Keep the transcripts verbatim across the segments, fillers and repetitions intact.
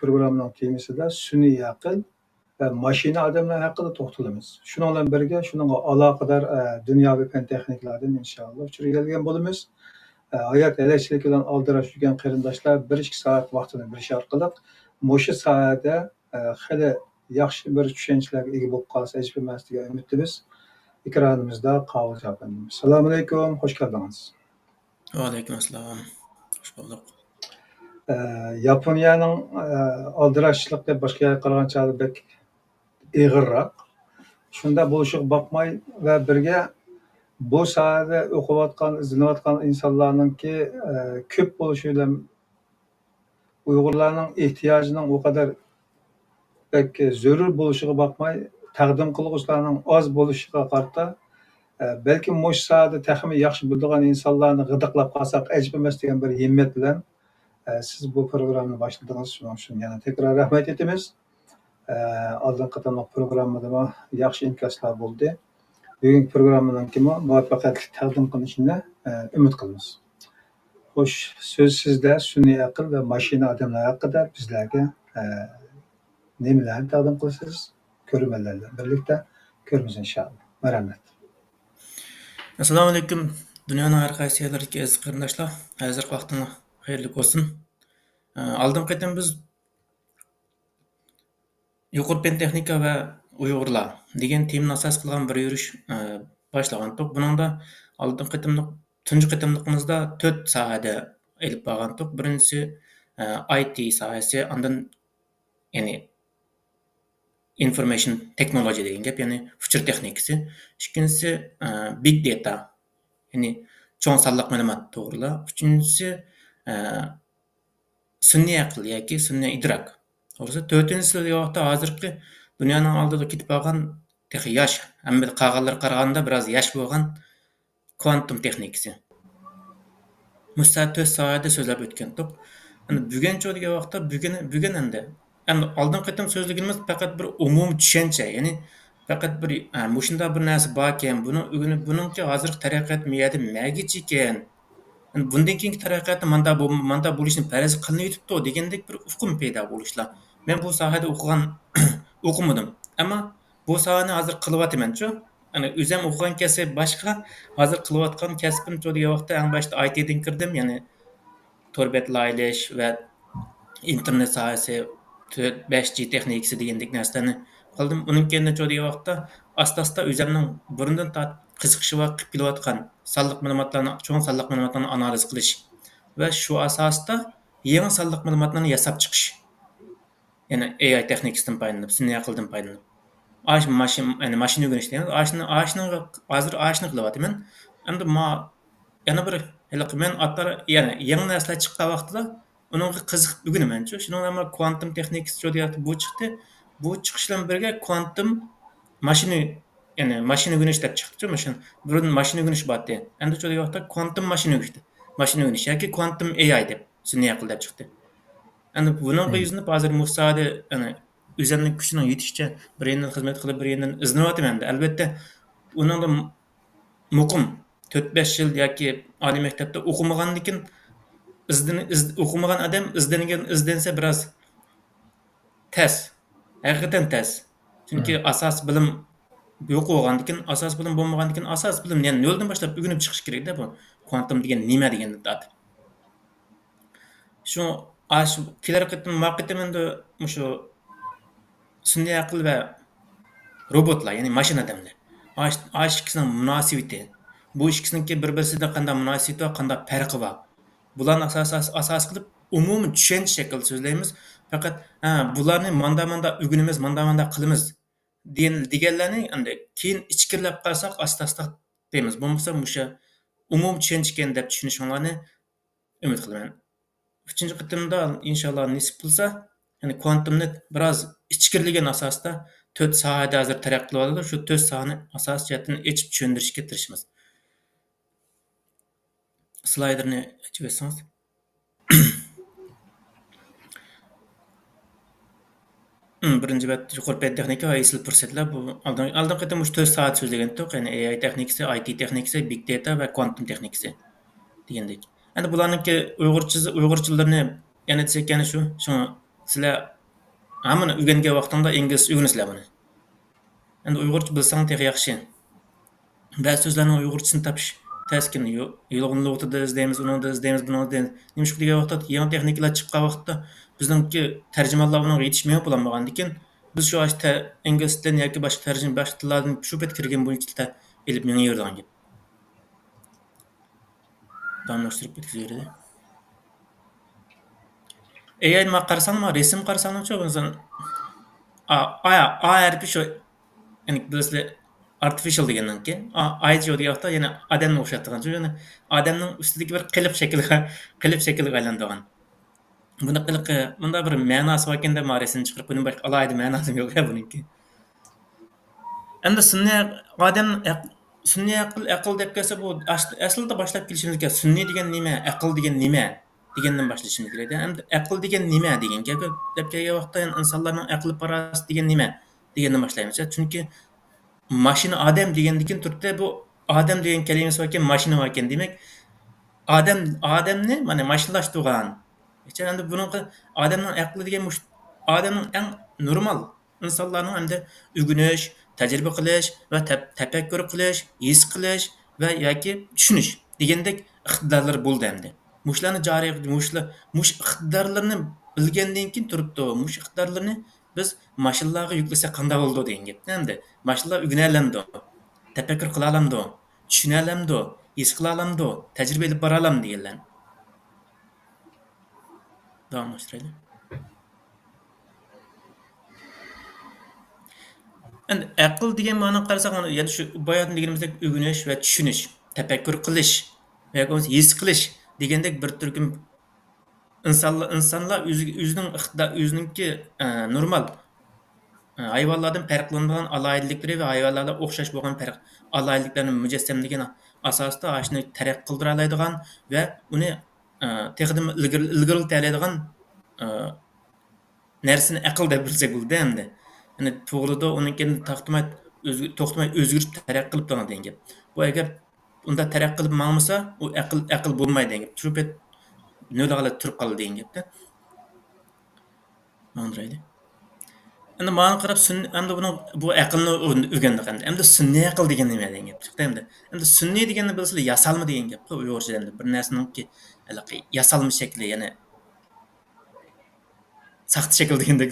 پروگراممىنىڭ تېمىسىدا سۈنئىي ئەقىل ۋە ماشىنا ئادەملەر ھەققىدە توختىلىمىز. شۇنىڭ بىلەن بىرگە، شۇنىڭغا ئالاقىدار، ئە، دۇنياۋى پەن تېخنىكىلاردىن ئىنشائاللا ئۇچۇر ئىگىلىگەن بولىمىز. ئە، ھايات ھەلەكچىلىكى بىلەن ئالدىراش يۈرگەن قېرىنداشلار بىر ئىككى سائەت ۋاقتىنى بېرىش ئارقىلىق مۇشۇ ساھەدە، ئە، خېلى ياخشى بىر چۈشەنچىلەرگە ئىگە بولۇپ قالسا ئەجەب ئەمەس دېگەن ئۈمىدتىمىز. ئېكرانىمىزدا قاۋۇلچى ئەپەندىمىز. سالامۇئەلەيكۇم، خوش كەلدىڭىز. ۋەئەلەيكۇم ئەسسالام. خوش بولدۇق. ئە، ياپونىيەنىڭ، ئە، ئالدىراشچىلىقى باشقا يەرگە قارىغان چاغدا بەك ئېغىرراق. شۇنداق بولۇشىغا باقماي ۋە بىرگە بۇ ساھەدە ئوقۇۋاتقان، ئىزدىنىۋاتقان ئىنسانلارنىڭكى، ئە، كۆپ بولۇشى بىلەن ئۇيغۇرلارنىڭ ئېھتىياجىنىڭ ئۇ قەدەر بەك زۆرۈر بولۇشىغا باقماي، تەقدىم قىلغۇچىلارنىڭ ئاز بولۇشىغا قارىتا، ئە، بەلكىم مۇشۇ ساھەدە تېخىمۇ ياخشى بىلىدىغان ئىنسانلارنى غىدىقلاپ قالساق ئەجەب ئەمەس دېگەن بىر ھىممەت بىلەن، ئە، سىز بۇ پروگراممىنى باشلىدىڭىز. شۇنىڭ ئۈچۈن يەنە تەكرار رەھمەت ئېيتىمىز. ئە، ئالدىنقى قېتىملىق پروگراممىدىمۇ ياخشى ئىنكاسلار بولدى. بۈگۈنكى پروگراممىنىڭكىمۇ مۇۋەپپەقىيەتلىك تەقدىم قىلىنىشىنى، ئە، ئۈمىد قىلىمىز. خوش، سۆز سىزدە. سۈنئىي ئەقىل ۋە ماشىنا ئادەملەر ھەققىدە بىزلەرگە، ئە، نېمىلەرنى تەقدىم قىلىسىز؟ كۆرۈرمەنلەر بىلەن بىرلىكتە كۆرىمىز ئىنشائاللا. مەرھەمەت. ئەسسالامۇئەلەيكۇم، دۇنيانىڭ ھەر قايسى يەرلىرىدىكى ئەزىز قېرىنداشلار، ھازىرقى ۋاقتىڭلار خەيرلىك بولسۇن. ئە، ئالدىنقى قېتىم بىز يۇقىرى پەن تېخنىكا ۋە ئۇيغۇرلار دېگەن تېمىنى ئاساس قىلغان بىر يۈرۈش، ئە، باشلىغانتۇق. بۇنىڭدا ئالدىنقى قېتىملىق، تۇنجى قېتىملىقىمىزدا تۆت ساھەدە ئېلىپ بارغانتۇق. بىرىنچىسى، ئە، ئاي تى ساھەسى، ئاندىن، يەنى، ئىنفورمېيشن تېخنولوگىيە دېگەن گەپ، يەنى ئۇچۇر تېخنىكىسى. ئىككىنچىسى، ئە، بىگ دېتا، يەنى چوڭ سانلىق مەلۇمات توغرىلار. ئۈچىنچىسى، ئە، سۈنئىي ئەقىل ياكى سۈنئىي ئىدراك. توغرىسى، تۆتىنچىسى دېگەن ۋاقىتتا ھازىرقى دۇنيانىڭ ئالدىدا كېتىپ بارغان، تېخى ياش، ھەممە قالغانلىرىغا قارىغاندا بىراز ياش بولغان كۋانتوم تېخنىكىسى. مۇشۇ تۆت ساھەدە سۆزلەپ ئۆتكەنتۇق. ئەمدى بۈگۈنچۇ دېگەن ۋاقىتتا، بۈگۈن، بۈگۈن ئەمدى، ئەمدى ئالدىنقى قېتىم سۆزلىگىنىمىز پەقەت بىر ئومۇمىي چۈشەنچە، يەنى پەقەت بىر، ئە، مۇشۇنداق بىر نەرسە باركەن، بۇنىڭ ئۆگىنىپ، بۇنىڭكى ھازىرقى تەرەققىياتى مەيەردە مەگىچىكەن، بۇندىن كېيىنكى تەرەققىياتتا ماندا بول-، ماندا بولۇشنى پەرەز قىلىنىۋېتىپتۇ دېگەندەك بىر ئۇقۇم پەيدا بولۇشلا. مەن بۇ ساھەدە ئوقۇغان، ئوقۇمىدىم. ئەمما بۇ ساھەنى ھازىر قىلىۋاتىمەنچۇ. يەنى ئۆزۈم ئوقۇغان كەسىپ باشقا، ھازىر قىلىۋاتقان كەسپىمچۇ دېگەن ۋاقىتتا، ئەڭ باشتا ئاي تىدىن كىردىم، يەنى تور بەت لايىھەلەش ۋە ئىنتېرنېت ساھەسى، تۆت، بەش جى تېخنىكىسى دېگەندەك نەرسىلەرنى قىلدىم. ئۇنىڭ كەينىدىن چۇ دېگەن ۋاقىتتا، ئاستا-ئاستا ئۆزۈمنىڭ بۇرۇندىن تارتىپ قىزىقىشى بار قىلىپ كېلىۋاتقان سانلىق مەلۇماتلارنى، چوڭ سانلىق مەلۇماتلارنى ئانالىز قىلىش ۋە شۇ ئاساستا يېڭى سانلىق مەلۇماتلارنى ياساپ چىقىش. يەنى ئېي ئاي تېخنىكىسىدىن پايدىلىنىپ، سۈنئىي ئەقىلدىن پايدىلىنىپ. ئاش-، ماشىن، يەنى ماشىنا ئۆگىنىش دەيمىز. ئاشۇنى، ئاشۇنىڭغا، ھازىر ئاشۇنى قىلىۋاتىمەن. ئەمدى ما-، يەنە بىر ھېلىقى مەن ئاتلار، يەنى يېڭى نەرسىلەر چىققان ۋاقتىدا ئۇنىڭغا قىزىقىپ ئۆگىنىمەنچۇ. شۇنىڭ بىلەن كۋانتوم تېخنىكىسى شۇ دېگەن بۇ چىقتى. بۇ چىقىش بىلەن بىرگە كۋانتوم ماشىنا، يەنى ماشىنا ئۆگىنىش دەپ چىقتىچۇ. ماشىنا، بۇرۇن ماشىنا ئۆگىنىش بار ئىدى. ئەمدى شۇ دېگەن ۋاقىتتا كۋانتوم ماشىنا ئۆگىنىش، ماشىنا ئۆگىنىش ياكى كۋانتوم ئېي ئاي دەپ، سۈنئىي ئەقىل دەپ چىقتى. ئەمدى بۇنىڭغا يۈزلىنىپ ھازىر مۇشۇ ساھەدە، يەنى ئۆزۈمنىڭ كۈچىنىڭ يېتىشىچە بىر يېرىدىن خىزمەت قىلىپ، بىر يېرىدىن ئىزدىنىۋاتىمەن ئەمدى. ئەلۋەتتە، ئۇنىڭدا مۇقىم تۆت بەش يىل ياكى ئالىي مەكتەپتە ئوقۇمىغاندىكىن، ئىزدىن-، ئىز-، ئوقۇمىغان ئادەم ئىزدەنگەن، ئىزدەنسە بىراز تەس. ھەقىقەتەن تەس. چۈنكى ئاساسىي بىلىم يوق بولغاندىكىن، ئاساسىي بىلىم بولمىغاندىكىن، ئاساسىي بىلىم، يەنى نۆلدىن باشلاپ ئۆگىنىپ چىقىش كېرەكتە بۇ. كۋانتوم دېگەن نېمە دېگەندىن تارتىپ. شۇ، ئاش-، كېلەر قېتىم، ما قېتىم ئەمدى مۇشۇ سۈنئىي ئەقىل ۋە روبوتلار، يەنى ماشىنا ئادەملەر. ئاش-، ئاش ئىككىسىنىڭ مۇناسىۋىتى. بۇ ئىككىسىنىڭكى بىر-، بىرسىدە قانداق مۇناسىۋىتى بار، قانداق پەرقى بار. بۇلارنى ئاساس، ئاساس قىلىپ ئومۇمىي چۈشەنچە شەكلىدە سۆزلەيمىز. پەقەت، ھە، بۇلارنى ماندا، ماندا ئۆگىنىمىز، ماندا، ماندا قىلىمىز دېگەن، دېگەنلەرنى ئەمدى كېيىن ئىچكىرىلەپ قارىساق، ئاستا-ئاستا دەيمىز. بولمىسا مۇشۇ ئومۇمىي چۈشەنچىكەن دەپ چۈشىنىشىڭلارنى ئۈمىد قىلىمەن. ئۈچىنچى قېتىمدا، ئىنشاللا، نېسىپ قىلسا، يەنى كۋانتومنى بىراز ئىچكىرىلىگەن ئاساستا تۆت ساھەدە ھازىر تەرەققىي قىلىۋاتىدۇ. شۇ تۆت ساھەنى ئاساسىي جەھەتتىن ئېچىپ چۈشەندۈرۈشكە تىرىشىمىز. سلايدلىرىنى ئېچىۋەتسىڭىز. بىرىنچى بەت يۇقىرى پەن تېخنىكا ۋە ئېسىل پۇرسەتلەر. بۇ ئالدىن، ئالدىنقى قېتىم مۇشۇ تۆت سائەت سۆزلىگەنتۇق. يەنى ئېي ئاي تېخنىكىسى، ئاي تى تېخنىكىسى، بىگ دېتا ۋە كۋانتوم تېخنىكىسى دېگەندەك. ئەمدى بۇلارنىڭكى ئۇيغۇرچىسى، ئۇيغۇرچىلىرىنى يەنە دېسەك، يەنە شۇ، شۇ سىلەر ھەممىنى ئۆگەنگەن ۋاقتىڭدا ئىنگلىزچە ئۆگىنىسىلەر بۇنى. ئەمدى ئۇيغۇرچە بىلسەڭ تېخى ياخشى. بەزى سۆزلەرنىڭ ئۇيغۇرچىسىنى تاپىش تەسكىن، يۇ-، يۇلغۇن لۇغىتىدا ئىزدەيمىز، ئۇنىڭدا ئىزدەيمىز، بۇنىڭدا ئىزدەيمىز. نېمىشقا دېگەن ۋاقىتتا يېڭى تېخنىكىلار چىققان ۋاقىتتا بىزنىڭكى تەرجىمانلار ئۇنىڭغا يېتىشمەي بولالمىغاندىكىن، بىز شۇ ئاشۇ تە-، ئىنگلىز تىلىدىن ياكى باشقا تەرجىمە، باشقا تىللاردىن شۇ پېتى كىرگەن بويىچە تە-، ئېلىپ مېڭىۋېرىدىغان گەپ. داۋاملاشتۇرۇپ ئۆتكۈزۈۋېرىدۇ. ئېي ئاي، ما قارىساڭ، ما رەسىم قارىساڭچۇ، مىسال، ئا، ئا، ئا ھەرپى شۇ، يەنى بىلىسىلەر، ئارتىفىشال دېگەننىڭكى، ئا، ئاي شۇ دېگەن ۋاقىتتا يەنە ئادەمنى ئوخشاتقان، شۇ يەنە ئادەمنىڭ ئۈستىدىكى بىر قېلىپ شەكىلگە، قېلىپ شەكىلگە ئايلانىدىغان. بۇنى قىلىقى، بۇندا بىر مەناسى باركەن دەپ، ما رەسىمنى چىقىرىپ قويدۇم، باشقا ئالاھىدە مەناسى يوق يا بۇنىڭكى. ئەمدى سۈنئىي ئادەم ئەق-، سۈنئىي ئەقىل، ئەقىل دەپ كەلسە، بۇ ئەس-، ئەسلىدە باشلاپ كېلىشىمىز كېرەك. سۈنئىي دېگەن نېمە؟ ئەقىل دېگەن نېمە؟ دېگەندىن باشلىشىمىز كېرەك. ئەمدى ئەقىل دېگەن نېمە دېگەن گەپ، دەپ كەلگەن ۋاقىتتا، يەنى ئىنسانلارنىڭ ئەقلى پاراسىتى دېگەن نېمە؟ دېگەندىن باشلايمىز. چۈنكى ماشىنا ئادەم دېگەندىكىن تۇرۇپتۇ، بۇ ئادەم دېگەن كەلىمىسى باركەن، ماشىنا باركەن. دېمەك، ئادەم، ئادەمنى، مانا، ماشىنىلاشتۇرغان. ئەمدى بۇنىڭغا ئادەمنىڭ ئەقلى دېگەن مۇش-، ئادەمنىڭ ئەڭ نورمال ئىنسانلارنىڭ ئەمدى ئۆگىنىش، تەجرىبە قىلىش ۋە تەپ-، تەپەككۇر قىلىش، ھېس قىلىش ۋە ياكى چۈشىنىش دېگەندەك ئىقتىدارلىرى بولىدۇ ئەمدى. مۇشۇلارنى جارى، مۇشۇلار، مۇشۇ ئىقتىدارلىرىنى بىلگەندىن كېيىن تۇرۇپتۇ، مۇشۇ ئىقتىدارلىرىنى بىز ماشىنىلارغا يۈكلىسەك قانداق بولىدۇ دېگەن گەپتە ئەمدى. ماشىنىلار ئۆگىنەلەمدۇ؟ تەپەككۇر قىلالامدۇ؟ چۈشىنەلەمدۇ؟ ھېس قىلالامدۇ؟ تەجرىبە ئېلىپ بارالامدۇ دېگەنلەرنى. داۋاملاشتۇرايلى. ئەمدى ئەقىل دېگەن مەنىگە قارىساق، يەنە شۇ باياتىن دېگىنىمىزدەك ئۆگىنىش ۋە چۈشىنىش، تەپەككۇر قىلىش ۋە ھېس قىلىش دېگەندەك بىر تۈركۈم ئىنسانلار، ئىنسانلار ئۆزى، ئۆزىنىڭ ئىقتىدا-، ئۆزىنىڭكى، ئە، نورمال، ئە، ھايۋانلاردىن پەرقلىنىدىغان ئالاھىدىلىكلىرى ۋە ھايۋانلاردا ئوخشاش بولغان پەرق-، ئالاھىدىلىكلەرنى مۇجەسسەملىگەن ئاساستا ئاشۇنى تەرەققىي قىلدۇرالايدىغان ۋە ئۇنى، ئە، تېخىدىمۇ ئىلگىرى-، ئىلگىرىلىتەلەيدىغان، ئە، نەرسىنى ئەقىل دەپ بىلسەك بولىدۇ ئەمدى. يەنى تۇغۇلىدۇ، ئۇنىڭ كېيىن توختىماي ئۆزگە-، توختىماي ئۆزگىرىپ تەرەققىي قىلىپ تۇرىدۇ دېگەن گەپ. بۇ ئەگەر ئۇنداق تەرەققىي قىلىپ ماڭمىسا، ئۇ ئەقىل، ئەقىل بولمايدۇ دېگەن گەپ. شۇ پېتى نۆل ھالەتتە تۇرۇپ قالىدۇ دېگەن گەپتە. ماڭدۇرايلى. ئەمدى ماڭا قاراپ سۈن-، ئەمدى بۇنىڭ، بۇ ئەقىلنى ئۆ-، ئۆگەندۇق ئەمدى. ئەمدى سۈنئىي ئەقىل دېگەن نېمە دېگەن گەپ چىقتى ئەمدى. ئەمدى سۈنئىي دېگەننى بىلسىلەر ياسالما دېگەن گەپقۇ ئۇيغۇرچىدا ئەمدى. بىر نەرسىنىڭكى ھېلىقى ياسالما شەكلى، يەنى ساختا شەكىل دېگەندەك،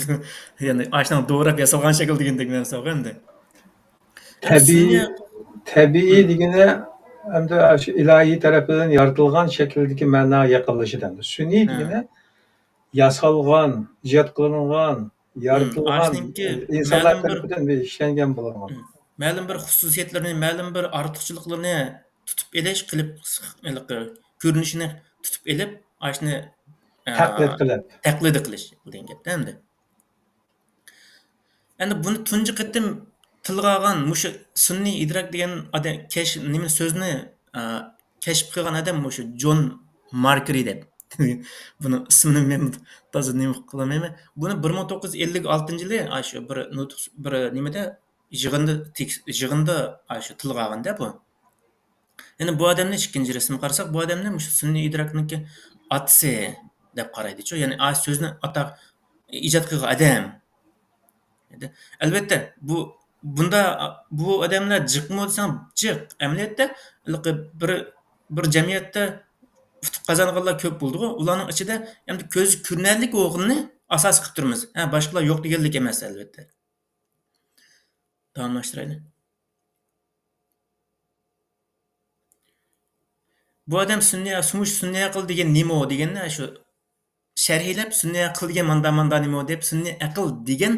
يەنى ئاشۇنىڭ دوراپ ياسالغان شەكىل دېگەندەك نەرسە ئەمدى. تەبىئىي، تەبىئىي دېگىنى ئەمدى شۇ ئىلاھىي تەرىپىدىن يارىتىلغان شەكىلدىكى مەناغا يېقىنلىشىدۇ ئەمدى. سۈنئىي دېگىنى ياسالغان، ئىجاد قىلىنغان، يارىتىلغان، ئاشۇنىڭكى ئىنسانلار تەرىپىدىن بىر ئىشلەنگەن بولغان. مەلۇم بىر خۇسۇسىيەتلىرىنى، مەلۇم بىر ئارتۇقچىلىقلىرىنى تۇتۇپ ئېلىش، قىلىپ، ھېلىقى كۆرۈنۈشىنى تۇتۇپ ئېلىپ، ئاشۇنى، ئە، تەقلىد قىلىپ. تەقلىد قىلىش دېگەن گەپتە ئەمدى. ئەمدى بۇنى تۇنجى قېتىم تىلغا ئالغان مۇشۇ سۈنئىي ئىدراك دېگەن ئادەم كەش-، نېمە سۆزنى، ئە، كەشىپ قىلغان ئادەم مۇشۇ جون ماركرى دەپ. بۇنىڭ ئىسمىنى مەن تازا نېمە قىلالمايمەن. بۇنى بىر مىڭ توققۇز يۈز ئەللىك ئالتىنچى يىلى، ئاشۇ بىر نۇتۇق، بىر نېمىدە، يىغىندا تېكىست، يىغىندا ئاشۇ تىلغا ئالغاندا بۇ. يەنى بۇ ئادەمنى ئىككىنچى رەسىمگە قارىساق، بۇ ئادەمنى مۇشۇ سۈنئىي ئىدراكنىڭكى ئاتىسى دەپ قارايدىچۇ. يەنى ئا سۆزنى ئاتا ئىجاد قىلغان ئادەم. ئەلۋەتتە، بۇ، بۇندا، بۇ ئادەملەر جىقمۇ دېسەڭ جىق. ئەمەلىيەتتە، ھېلىقى بىر، بىر جەمئىيەتتە ئۇتۇق قازانغانلار كۆپ بولىدىغۇ. ئۇلارنىڭ ئىچىدە ئەمدى كۆزگە كۆرۈنەرلىك بولغىنىنى ئاساس قىلىپ تۇرىمىز. ھە، باشقىلار يوق دېگەنلىك ئەمەس، ئەلۋەتتە. داۋاملاشتۇرايلى. بۇ ئادەم سۈنئىي، سۇمۇش سۈنئىي ئەقىل دېگەن نېمە دېگەننى شۇ شەرھلەپ، سۈنئىي ئەقىل دېگەن ماندا، ماندا نېمە دەپ، سۈنئىي ئەقىل دېگەن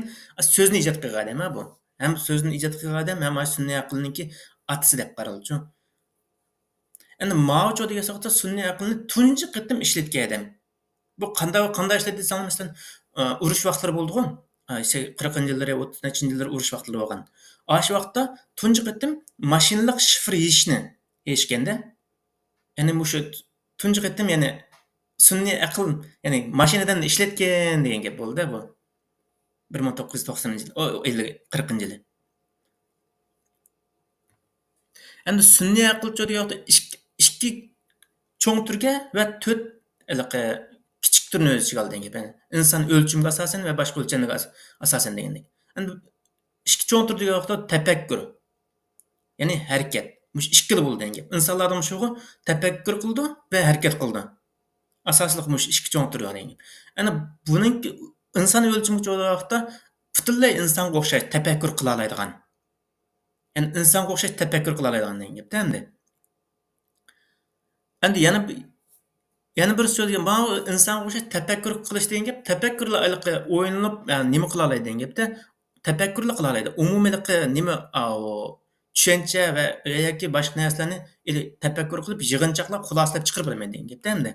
سۆزنى ئىجاد قىلغان ئادەم ھە بۇ. ھەم سۆزنى ئىجاد قىلغان ئادەم ھەم سۈنئىي ئەقىلنىڭكى ئاتىسى دەپ قارالىدۇ. ئەمدى ماۋۇچۇ دېگەن سۆزدە سۈنئىي ئەقىلنى تۇنجى قېتىم ئىشلەتكەن ئادەم. بۇ قانداق، قانداق ئىشلەتتى دېسەڭلار، مەسىلەن، ئۇرۇش ۋاقىتلىرى بولدىغۇ. قىرىقىنچى يىللىرى، ئوتتۇز نەچچىنچى يىللىرى ئۇرۇش ۋاقىتلىرى بولغان. ئاشۇ ۋاقىتتا تۇنجى قېتىم ماشىنىلىق شىفىر يېزىشنى يېزىشكەندە، يەنى مۇشۇ تۇنجى قېتىم، يەنى سۈنئىي ئەقىل، يەنى ماشىنىدىن ئىشلەتكەن دېگەن گەپ بولدى بۇ. بىر مىڭ توققۇز يۈز توقسىنىنچى يىل، ئو، ئو، ئەللىك، قىرىقىنچى يىلى. ئەمدى سۈنئىي ئەقىلچۇ دېگەن ۋاقىتتا ئىككى، ئىككى چوڭ تۈرگە ۋە تۆت ھېلىقى كىچىك تۈرنى ئۆز ئىچىگە ئالىدۇ دېگەن گەپ. يەنى ئىنسان ئۆلچىمىگە ئاساسەن ۋە باشقا ئۆلچەملەرگە ئاس-، ئاساسەن دېگەندەك. ئەمدى ئىككى چوڭ تۈر دېگەن ۋاقىتتا تەپەككۇر، يەنى ھەرىكەت. مۇشۇ ئىككىلا بولىدۇ دېگەن گەپ. ئىنسانلاردا مۇشۇغۇ تەپەككۇر قىلىدۇ ۋە ھەرىكەت قىلىدۇ. ئاساسلىق مۇشۇ ئىككى چوڭ تۈر بار دېگەن گەپ. ئەنە بۇنىڭ ئىنسان ئۆلچىمىگە چوڭ ۋاقىتتا پۈتۈنلەي ئىنسانغا ئوخشاش تەپەككۇر قىلالايدىغان. يەنى ئىنسانغا ئوخشاش تەپەككۇر قىلالايدىغان دېگەن گەپتە ئەمدى. ئەمدى يەنە بىر، يەنە بىر سۆزگە، ماۋۇ ئىنسانغا ئوخشاش تەپەككۇر قىلىش دېگەن گەپ، تەپەككۇرلا ھېلىقى ئويلىنىپ، يەنى نېمە قىلالايدۇ دېگەن گەپتە، تەپەككۇرلا قىلالايدۇ. ئومۇمىي ھېلىقى نېمە، ئاۋۇ، چۈشەنچە ۋە ياكى باشقا نەرسىلەرنى ئېلى-، تەپەككۇر قىلىپ، يىغىنچاقلاپ، خۇلاسىلەپ چىقىرىپ بېرىمەن دېگەن گەپتە ئەمدى.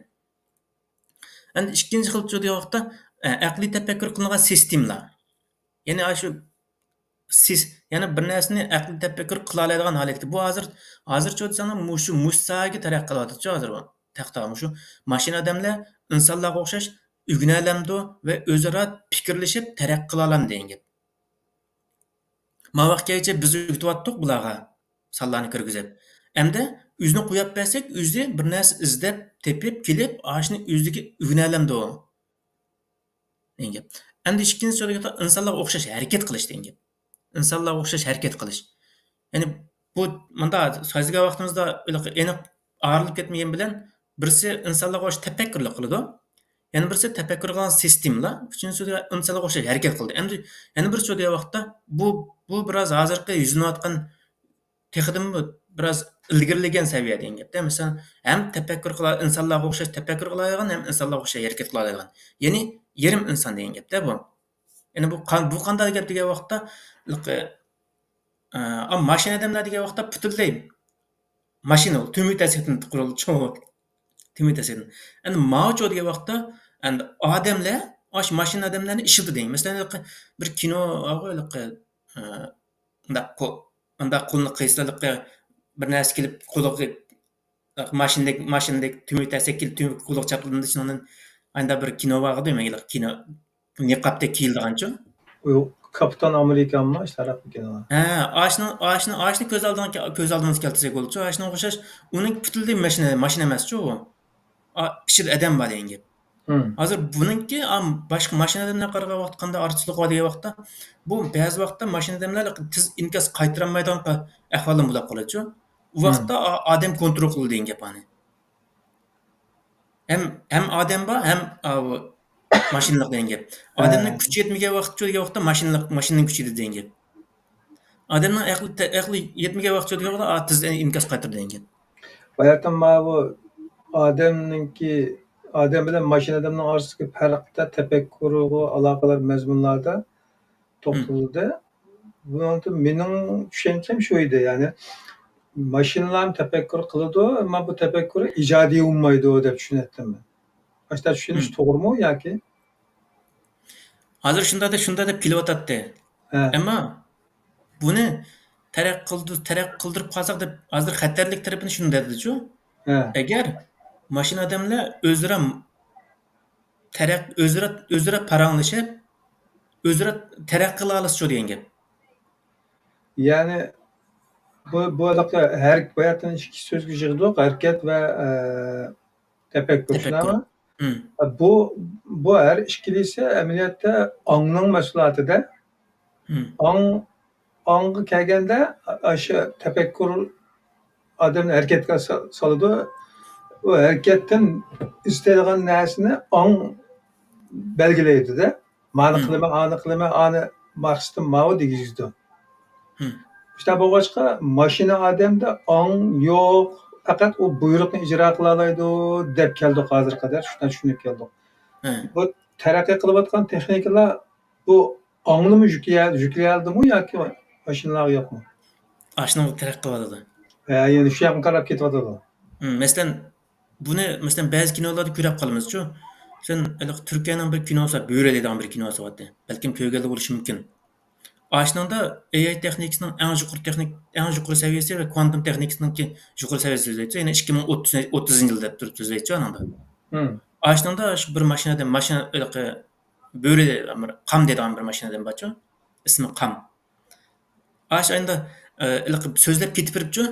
ئەمدى ئىككىنچى خىل چۆ دېگەن ۋاقىتتا، ئە، ئەقلىي تەپەككۇر قىلىنغان سىستېمىلار. يەنى ئاشۇ سىس-، يەنى بىر نەرسىنى ئەقلىي تەپەككۇر قىلالايدىغان ھالەتكە. بۇ ھازىر، ھازىرچۇ دېسەڭلار، مۇشۇ، مۇشۇ ساھەگە تەرەققىي قىلىۋاتىدۇچۇ ھازىر بۇ تەختە. مۇشۇ ماشىنا ئادەملەر ئىنسانلارغا ئوخشاش ئۆگىنەلەمدۇ ۋە ئۆزئارا پىكىرلىشىپ تەرەققىي قىلالامدۇ دېگەن گەپ. ما ۋاقىتقىچە بىز ئۆگىتىۋاتتۇق بۇلارغا سانلارنى كىرگۈزۈپ. ئەمدى ئۆزىنى قويۇپ بەرسەك، ئۆزى بىر نەرسە ئىزدەپ، تېپىپ، كېلىپ، ئاشۇنى ئۆزىگە ئۆگىنەلەمدۇ دېگەن گەپ. ئەمدى ئىككىنچى سۆزگە ئىنسانلارغا ئوخشاش ھەرىكەت قىلىش دېگەن گەپ. ئىنسانلارغا ئوخشاش ھەرىكەت قىلىش. يەنى بۇ مۇنداق سۆزلىگەن ۋاقتىمىزدا ئېنىق ئايرىلىپ كەتمىگەن بىلەن، بىرسى ئىنسانلارغا ئوخشاش تەپەككۇرلۇق قىلىدۇ. يەنە بىرسى تەپەككۇر قىلغان سىستېمىلار. ئۈچىنچىسى ئىنسانلارغا ئوخشاش ھەرىكەت قىلىدۇ. ئەمدى يەنە بىرسى دېگەن ۋاقىتتا بۇ، بۇ بىراز ھازىرقى يۈزلىنىۋاتقان تېخىدىنمۇ بىراز ئىلگىرىلىگەن سەۋىيە دېگەن گەپتە. مىسال، ھەم تەپەككۇر قىلا-، ئىنسانلارغا ئوخشاش تەپەككۇر قىلالايدىغان، ھەم ئىنسانلارغا ئوخشاش ھەرىكەت قىلالايدىغان. يەنى يېرىم ئىنسان دېگەن گەپتە بۇ. يەنى بۇ قان-، بۇ قانداق گەپ دېگەن ۋاقىتتا، ئە، ئا، ماشىنا ئادەملەر دېگەن ۋاقىتتا پۈتۈنلەي ماشىنا، تۈمۈك تەسىكتىن قۇرۇلغان، تۈمۈك تەسىكتىن. ئەمدى ماۋۇچۇ دېگەن ۋاقىتتا، ئەمدى ئادەملەر، ئاشۇ ماشىنا ئادەملەرنى ئىشلىتىدۇ دېگەن. مەسىلەن، ھېلىقى بىر كىنو بارغۇ، ھېلىقى، ئە، مۇنداق قو-، مۇنداق قولنى قىيسىلىقى بىر نەرسە كېلىپ قۇلىقى، ماشىنىدەك، ماشىنىدەك تۈمۈك تەسەك كېلىپ تۈمۈك قۇلىقى چاپلىنىدۇ، شۇنىڭدىن ئايدا بىر كىنو بارغۇ دېمەك، كىنو نىقابتەك كىيىلىدىغانچۇ. ئۇ كاپىتان ئامېرىكانمۇ ئاشۇ تەرەپتىكىنى. ھە، ئاشۇنى، ئاشۇنى، ئاشۇنى كۆز ئالدىڭ-، كۆز ئالدىڭىزغا كەلتۈرسەك بولىدۇ. ئاشۇنىڭغا ئوخشاش، ئۇنىڭ پۈتۈنلەي ماشىنا، ماشىنا ئەمەسچۇ ئۇ. ئا، ئىچىدە ئادەم بار دېگەن گەپ. ھازىر بۇنىڭكى، ئا، باشقا ماشىنا ئادەملەرگە قارىغان ۋاقىتتا قانداق ئارتۇقچىلىقى بار دېگەن ۋاقىتتا، بۇ بەزى ۋاقىتتا ماشىنا ئادەملەر تېز ئىنكاس قايتۇرالمايدىغان ئەھۋالدىن بولۇپ قالىدۇچۇ. ئۇ ۋاقىتتا ئا-، ئادەم كونترول قىلىدۇ دېگەن گەپ ئانى. ھەم، ھەم ئادەم بار، ھەم، ئاۋۇ، ماشىنىلىق دېگەن گەپ. ئادەمنىڭ كۈچى يەتمىگەن ۋاقىتچۇ دېگەن ۋاقىتتا ماشىنىلىق، ماشىنىنىڭ كۈچى يېتىدۇ دېگەن گەپ. ئادەمنىڭ ئەقلى، ئەقلى يەتمىگەن ۋاقىتچۇ دېگەن ۋاقىتتا، ئا، تېز ئىنكاس قايتۇرىدۇ دېگەن گەپ. باياتىن ماۋۇ ئادەمنىڭكى، ئادەم بىلەن ماشىنا ئادەمنىڭ ئارىسىدىكى پەرقتە تەپەككۇرغا ئالاقىدار مەزمۇنلاردا توختىلىدۇ. بۇنىڭدىن مېنىڭ چۈشەنچەم شۇ ئىدى، يەنى ماشىنىلارمۇ تەپەككۇر قىلىدۇ، ئەمما بۇ تەپەككۇر ئىجادىي بولمايدۇ دەپ چۈشىنەتتىم مەن. ئاشۇنداق چۈشىنىش توغرىمۇ ياكى؟ ھازىر شۇنداق دەپ، شۇنداق دەپ كېلىۋاتاتتى. ھە. ئەمما بۇنى تەرەققىي قىلدۇ-، تەرەققىي قىلدۇرۇپ قالساق دەپ، ھازىر خەتەرلىك تەرىپىنى شۇنى دەيدىچۇ. ھە. ئەگەر ماشىنا ئادەملەر ئۆزئارا تەرەق-، ئۆزئارا، ئۆزئارا پاراڭلىشىپ، ئۆزئارا تەرەققىي قىلالىسىچۇ دېگەن گەپ. يەنى بۇ، بۇ ھېلىقى ھەر، باياتىن ئىككى سۆزگە يىغدۇق، ھەرىكەت ۋە، ئە، تەپەككۇر، تەپەككۇر. شۇنداقمۇ؟ بۇ، بۇ ھەر ئىككىلىسى ئەمەلىيەتتە ئاڭنىڭ مەھسۇلاتىدا. ئاڭ، ئاڭغا كەلگەندە، ئاشۇ تەپەككۇر ئادەمنى ھەرىكەتكە سا-، سالىدۇ. ئۇ ھەرىكەتتىن ئىزدەيدىغان نەرسىنى ئاڭ بەلگىلەيدۇ-دە. مانى قىلىمەن، ئانى قىلىمەن، ئانى مەقسىتىم ماۋۇ دېگۈزىدۇ. شۇنداق بولغاچقا، ماشىنا ئادەمدە ئاڭ يوق، پەقەت ئۇ بۇيرۇقنى ئىجرا قىلالايدۇ دەپ كەلدۇق ھازىرغا قەدەر، شۇنداق چۈشىنىپ كەلدۇق. بۇ تەرەققىي قىلىۋاتقان تېخنىكىلار بۇ ئاڭنىمۇ يۈكلىيە-، يۈكلىيەلىدىمۇ ياكى ماشىنىلارغا يوقمۇ؟ ئاشۇنىڭغا تەرەققىي قىلىۋاتىدۇ. ھە، يەنى شۇ ياققا قاراپ كېتىۋاتىدۇ. مم، مەسىلەن، بۇنى، مەسىلەن، بەزى كىنولاردا كۆرۈپ قالىمىزچۇ. مەسىلەن، ھېلىقى تۈركىيەنىڭ بىر كىنوسى بار، بۆرە دەيدىغان بىر كىنوسى بارتى. بەلكىم كۆرگەنلەر بولۇشى مۇمكىن. ئاشۇنىڭدا ئېي ئاي تېخنىكىسىنىڭ ئەڭ يۇقىرى تېخنىك-، ئەڭ يۇقىرى سەۋىيەسى ۋە كۋانتوم تېخنىكىسىنىڭكى يۇقىرى سەۋىيەسى سۆزلەيدۇ. يەنى ئىككى مىڭ ئوتتۇز، ئوتتۇزىنچى يىل دەپ تۇرۇپ سۆزلەيدۇ ئانىڭدا. مم. ئاشۇنىڭدا شۇ بىر ماشىنا ئادەم، ماشىنا ھېلىقى بۆرە، بىر قام دەيدىغان بىر ماشىنا ئادەم بارچۇ. ئىسمى قام. ئاشۇ ئايدا، ئە، ھېلىقى سۆزلەپ كېتىپ بېرىپچۇ.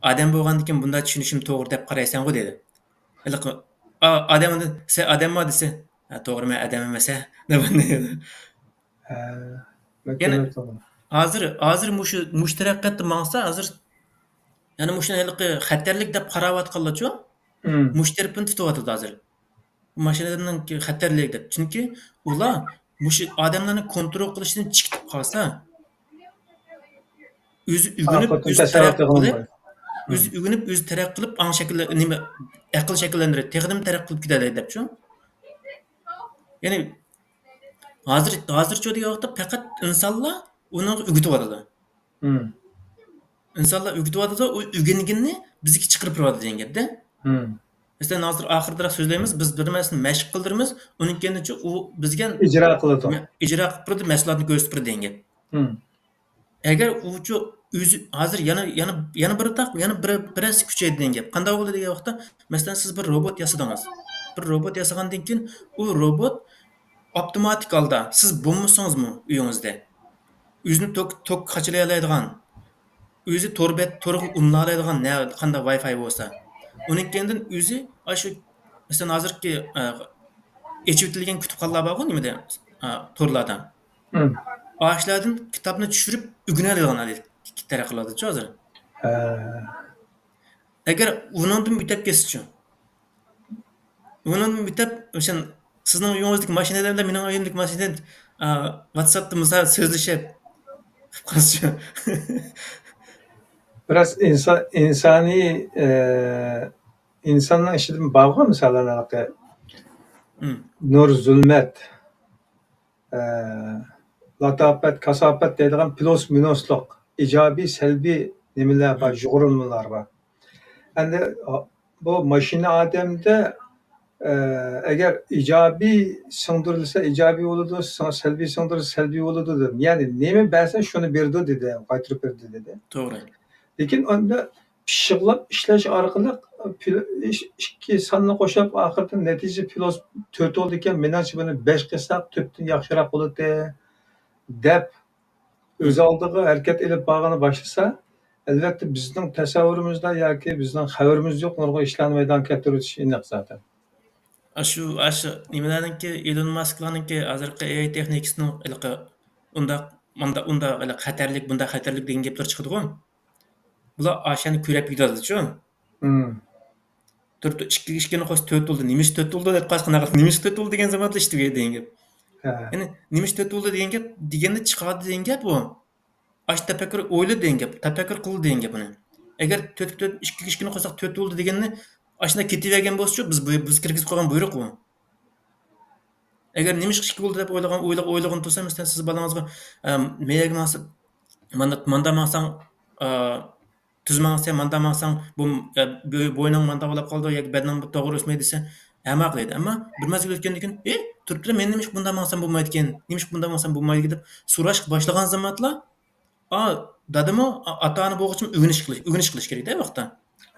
ئادەم بولغاندىكىن بۇنداق چۈشىنىشىم توغرا دەپ قارايسەنغۇ دېدى. ھېلىقى ئا-، ئادەم ئۇنى، سەن ئادەمما دېسە، ھە، توغرا، مەن ئادەم ئەمەس، ھە، دەپ ئۇنداق. ھە، يەنە ھازىر، ھازىر مۇشۇ، مۇشۇ تەرەققىياتتا ماڭسا، ھازىر يەنە مۇشۇ ھېلىقى خەتەرلىك دەپ قاراۋاتقانلارچۇ، مۇشۇ تەرىپىنى تۇتۇۋاتىدۇ ھازىر. ماشىنىنىڭ خەتەرلىكى دەپ. چۈنكى ئۇلار مۇشۇ ئادەملەرنى كونترول قىلىشتىن چىقىپ قالسا، ئۆزى ئۆگىنىپ، ئۆزى تەرەققىي قىلىپ، ئۆزى ئۆگىنىپ، ئۆزى تەرەققىي قىلىپ، ئاڭ شەكىللە-، نېمە، ئەقىل شەكىللەندۈرۈپ، تېخىدىمۇ تەرەققىي قىلىپ كېتەلەيدۇ دەپچۇ. يەنى ھازىر، ھازىرچۇ دېگەن ۋاقىتتا پەقەت ئىنسانلار ئۇنىڭغا ئۆگىتىۋاتىدۇ. ئىنسانلار ئۆگىتىۋاتىدۇ، ئۇ ئۆگەنگىنىنى بىزگە چىقىرىپ بېرىۋاتىدۇ دېگەن گەپتە. مەسىلەن، ھازىر ئاخىرىدىراق سۆزلەيمىز، بىز بىر نەرسىنى مەشىق قىلدۇرىمىز، ئۇنىڭ كەينىچە ئۇ بىزگە ئىجرا قىلىدۇ. ئىجرا قىلىپ بېرىدۇ، مەھسۇلاتنى كۆرسىتىپ بېرىدۇ دېگەن گەپ. ئەگەر ئۇچۇ ئۆزى ھازىر يەنە، يەنە، يەنە بىر تاق، يەنە بىر، بىرەرسى كۈچەيدۇ دېگەن گەپ. قانداق بولىدۇ دېگەن ۋاقىتتا، مەسىلەن، سىز بىر روبوت ياسىدىڭىز. بىر روبوت ياسىغاندىن كېيىن، ئۇ روبوت ئاپتوماتىك ھالدا، سىز بولمىسىڭىزمۇ ئۆيىڭىزدە، ئۆزىنى توك، توك قاچىلايالايدىغان، ئۆزى تور بەت، تورغا ئۇلىنالايدىغان نە، قانداق ۋاي فاي بولسا، ئۇنىڭ كەينىدىن ئۆزى، ئاشۇ، مەسىلەن، ھازىرقى، ئە، ئېچىۋېتىلگەن كۇتۇپخانىلار بارغۇ نېمىدە، ئە، تورلاردا. ئاشۇلاردىن كىتابنى چۈشۈرۈپ ئۆگىنەلەيدىغان ھالەتكە تەرەققىي قىلىۋاتىدۇچۇ ھازىر. ھە. ئەگەر ئۇنىڭدىن ئۆتەپ كەتسىچۇ؟ ئۇنىڭدىن ئۆتەپ، مىسال، سىزنىڭ ئۆيىڭىزدىكى ماشىنىدىن، مېنىڭ ئۆيۈمدىكى ماشىنىدىن، ئا، ۋاتساپتا مىسال سۆزلىشىپ قالسىچۇ؟ بىراز ئىنسان، ئىنسانىي، ئە، ئىنساننىڭ ئىچىدىن بارغۇ مىساللار ھېلىقى. نۇر، زۇلمەت، ئە، لاتاپەت، كاساپەت دەيدىغان پلۇس مىنۇسلۇق، ئىجابىي، سەلبىي نېمىلەر بار، يۇغۇرۇلمىلار بار. ئەمدى بۇ ماشىنا ئادەمدە، ئە، ئەگەر ئىجابىي سىڭدۈرۈلسە ئىجابىي بولىدۇ، سىڭ-، سەلبىي سىڭدۈرۈلسە سەلبىي بولىدۇ دېدى. يەنى نېمە بەرسە شۇنى بېرىدۇ دېدى، قايتۇرۇپ بېرىدۇ دېدى. توغرا. لېكىن ئاندا پىششىقلاپ ئىشلەش ئارقىلىق پل-، ئىش-، ئىككى ساننى قوشۇپ، ئاخىرىدا نەتىجە پلۇس تۆت بولىدىكەن، مېنىڭچە بۇنى بەش قىلساق تۆتتىن ياخشىراق بولاتتى، دەپ ئۆز ئالدىغا ھەرىكەت ئېلىپ بارغىنى باشلىسا، ئەلۋەتتە بىزنىڭ تەسەۋۋۇرىمىزدا ياكى بىزنىڭ خەۋىرىمىزدە يوق نۇرغۇن ئىشلارنى مەيدانغا كەلتۈرۈۋېتىش ئېنىق زادى. ئاشۇ، ئاشۇ نېمىلەرنىڭكى، ئېلون ماسكلارنىڭكى ھازىرقى ئېئاي تېخنىكىسىنىڭ ھېلىقى ئۇنداق، مۇنداق، ئۇنداق ھېلىقى خەتەرلىك، بۇنداق خەتەرلىك دېگەن گەپلەر چىقىدىغۇ. بۇلار ئاشۇنى كۆرۈپ كېتىۋاتىدۇچۇ. تۆت، ئىككىگە ئىككىنى قوشسا تۆت بولدى. نېمىشقا تۆت بولدى دەپ قالسا، قانداق، نېمىشقا تۆت بولدى دېگەن زاماندا ئىشتىگە دېگەن گەپ. ھە. يەنى نېمىشقا تۆت بولدى دېگەن گەپ، دېگەننى چىقاردى دېگەن گەپ ئۇ. ئاشۇ تەپەككۇر ئويلا دېگەن گەپ، تەپەككۇر قىل دېگەن گەپ ئۇنى. ئەگەر تۆت، تۆت، ئىككىگە ئىككىنى قوشساق تۆت بولدى دېگەننى ئاشۇنداق كېتىۋەرگەن بولسىچۇ، بىز بۇ، بىز كىرگۈزۈپ قويغان بۇيرۇق ئۇ. ئەگەر نېمىشقا ئىككى بولدى دەپ ئويلىغان، ئويلىغان، ئويلىغان تۇرسا، مەسىلەن، سىز بالىڭىزغا، ئە، مەيەگە ماڭسا، ماندا، ماندا ماڭساڭ، ئە، تۈز ماڭسا، ماندا ماڭساڭ، بۇ، ئە، بو-، بوينۇڭ ماندا بولاپ قالىدۇ ياكى بەدىنىڭ بىر توغرا ئۆسمەيدۇ دېسە، ھە، ماقۇل ئىدى. ئەمما بىر مەزگىل ئۆتكەندىن كېيىن، ئى، تۇرۇپتۇرە، مەن نېمىشقا بۇنداق ماڭسام بولمايدىكەن؟ نېمىشقا بۇنداق ماڭسام بولمايدىكەن دەپ سوراشقا باشلىغان زامانلا، ئا، دادىمۇ، ئا-، ئاتا-ئانا بولغۇچىمۇ ئۆگىنىش قىلىش، ئۆگىنىش قىلىش كېرەك-دە ۋاقىتتا.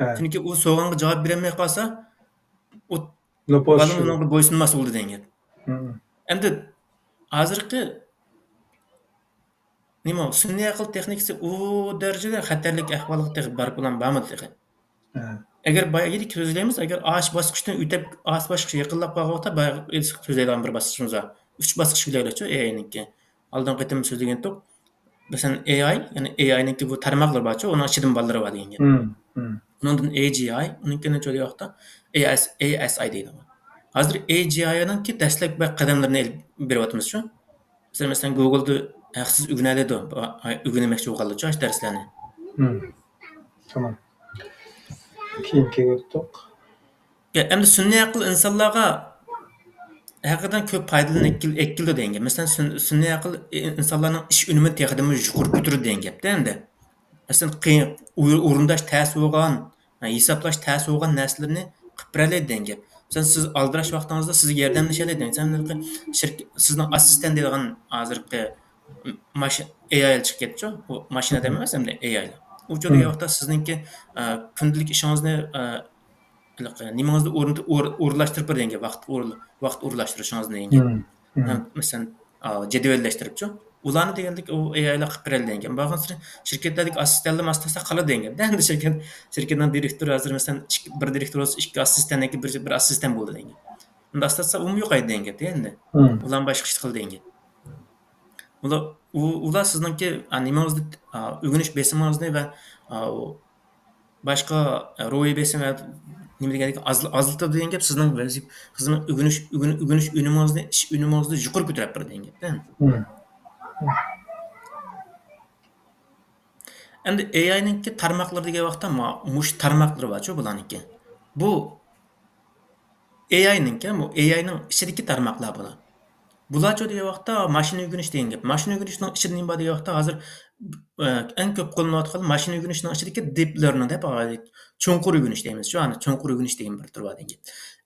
ھە. چۈنكى ئۇ سوئالغا جاۋاب بېرەلمەي قالسا، ئۇ بالا ئۇنىڭغا بويسۇنماس بولدى دېگەن گەپ. ئەمدى ھازىرقى نېمە، سۈنئىي ئەقىل تېخنىكىسى ئۇ دەرىجىدە خەتەرلىك ئەھۋالغا تېخى بارىپ بولغان بارمىدى تېخى. ھە. ئەگەر بايىقى سۆزلەيمىز، ئەگەر ئاش باسقۇچتىن ئۆتۈپ، ئاش باسقۇچقا يېقىنلاپ قالغان ۋاقىتتا، بايىقى سۆزلەيدىغان بىر باسقۇچىمىز بار. ئۈچ باسقۇچ بىلەيلىچۇ ئېئاينىڭكى. ئالدىنقى قېتىم سۆزلىگەنتۇق. مەسىلەن، ئېئاي، يەنى ئېئاينىڭكى بۇ تارماقلىرى بارچۇ، ئۇنىڭ ئىچىدىمۇ بالىلىرى بار دېگەن گەپ. ئۇنىڭدىن ئېجىئاي، ئۇنىڭ كېيىن شۇ ۋاقىتتا ئېئەس، ئېئەسئاي دەيدۇ. ھازىر ئېجىئاينىڭكى دەسلەپكى قەدەملىرىنى ئېلىپ بېرىۋاتىمىزچۇ. مەسىلەن، مەسىلەن، گۇگلدا ھەقسىز ئۆگىنەلەيدۇ، ئۆگىنەلمەكچى بولغانلارچۇ ئاشۇ دەرسلەرنى. تامام. كېيىنكىگە ئۆتتۇق. يا، ئەمدى سۈنئىي ئەقىل ئىنسانلارغا ھەقىقەتەن كۆپ پايدىلىرىنى ئەكىل-، ئەكىلىدۇ دېگەن گەپ. مەسىلەن، سۈن-، سۈنئىي ئەقىل ئى-، ئىنسانلارنىڭ ئىش ئۈنۈمىنى تېخىدىمۇ يۇقىرى كۆتۈرىدۇ دېگەن گەپتە ئەمدى. مەسىلەن، قىيىن، ئور-، ئورۇنداش تەس بولغان، ھە، ھېسابلاش تەس بولغان نەرسىلەرنى قىلىپ بېرەلەيدۇ دېگەن گەپ. مەسىلەن، سىز ئالدىراش ۋاقتىڭىزدا سىزگە ياردەملىشەلەيدۇ. مەسىلەن، شىرك-، سىزنىڭ ئاسسىستېنت دەيدىغان ھازىرقى ماشىنا، ئېئاي چىقىپ كەتتىچۇ. بۇ ماشىنا دەيمەن ئەمدى، ئېئاي. ئۇ چاغدا ۋاقىتتا سىزنىڭكى، ئە، كۈندىلىك ئىشىڭىزنى، ئە، ھېلىقى نېمىڭىزنى ئورنىتىپ، ئور-، ئورۇنلاشتۇرۇپ بېرىدىكەن، ۋاقىت ئور-، ۋاقىت ئورۇنلاشتۇرۇشىڭىزنى دېگەن گەپ. ھە، مەسىلەن، ئا، جەدۋەللەشتۈرۈپچۇ. ئۇلارنى دېگەندەك ئۇ ئېي ئايلار قىلىپ بېرەلەيدىكەن. بارغانسېرى شىركەتلەردىكى ئاستىستانلار ئاستىستا قالىدىكەن. ئەمدى شىركەت، شىركەتنىڭ دىرېكتورى ھازىر مەسىلەن، ئىككى، بىر دىرېكتور بولسا، ئىككى ئاستىستاننىڭكى بىر، بىر ئاستىستان بولىدىكەن. ئۇنداق ئاستا ئاستا ئۇمۇ يوقايدىكەن ئەمدى. ئۇلارمۇ باشقا ئىش قىلىدىكەن. ئۇلار، ئۇ-، ئۇلار سىزنىڭكى، ئا، نېمىڭىزنى، ئا، ئۆگىنىش بېسىمىڭىزنى ۋە، ئا، ئۇ باشقا، ئا، روھىي بېسىم ۋە نېمە دېگەندەك ئاز-، ئازلىتىدۇ دېگەن گەپ، سىزنىڭ ۋەزىپ-، سىزنىڭ ئۆگىنىش، ئۆگىنىش ئۈنۈمىڭىزنى، ئىش ئۈنۈمىڭىزنى يۇقىرى كۆتۈرۈپ بېرىدۇ دېگەن گەپ. ئەمدى ئېي ئاينىڭكى تارماقلىرى دېگەن ۋاقىتتا ما-، مۇشۇ تارماقلىرى بارچۇ بۇلارنىڭكى. بۇ ئېي ئاينىڭكى، بۇ ئېي ئاينىڭ ئىچىدىكى تارماقلار بۇلار. بۇلارچۇ دېگەن ۋاقىتتا ماشىنا ئۆگىنىش دېگەن گەپ. ماشىنا ئۆگىنىشنىڭ ئىچىدە نېمە بار دېگەن ۋاقىتتا ھازىر، ئە، ئەڭ كۆپ قوللىنىۋاتقان ماشىنا ئۆگىنىشنىڭ ئىچىدىكى دىپ لېرنىڭ دەپ، چوڭقۇر ئۆگىنىش دەيمىز شۇ، ئەنە چوڭقۇر ئۆگىنىش دېگەن بىر تۈر بار دېگەن گەپ.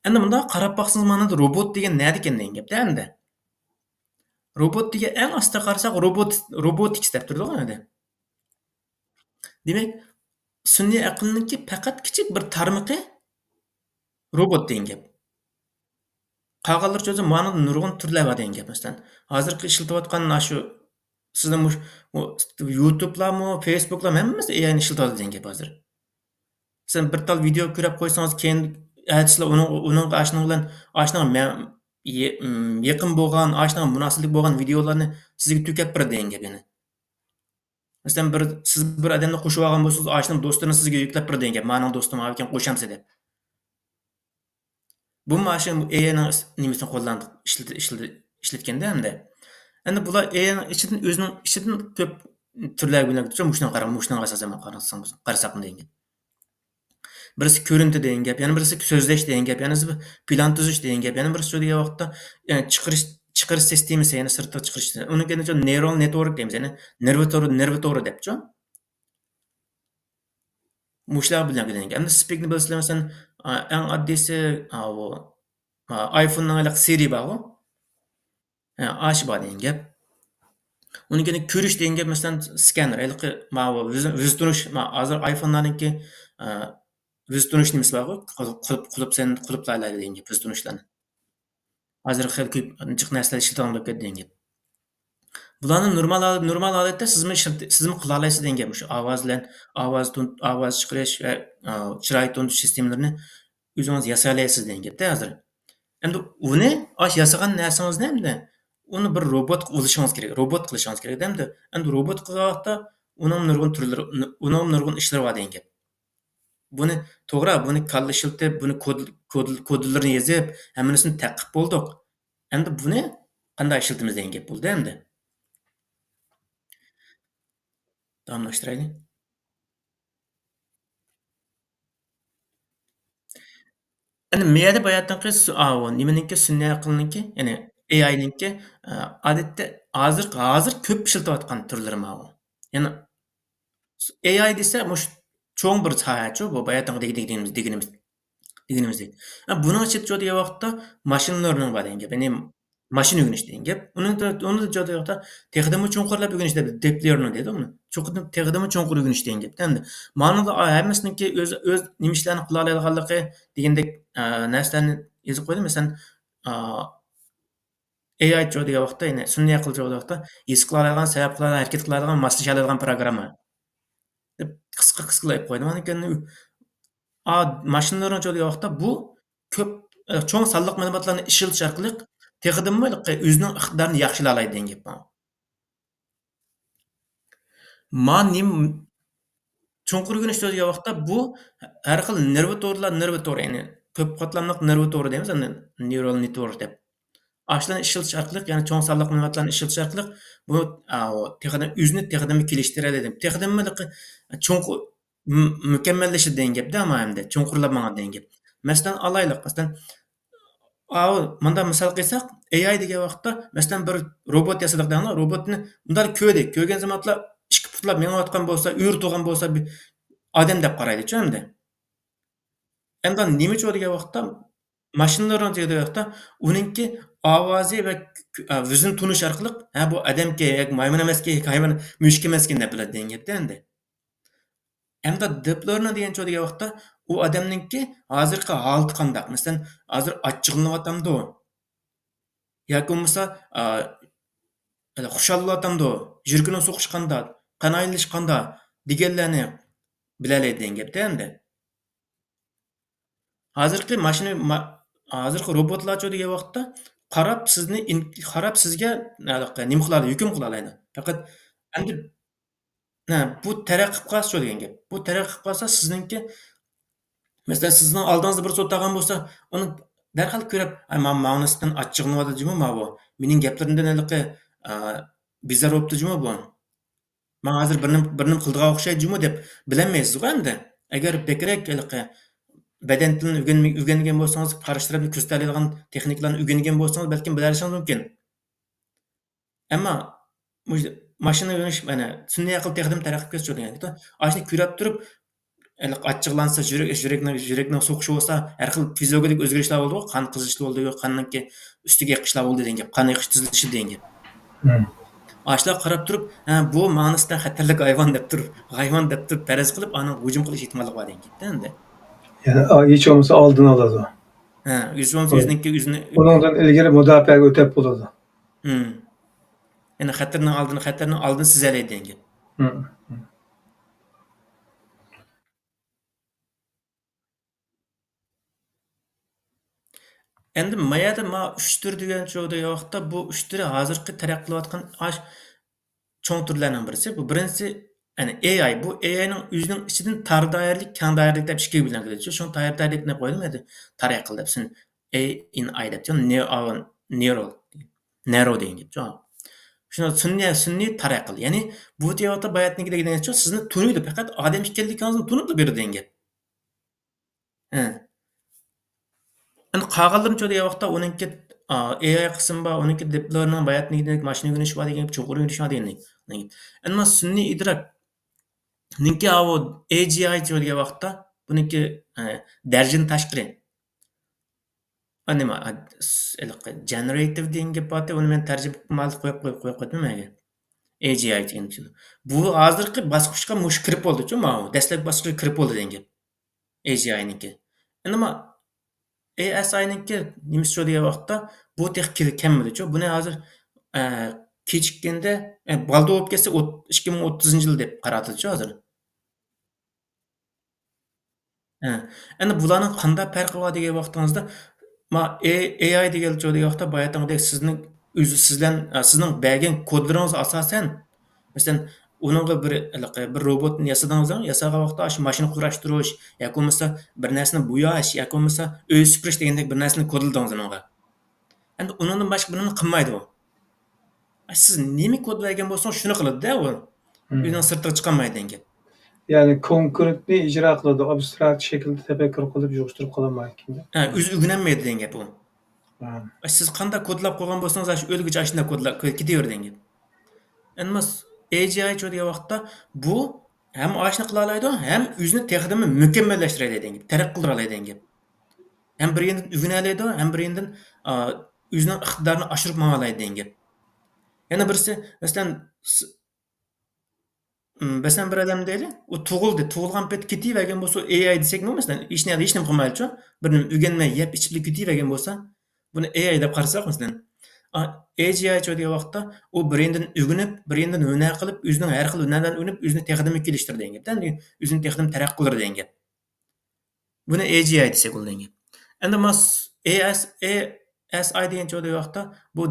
ئەمدى مۇنداق قاراپ باقسىڭىز، مانا روبوت دېگەن نەدىكەن دېگەن گەپتە ئەمدى. روبوت دېگەن ئەڭ ئاستا قارىساق، روبوت، روبوتىكس دەپ تۇرىدىغۇ ئەمدى. دېمەك، سۈنئىي ئەقىلنىڭكى پەقەت كىچىك بىر تارمىقى روبوت دېگەن گەپ. قالغانلىرىچە ئۆزى مانا نۇرغۇن تۈرلەر بار دېگەن گەپ. مەسىلەن، ھازىرقى ئىشلىتىۋاتقان ئاشۇ سىزنىڭ مۇش-، مۇ-، يۇتۇبلارمۇ، فېيسبۇكلارمۇ ھەممىسى ئېي ئاينى ئىشلىتىۋاتىدۇ دېگەن گەپ ھازىر. سىز بىر تال ۋىدېو كۆرۈپ قويسىڭىز، كېيىن ئەتىسىلا ئۇنىڭ، ئۇنىڭغا ئاشۇنىڭ بىلەن، ئاشۇنىڭ مە-، يې-، م، يېقىن بولغان، ئاشۇنىڭ مۇناسىۋەتلىك بولغان ۋىدېولارنى سىزگە تۆكۈپ بېرىدۇ دېگەن گەپ يەنە. مەسىلەن، بىر، سىز بىر ئادەمنى قوشۇۋالغان بولسىڭىز، ئاشۇنىڭ دوستلىرىنى سىزگە يۈكلەپ بېرىدۇ دېگەن گەپ، مانىڭ دوستۇم ئاۋۇ ئىكەن، قوشامسىز دەپ. بۇمۇ ئاشۇ ئېي ئاينىڭ ئىس-، نېمىسىنى قوللاندۇق، ئىشلىتى-، ئىشلىتى-، ئىشلەتكەندە ئەمدى. ئەمدى بۇلار ئېي ئاينىڭ ئىچىدىن، ئۆزىنىڭ ئىچىدىن كۆپ تۈرلەرگە بۆلۈنۈپ كېتىدۇ. مۇشۇنىڭغا قارا-، مۇشۇنىڭغا ئاساسەن قارىساڭ، قارىساقمۇ دېگەن گەپ. بىرسى كۆرۈنتە دېگەن گەپ، يەنە بىرسى سۆزلەش دېگەن گەپ، يەنە بىرسى پىلان تۈزۈش دېگەن گەپ، يەنە بىرسى شۇ دېگەن ۋاقىتتا، يەنى چىقىرىش، چىقىرىش سىستېمىسى، يەنى سىرتقا چىقىرىش. ئۇنىڭ كەينىدە نېرال نېتۋورك دەيمىز، يەنى نېرۋا تورى، نېرۋا تورى دەپچۇ. مۇشۇلار بىلەن ئۆگىنىدىكەن. ئەمدى سپىكنى بىلىسىلەر، مەسىلەن، ئا، ئەڭ ئاددىيسى، ئا، ئۇ، ئا، ئايفوننىڭ ھېلىقى سىرى بارغۇ. ھە، ئاشۇ بار دېگەن گەپ. ئۇنىڭ كېيىن كۆرۈش دېگەن گەپ، مەسىلەن، سكانېر، ھېلىقى ماۋۇ يۈز، يۈز تونۇش، ما-، ھازىر ئايفونلارنىڭكى، ئا، يۈز تونۇش نېمىسى بارغۇ، قۇلۇپ، قۇلۇپ، قۇلۇپ سەن، قۇلۇپلايلايدۇ دېگەن گەپ، يۈز تونۇشلارنى. ھازىر خېلى كۆپ جىق نەرسىلەر ئىشلىتىدىغان بولۇپ كەتتى دېگەن گەپ. بۇلارنى نورمال ھال-، نورمال ھالەتتە سىزمۇ ئىشلىتى-، سىزمۇ قىلالايسىز دېگەن گەپ. مۇشۇ ئاۋاز بىلەن، ئاۋاز تون-، ئاۋاز چىقىرىش ۋە، ئا، چىراي تونۇش سىستېمىلىرىنى ئۆزىڭىز ياسايالايسىز دېگەن گەپتە ھازىر. ئەمدى ئۇنى، ئاشۇ ياسىغان نەرسىڭىزنى ئەمدى ئۇنى بىر روبوت ئۇلىشىڭىز كېرەك، روبوت قىلىشىڭىز كېرەك. ئەمدى، ئەمدى روبوت قىلغان ۋاقىتتا ئۇنىڭ نۇرغۇن تۈرلىرى، ئۇنىڭ نۇرغۇن ئىشلىرى بار دېگەن گەپ. بۇنى توغرا، بۇنى كاللا ئىشلىتىپ، بۇنى كود، كود، كودلىرىنى يېزىپ، ھەممىسىنى تەقىپ بولدۇق. ئەمدى بۇنى قانداق ئىشلىتىمىز دېگەن گەپ بولدى ئەمدى. داۋاملاشتۇرايلى. ئەنە مەيەدە باياتىنقى سۇ-، ئاۋۇ نېمىنىڭكى، سۈنئىي ئەقىلنىڭكى، يەنى ئېي ئاينىڭكى، ئە، ئادەتتە ھازىر، ھازىر كۆپ ئىشلىتىۋاتقان تۈرلىرى ماۋۇ. يەنى ئېي ئاي دېسە، مۇشۇ چوڭ بىر ساھەچۇ، بۇ باياتىنقى دېگىنىمىز، دېگىنىمىز، دېگىنىمىزدەك. ھە، بۇنىڭ ئىچىدە چۇ دېگەن ۋاقىتتا ماشىنىلارنىڭ بار دېگەن گەپ. يەنى ماشىنا ئۆگىنىش دېگەن گەپ. ئۇنىڭ، ئۇنىڭدا چۇ دېگەن ۋاقىتتا تېخىدىنمۇ چوڭقۇرلاپ ئۆگىنىش دەپ، دىپ لېرنىڭ دەيدۇ ئۇنى. چوقۇم تېخىدىنمۇ چوڭقۇر ئۆگىنىش دېگەن گەپ. ئەمدى مانىڭدا ھەممىسىنىڭكى ئۆز، ئۆز نېمە ئىشلارنى قىلالايدىغانلىقى دېگەندەك، ئە، نەرسىلەرنى يېزىپ قويدۇم. مەسىلەن، ئا، ئېي ئاي چۇ دېگەن ۋاقىتتا، يەنى سۈنئىي ئەقىل چۇ دېگەن ۋاقىتتا ھېس قىلالايدىغان، سەۋەب قىلالايدىغان، ھەرىكەت قىلالايدىغان، ماسلىشالايدىغان پىروگرامما دەپ قىسقا، قىسقىلاپ قويدۇم. ئاندىن كېيىن، ئا، ماشىنىلارنىڭ چۇ دېگەن ۋاقىتتا بۇ كۆپ، ئە، چوڭ سانلىق مەلۇماتلارنى ئىشلىتىش ئارقىلىق تېخىدىنمۇ ئۆزىنىڭ ئىقتىدارىنى ياخشىلالايدۇ دېگەن گەپ بۇ. ما نېمە چوڭقۇر ئۆگىنىش دېگەن ۋاقىتتا بۇ ھەر خىل نېرۋا تورلار، نېرۋا تورى، يەنى كۆپ قاتلاملىق نېرۋا تورى دەيمىز، يەنى نېرال نېتۋورك دەپ. ئاشۇلارنى ئىشلىتىش ئارقىلىق، يەنى چوڭ سانلىق مەلۇماتلارنى ئىشلىتىش ئارقىلىق بۇ، ئا، ئۇ تېخىدىن ئۆزىنى تېخىدىنمۇ كېلىشتۈرەلەيدۇ. تېخىدىنمۇ چوڭقۇر، مۇ-، مۇكەممەللىشىدۇ دېگەن گەپتە، ئەمما ئەمدى چوڭقۇرلاپ ماڭىدۇ دېگەن گەپ. مەسىلەن، ئالايلۇق، مەسىلەن، ئاۋۇ مۇنداق مىسال قىلساق، ئېي ئاي دېگەن ۋاقىتتا، مەسىلەن، بىر روبوت ياسىدۇق دەڭلار، روبوتنى مۇنداق كۆردى، كۆرگەن زامانلا ئىككى پۇتلاپ مېڭىۋاتقان بولسا، ئۆرە تۇرغان بولسا، بىر ئادەم دەپ قارايدىچۇ ئەمدى. ئەمدى نېمىچۇ دېگەن ۋاقىتتا، ماشىنىلارنىڭ دېگەن ۋاقىتتا ئۇنىڭكى ئاۋازى ۋە ك-، ك-، ئا، يۈزىنى تونۇش ئارقىلىق، ھە، بۇ ئادەمكەن ياكى مايمۇن ئەمەسكەن ياكى ھايۋان، مۈشۈك ئەمەسكەن دەپ بىلىدۇ دېگەن گەپتە ئەمدى. ئەمدى دىپ لېرنىڭ دېگەن چۇ دېگەن ۋاقىتتا، ئۇ ئادەمنىڭكى ھازىرقى ھالىتى قانداق؟ مەسىلەن، ھازىر ئاچچىقلىنىۋاتامدۇ؟ ياكى بولمىسا، ئا، خۇشال بولۇۋاتامدۇ، يۈرىكىنىڭ سوقۇشى قانداق، قان ئايلىنىشى قانداق دېگەنلەرنى بىلەلەيدۇ دېگەن گەپتە ئەمدى. ھازىرقى ماشىنا، ما-، ھازىرقى روبوتلارچۇ دېگەن ۋاقىتتا قاراپ سىزنى ئىن-، قاراپ سىزگە ھېلىقى نېمە قىلالايدۇ، ھۆكۈم قىلالايدۇ. پەقەت ئەمدى، ھە، بۇ تەرەققىي قىلىپ قالسىچۇ دېگەن گەپ. بۇ تەرەققىي قىلىپ قالسا سىزنىڭكى، مەسىلەن، سىزنىڭ ئالدىڭىزدا بىرسى ئولتۇرغان بولسا، ئۇنى دەرھال كۆرۈپ، ئاي، ماڭا، ماڭا نىسبەتەن ئاچچىقلىنىۋاتىدۇ جۇمۇ ماۋۇ. مېنىڭ گەپلىرىمدىن ھېلىقى، ئا، بىزار بوپتۇ جۇمۇ بۇ. ماڭا ھازىر بىر نېمە، بىر نېمە قىلىدىغان ئوخشايدۇ جۇمۇ دەپ بىلەلمەيسىزغۇ ئەمدى. ئەگەر بەكرەك ھېلىقى بەدەن تىلىنى ئۆگەنمە-، ئۆگەنگەن بولسىڭىز، قارشى تەرەپنى كۆزىتەلەيدىغان تېخنىكىلارنى ئۆگەنگەن بولسىڭىز، بەلكىم بىلەلىشىڭىز مۇمكىن. ئەمما مۇش-، ماشىنا ئۆگىنىش، مانا، سۈنئىي ئەقىل تېخىدىمۇ تەرەققىي قىلىپ كەتسىچۇ دېگەن. ئاشۇنى كۆرۈپ تۇرۇپ، ھېلىقى ئاچچىقلانسا، يۈرەك، يۈرەكنىڭ، يۈرەكنىڭ سوقۇشى بولسا، ھەر خىل فىزىولوگىيەلىك ئۆزگىرىشلەر بولىدۇ، قان قىزىشلار بولىدۇ، قاننىڭكى ئۈستىگە ئېقىشلار بولىدۇ دېگەن گەپ، قان ئېقىش تېزلىشى دېگەن گەپ. مم. ئاشۇلارغا قاراپ تۇرۇپ، ھە، بۇ ماڭا نىسبەتەن خەتەرلىك ھايۋان دەپ تۇرۇپ، ھايۋان دەپ تۇرۇپ پەرەز قىلىپ، ئانىڭغا ھۇجۇم قىلىش ئېھتىماللىقى بار دېگەن گەپتە ئەمدى. يەنى، ئا، ھېچ بولمىسا ئالدىنى ئالىدۇ. ھە، ھېچ بولمىسا مم. ئۆزىنىڭكى، ئۆزىنى ئۇنىڭدىن ئىلگىرى مۇداپىئەگە ئۆتۈپ بولىدۇ. مم. يەنى خەتەرنىڭ ئالدىنى، خەتەرنىڭ ئالدىنى سىزەلەيدۇ دېگەن گەپ. مم. مم. ئەمدى ما يەردە ما ئۈچ تۈر دېگەنچۇ دېگەن ۋاقىتتا، بۇ ئۈچ تۈرى ھازىرقى تەرەققىي قىلىۋاتقان ئاش چوڭ تۈرلەرنىڭ بىرسى. بۇ بىرىنچىسى، يەنى ئېي ئاي. بۇ ئېي ئاينىڭ ئۆزىنىڭ ئىچىدىن تار دائىرىلىك، كەڭ دائىرىلىك دەپ ئىككىگە بۆلۈنگەن. شۇڭا تار دائىرىلىك دەپ قويدۇم، ئەمدى تار ئەقىل دەپ. سىن، ئېي ئىن ئاي دەپ. نېرو، نېرو دېگەن گەپ. شۇنىڭ سۈنئىي، سۈنئىي تار ئەقىل. يەنى بۇ دېگەن ۋاقىتتا باياتنىكى دېگەنچۇ سىزنى تونۇيدۇ، پەقەت ئادەم ئىكەنلىكىڭىزنى تونۇپلا بېرىدۇ دېگەن گەپ. ھە. ئەمدى قالغانلىرىنىچۇ دېگەن ۋاقىتتا ئۇنىڭكى، ئا، ئېي ئاي قىسمى بار، ئۇنىڭكى دىپ لېرنىڭ باياتنىڭكىدەك ماشىنا ئۆگىنىش بار دېگەن گەپ، چوڭقۇر ئۆگىنىش بار دېگەن. ئەمما سۈنئىي ئىدراكنىڭكى ئاۋۇ ئېي جى ئاي چۇ دېگەن ۋاقىتتا بۇنىڭكى، ئە، دەرىجىدىن تاشقىرى. ئا، نېمە، ئا، س-، ھېلىقى جېنېراتىپ دېگەن گەپ بارتى، ئۇنى مەن تەرجىمە قىلىپ قويۇپ، قويۇپ، قويۇپ قويدۇم ھەگە. ئېي جى ئاي دېگەن. بۇ ھازىرقى باسقۇچقا مۇشۇ كىرىپ بولدىچۇ، ماۋۇ. دەسلەپكى باسقۇچقا كىرىپ بولدى دېگەن گەپ. ئېي جى ئاينىڭكى. ئەمما ئېي ئېس ئاينىڭكى نېمىسىچۇ دېگەن ۋاقىتتا بۇ تېخى كېل-، كەلمىدىچۇ. بۇنى ھازىر، ئە، كېچىككەندە، ئە، بالدۇر بولۇپ كەتسە، ئوت-، ئىككى مىڭ ئوتتۇزىنچى يىل دەپ قارىتىدىچۇ ھازىر. ھە. ئەنە بۇلارنىڭ قانداق پەرقى بار دېگەن ۋاقتىڭىزدا، ما، ئېي-، ئېي ئاي دېگەنچۇ دېگەن ۋاقىتتا باياتىنقىدەك سىزنىڭ ئۆزى، سىزلەن، ئە، سىزنىڭ بەرگەن كودلىرىڭىز ئاساسەن، مەسىلەن، ئۇنىڭغا بىر، ھېلىقى، بىر روبوتنى ياسىدىڭىز، ياسىغان ۋاقىتتا ئاشۇ ماشىنا قۇراشتۇرۇش ياكى بولمىسا بىر نەرسىنى بوياش ياكى بولمىسا ئۆي سۈپۈرۈش دېگەندەك بىر نەرسىنى كودلىدىڭىز ئۇنىڭغا. ئەمدى ئۇنىڭدىن باشقا بىر نېمە قىلمايدۇ ئۇ. سىز نېمە كودلايدىغان بولسىڭىز، شۇنى قىلىدۇ-دە ئۇ. مم. ئۆزىنىڭ سىرتىغا چىقالمايدۇ دېگەن گەپ. يەنى كونكرېتنى ئىجرا قىلىدۇ، ئابستراكت شەكىلدە تەپەككۇر قىلىپ يىغىشتۇرۇپ قالالمايدىكەن. ھە، ئۆزى ئۆگىنەلمەيدۇ دېگەن گەپ ئۇ. ھە. سىز قانداق كودلاپ قويغان بولسىڭىز، ئاشۇ ئۆلگۈچە ئاشۇنداق كودلاپ كېتىۋېرىدۇ دېگەن گەپ. ئەمما ئېي جى ئاي چۇ دېگەن ۋاقىتتا بۇ ھەم ئاشۇنى قىلالايدۇ، ھەم ئۆزىنى تېخىدىنمۇ مۇكەممەللەشتۈرەلەيدۇ دېگەن گەپ، تەرەققىي قىلدۇرالايدۇ دېگەن گەپ. ھەم بىر يېرىدىن ئۆگىنەلەيدۇ، ھەم بىر يېرىدىن، ئا، ئۆزىنىڭ ئىقتىدارىنى ئاشۇرۇپ ماڭالايدۇ دېگەن گەپ. يەنە بىرسى، مەسىلەن، س-، م، مەسىلەن، بىر ئادەم دەيلى، ئۇ تۇغۇلدى، تۇغۇلغان پېتى كېتىۋەرگەن بولسا، ئېي ئاي دېسەكمۇ، مەسىلەن، ھېچ نەدە، ھېچنېمە قىلمايدىچۇ، بىر نېمە ئۆگەنمەي، يەپ ئىچىپلا كېتىۋەرگەن بولسا، بۇنى ئېي ئاي دەپ قارىساق، مەسىلەن، ئا، ئېي جى ئاي چۇ دېگەن ۋاقىتتا ئۇ بىر يېرىدىن ئۆگىنىپ، بىر يېرىدىن ھۈنەر قىلىپ، ئۆزىنىڭ ھەر خىل ھۈنەرلەرنى ئۆگىنىپ، ئۆزىنى تېخىدىنمۇ كېلىشتۈرىدۇ دېگەن گەپ. ئۆزىنى تېخىدىنمۇ تەرەققىي قىلدۇرىدۇ دېگەن گەپ. بۇنى ئېي جى ئاي دېسەك بولىدۇ دېگەن گەپ. ئەمدى ماس-، ئېي ئېس، ئېي ئېس ئاي دېگەن چۇ دېگەن ۋاقىتتا بۇ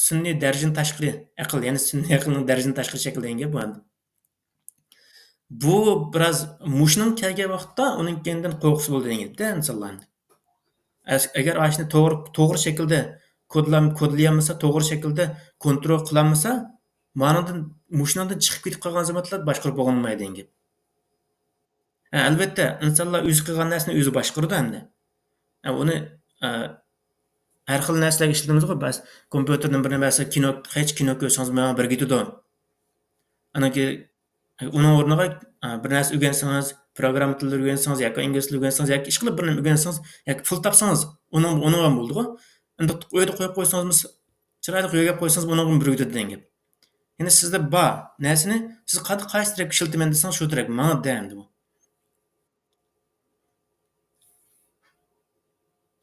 سۈنئىي دەرىجىدىن تاشقىرى ئەقىل، يەنى سۈنئىي ئەقىلنىڭ دەرىجىدىن تاشقىرى شەكىل دېگەن گەپ بۇ ئەمدى. بۇ بىراز مۇشۇنىڭ كەلگەن ۋاقىتتا ئۇنىڭ كەينىدىن قورققۇسى بولىدۇ دېگەن گەپتە ئىنسانلار ئەمدى. ئەس-، ئەگەر ئاشۇنى توغرا، توغرا شەكىلدە كودلام-، كودلىيالمىسا، توغرا شەكىلدە كونترول قىلالمىسا، مانىڭدىن، مۇشۇنىڭدىن چىقىپ كېتىپ قالغان زامانلار باشقۇرۇپ بولغىلىمايدۇ دېگەن گەپ. ھە، ئەلۋەتتە، ئىنسانلار ئۆزى قىلغان نەرسىنى ئۆزى باشقۇرىدۇ ئەمدى. ھە، ئۇنى، ئە، ھەر خىل نەرسىلەرگە ئىشلىتىمىزغۇ، بەس، كومپيۇتېردىن بىر نەرسە، كىنو، قايچە كىنو كۆرسىڭىز، ماڭا بىر كېتىدۇ. ئانىڭكى، ئۇنىڭ ئورنىغا، ئە، بىر نەرسە ئۆگەنسىڭىز، پروگرامما تىللىرى ئۆگەنسىڭىز ياكى ئىنگلىز تىلى ئۆگەنسىڭىز ياكى ئىشقىلىپ بىر نېمە ئۆگەنسىڭىز ياكى پۇل تاپسىڭىز، ئۇنىڭ، ئۇنىڭغا بولىدىغۇ. ئەمدى ئۆيدە قويۇپ قويسىڭىزمۇ، چىرايلىق يۆگەپ قويسىڭىز، ئۇنىڭغىمۇ بىر كېتىدۇ دېگەن گەپ. يەنى سىزدە بار نەرسىنى سىز قايسى، قايسى تەرەپكە ئىشلىتىمەن دېسىڭىز، شۇ تەرەپكە ماڭىدۇ ئەمدى بۇ.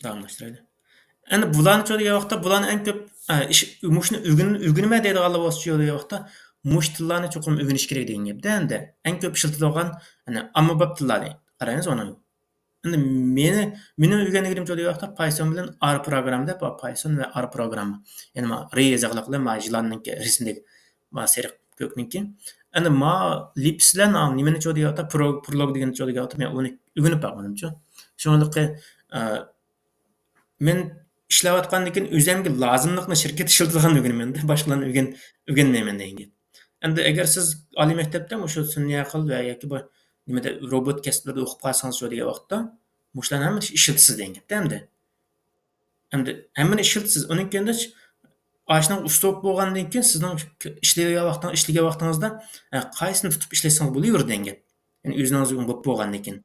داۋاملاشتۇرايلى. ئەنە بۇلارنىچۇ دېگەن ۋاقىتتا، بۇلارنى ئەڭ كۆپ ئە، ئىش، مۇشۇنى ئۆگىن-، ئۆگىنىمەن دەيدىغانلار بولسا، شۇ دەيدىغان ۋاقىتتا مۇشۇ تىللارنى چوقۇم ئۆگىنىش كېرەك دېگەن گەپتە ئەمدى. ئەڭ كۆپ ئىشلىتىدىغان، يەنى ئاممىباب تىللارنى قارايمىز ئۇنىڭ. ئەمدى مېنى، مېنىڭ ئۆگەنگىنىمچە دەيدىغان ۋاقىتتا پايسون بىلەن ئار پروگرامما دەپ، پايسون ۋە ئار پروگرامما. يەنى ما رې يېزىقلىق بىلەن ما يىلاننىڭكى رەسىمدىكى ما سېرىق كۆكنىڭكى. ئەمدى ما لىپس بىلەن، ئا، نېمىنى چو دەيدىغان ۋاقىتتا، پرو-، پرولوگ دېگەننى چو دەيدىغان ۋاقىتتا مەن ئۇنى ئۆگىنىپ باقمىدىمچۇ. شۇڭلۇقى، ئە، مەن ئىشلەۋاتقاندىن كېيىن ئۆزۈمگە لازىملىقنى شىركەت ئىشلىتىدىغان ئۆگىنىمەن، باشقىلارنى ئۆگەن-، ئۆگەنمەيمەن دېگەن گەپ. ئەمدى ئەگەر سىز ئالىي مەكتەپتە مۇشۇ سۈنئىي ئەقىل ۋە ياكى بۇ نېمىدە روبوت كەسىپلىرىدە ئوقۇپ قالسىڭىز شۇ دېگەن ۋاقىتتا مۇشۇلارنى ھەممىنى ئىشلىتىسىز دېگەن گەپتە ئەمدى. ئەمدى ھەممىنى ئىشلىتىسىز. ئۇنىڭ كېيىن ئاشۇنىڭ ئۇسلۇب بولغاندىن كېيىن سىزنىڭ ئىشلىگەن ۋاقتىڭ-، ئىشلىگەن ۋاقتىڭىزدا، ئە، قايسىنى تۇتۇپ ئىشلەتسىڭىز بولۇۋېرىدۇ دېگەن گەپ. يەنى ئۆزىڭىز بولۇپ بولغاندىن كېيىن.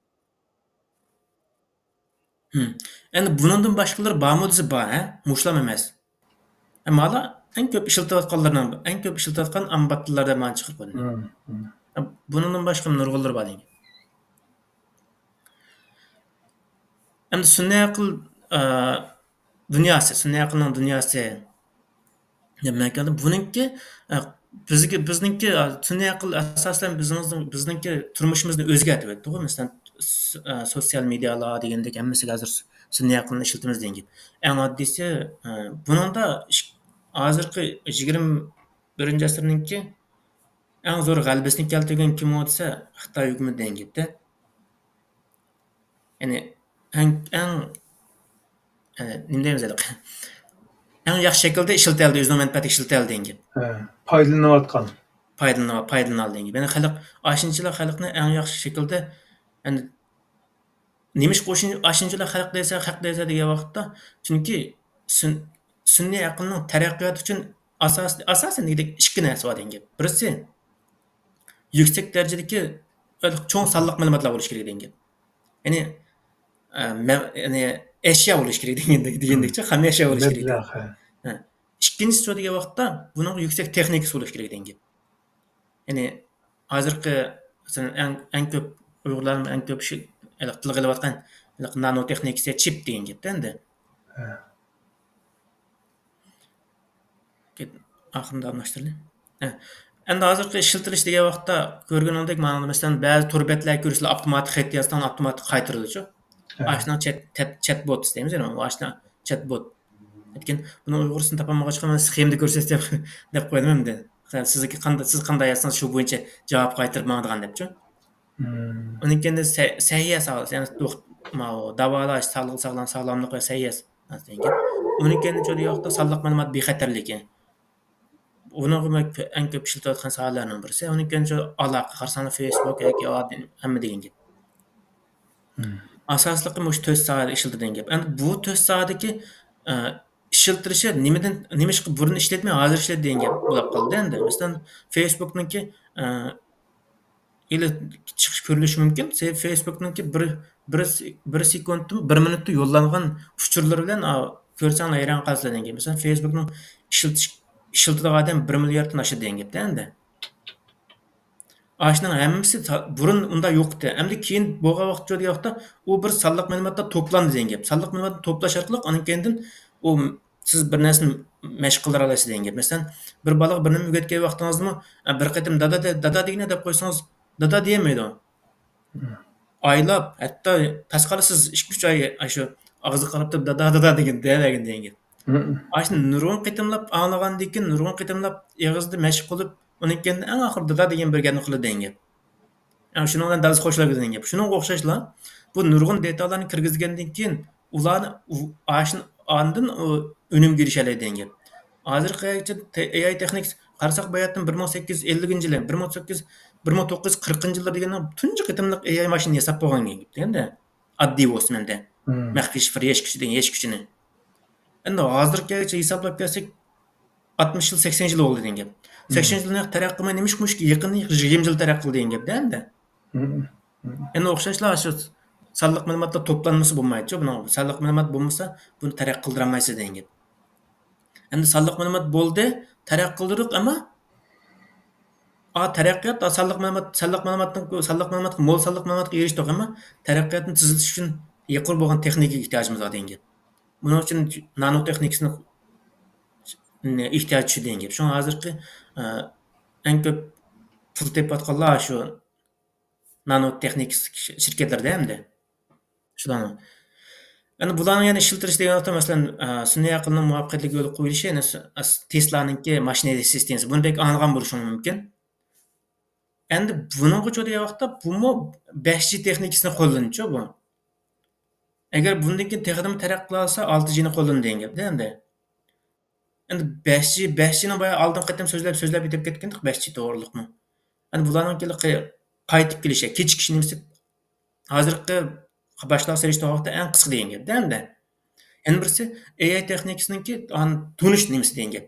ھىم. ئەمدى بۇنىڭدىن باشقىلىرى بارمۇ دېسە بار، ھە؟ مۇشۇلام ئەمەس. ئەمما ئەڭ كۆپ ئىشلىتىۋاتقانلىرىنىڭ، ئەڭ كۆپ ئىشلىتىۋاتقان ئاممىباب تىللار دەپ مانا چىقىرىپ قويدۇم. ھىم، ھىم. بۇنىڭدىن باشقا نۇرغۇنلىرى بار دېگەن. ئەمدى سۈنئىي ئەقىل، ئە، دۇنياسى، سۈنئىي ئەقىلنىڭ دۇنياسى دېمەك، بۇنىڭكى، ئە، بىزگە، بىزنىڭكى، ئە، سۈنئىي ئەقىل ئاساسەن بىزنىڭ، بىزنىڭكى تۇرمۇشىمىزنى ئۆزگەرتىۋەتتىغۇ. مەسىلەن، س-، ئە، سوتسىيال مېدىيالار دېگەندەك ھەممىسىگە ھازىر س-، سۈنئىي ئەقىلنى ئىشلىتىمىز دېگەن گەپ. ئەڭ ئاددىيسى، ئە، بۇنىڭدا ئىش-، ھازىرقى يىگىرمە بىرىنچى ئەسىرنىڭكى ئەڭ زور غەلىبىسىنى كەلتۈرگەن كىم ئۇ دېسە، خىتاي ھۆكۈمىتى دېگەن گەپتە. يەنى ئەڭ، ئەڭ، ئە، نېمە دەيمىز ھېلىقى؟ ئەڭ ياخشى شەكىلدە ئىشلىتەلدى، ئۆزىنىڭ مەنپەئەتىگە ئىشلىتەلدى دېگەن گەپ. ھە، پايدىلىنىۋاتقان. پايدىلىنىۋ-، پايدىلىنالدى دېگەن گەپ. يەنى خەلق، ئاشۇنچىلا خەلقنى ئەڭ ياخشى شەكىلدە، يەنى نېمىشقا ئۇشۇن-، ئاشۇنچىلا خەلق دەيسەن، خەق دەيسەن دېگەن ۋاقىتتا، چۈنكى سۈن-، سۈنئىي ئەقىلنىڭ تەرەققىياتى ئۈچۈن ئاساس-، ئاساسەن دېگۈدەك ئىككى نەرسە بار دېگەن گەپ. بىرسى، يۈكسەك دەرىجىدىكى چوڭ سانلىق مەلۇماتلار بولۇشى كېرەك دېگەن گەپ. يەنى، ئە، مە-، يەنى ئەشيا بولۇشى كېرەك دېگەندەك، دېگەندەكچە، خام ئەشيا بولۇشى كېرەك. مەبلەغ، ھە. ھە. ئىككىنچىسى دېگەن ۋاقىتتا بۇنىڭغا يۈكسەك تېخنىكىسى بولۇشى كېرەك دېگەن گەپ. يەنى ھازىرقى، مەسىلەن، ئەڭ، ئەڭ كۆپ ئۇيغۇرلارنىڭ ئەڭ كۆپ شۇ، ھېلىقى تىلغا ئېلىۋاتقان ھېلىقى نانو تېخنىكىسى، چىپ دېگەن گەپتە ئەمدى. ھە. ئاخىرىنى داۋاملاشتۇرىلى. ھە. ئەمدى ھازىرقى ئىشلىتىلىش دېگەن ۋاقىتتا كۆرگىنىڭدەك، مانا مەسىلەن، بەزى تور بەتلەرگە كۆرسىلە ئاپتوماتىك خەت يازساڭ ئاپتوماتىك قايتۇرىدۇچۇ. ھە. ئاشۇنىڭ چەت، تەت-، چەت بوت دەيمىز، يەنى ئاشۇنىڭ چەت بوت. لېكىن بۇنىڭ ئۇيغۇرچىسىنى تاپالمىغاچقا، مەن سخېمىدا كۆرسەتسە دەپ، دەپ قويدۇم ئەمدى. سىزگە قاندا-، سىز قانداق يازسىڭىز، شۇ بويىچە جاۋاب قايتۇرۇپ ماڭىدىغان دەپچۇ. مم. ئۇنىڭ كەينىدىن سە-، سەھىيە ساغ-، يەنى دوخت-، ماۋۇ داۋالاش، ساغلىق، ساغلام-، ساغلاملىق ۋە سەھىيە دېگەن گەپ. ئۇنىڭ كەينىدىن شۇ دېگەن ۋاقىتتا سانلىق مەلۇمات بىخەتەرلىكى. ئۇنىڭغا مەن كۆ-، ئەڭ كۆپ ئىشلىتىۋاتقان ساھەلەرنىڭ بىرسى. ئۇنىڭ كەينىدىن شۇ ئالاقە، قارىساڭلار فېيسبۇك ياكى ھەممە دېگەن گەپ. مم. ئاساسلىقى مۇشۇ تۆت ساھەدە ئىشلىتىدىغان گەپ. ئەمدى بۇ تۆت ساھەدىكى، ئە، ئىشلىتىلىشى نېمىدىن، نېمىشقا بۇرۇن ئىشلەتمەي ھازىر ئىشلەت دېگەن گەپ بولاپ قالدى ئەمدى. مەسىلەن، فېيسبۇكنىڭكى، ئە، ئىلى چىقىش كۆرۈلۈشى مۇمكىن. سەۋەبى فېيسبۇكنىڭكى بىر، بىر، بىر سېكۇنتتىن بىر مىنۇتتا يوللانغان ئۇچۇرلىرى بىلەن، ئا، كۆرسەڭلار ھەيران قالىسىلەر دېگەن گەپ. مەسىلەن، فېيسبۇكنىڭ ئىشلىتىش، ئىشلىتىدىغان ئادەم بىر مىلياردتىن ئاشىدۇ دېگەن گەپتە ئەمدى. ئاشۇنىڭ ھەممىسى تا-، بۇرۇن ئۇنداق يوق ئىدى. ئەمدى كېيىن بولغان ۋاقىت شۇ دېگەن ۋاقىتتا ئۇ بىر سانلىق مەلۇماتتا توپلاندى دېگەن گەپ. سانلىق مەلۇماتنى توپلاش ئارقىلىق ئۇنىڭ كەينىدىن ئۇ سىز بىر نەرسىنى مەشىق قىلدۇرالايسىز دېگەن گەپ. مەسىلەن، بىر بالىغا بىر نېمە ئۆگەتكەن ۋاقتىڭىزدىمۇ، ئە، بىر قېتىم دادا دە-، دادا دېگىنە دەپ قويسىڭىز، دادا دېيەلمەيدۇ. مم. ئايلاپ، ھەتتا تاشقارىدا سىز ئىككى، ئۈچ ئاي ئاشۇ ئاغزىغا قاراپ تۇرۇپ، دادا، دادا دېگىن، دېيەلەيدىغان دېگەن گەپ. مم. ئاشۇنى نۇرغۇن قېتىملاپ ئاڭلىغاندىن كېيىن، نۇرغۇن قېتىملاپ ئېغىزدا مەشىق قىلىپ، ئۇنىڭ كەينىدىن ئەڭ ئاخىرىدا دادا دېگەن بىر گەپنى قىلىدۇ دېگەن گەپ. ئەنە شۇنىڭ بىلەن دادىسى خوشلايدۇ دېگەن گەپ. شۇنىڭغا ئوخشاشلا، بۇ نۇرغۇن دېتاللارنى كىرگۈزگەندىن كېيىن، ئۇلارنى ئۇ-، ئاشۇن-، ئاندىن ئۇ ئۈنۈمگە ئېرىشەلەيدۇ دېگەن گەپ. ھازىرقى ئەي تېخنىكىسى قارىساق، باياتىن بىر مىڭ سەككىز يۈز ئەللىكىنچى يىلى، بىر مىڭ سەككىز، بىر مىڭ توققۇز يۈز قىرىقىنچى يىللار دېگەننىڭ تۇنجى قېتىملىق ئېي ئاي ماشىنا ياساپ بولغان گەپ دېگەندە. ئاددىي بولسۇن ئەمدى. مم. مەخپىي شىفىر ھېچ كۈچى دېگەن ھېچ كۈچىنى. ئەمدى ھازىرغىچە ھېسابلاپ كەلسەك، ئاتمىش يىل، سەكسەن يىل بولدى دېگەن گەپ. مم. سەكسەن يىل تەرەققىي قىلماي، نېمىشقا مۇشۇ يېقىندا يىگىرمە يىل تەرەققىي قىلدى دېگەن گەپتە ئەمدى. مم. مم. ئەمدى ئوخشاشلا شۇ سانلىق مەلۇماتلار توپلانمىسا بولمايدۇ، بۇنىڭ سانلىق مەلۇمات بولمىسا، بۇنى تەرەققىي قىلدۇرالمايسىز دېگەن گەپ. ئەمدى سانلىق مەلۇمات بولدى، تەرەققىي قىلدۇردۇق، ئەمما ئا، تەرەققىيات، ئا، سانلىق مەلۇمات، سانلىق مەلۇماتنىڭ، سانلىق مەلۇماتقا، مول سانلىق مەلۇماتقا ئېرىشتۇق، ئەمما تەرەققىياتنى تېزلىتىش ئۈچۈن يۇقىرى بولغان تېخنىكىگە ئېھتىياجىمىز بار دېگەن گەپ. بۇنىڭ ئۈچۈن نانو تېخنىكىسىنى ئېھتىياج چۈشىدۇ دېگەن گەپ. شۇڭا ھازىرقى، ئە، ئەڭ كۆپ پۇل تېپىۋاتقانلار شۇ نانو تېخنىكا شىركەتلىرىدە ئەمدى. شۇلارنىڭ. ئەمدى بۇلارنى يەنە ئىشلىتىش دېگەن ۋاقىتتا، مەسىلەن، ئە، سۈنئىي ئەقىلنىڭ مۇۋەپپەقىيەتلىك يولغا قويۇلۇشى، يەنە س-، ئەس-، تېسلانىڭكى ماشىنا سىستېمىسى. بۇنى بەك ئاڭلىغان بولۇشۇڭ مۇمكىن. ئەمدى بۇنىڭغىچۇ دېگەن ۋاقىتتا بۇمۇ بەش جى تېخنىكىسىنى قوللىنىدۇ بۇ. ئەگەر بۇندىن كېيىن تېخىمۇ تەرەققىي قىلالىسا، ئالتە جىنى قوللىنىدۇ دېگەن گەپتە ئەمدى. ئەمدى بەش جى، بەش جىنى بايا ئالدىنقى قېتىم سۆزلەپ، سۆزلەپ ئۆتۈپ كەتكەندۇق بەش جى توغرۇلۇقمۇ. ئەمدى بۇلارنىڭ كېلىپ قايتىپ كېلىشى، كېچىكىش نېمىسى ھازىرقى باشلارغا سېلىشتۇرغان ۋاقىتتا ئەڭ قىسقا دېگەن گەپ ئەمدى. يەنە بىرسى، ئېي ئاي تېخنىكىسىنىڭكى ئان-، تونۇش نېمىسى دېگەن گەپ.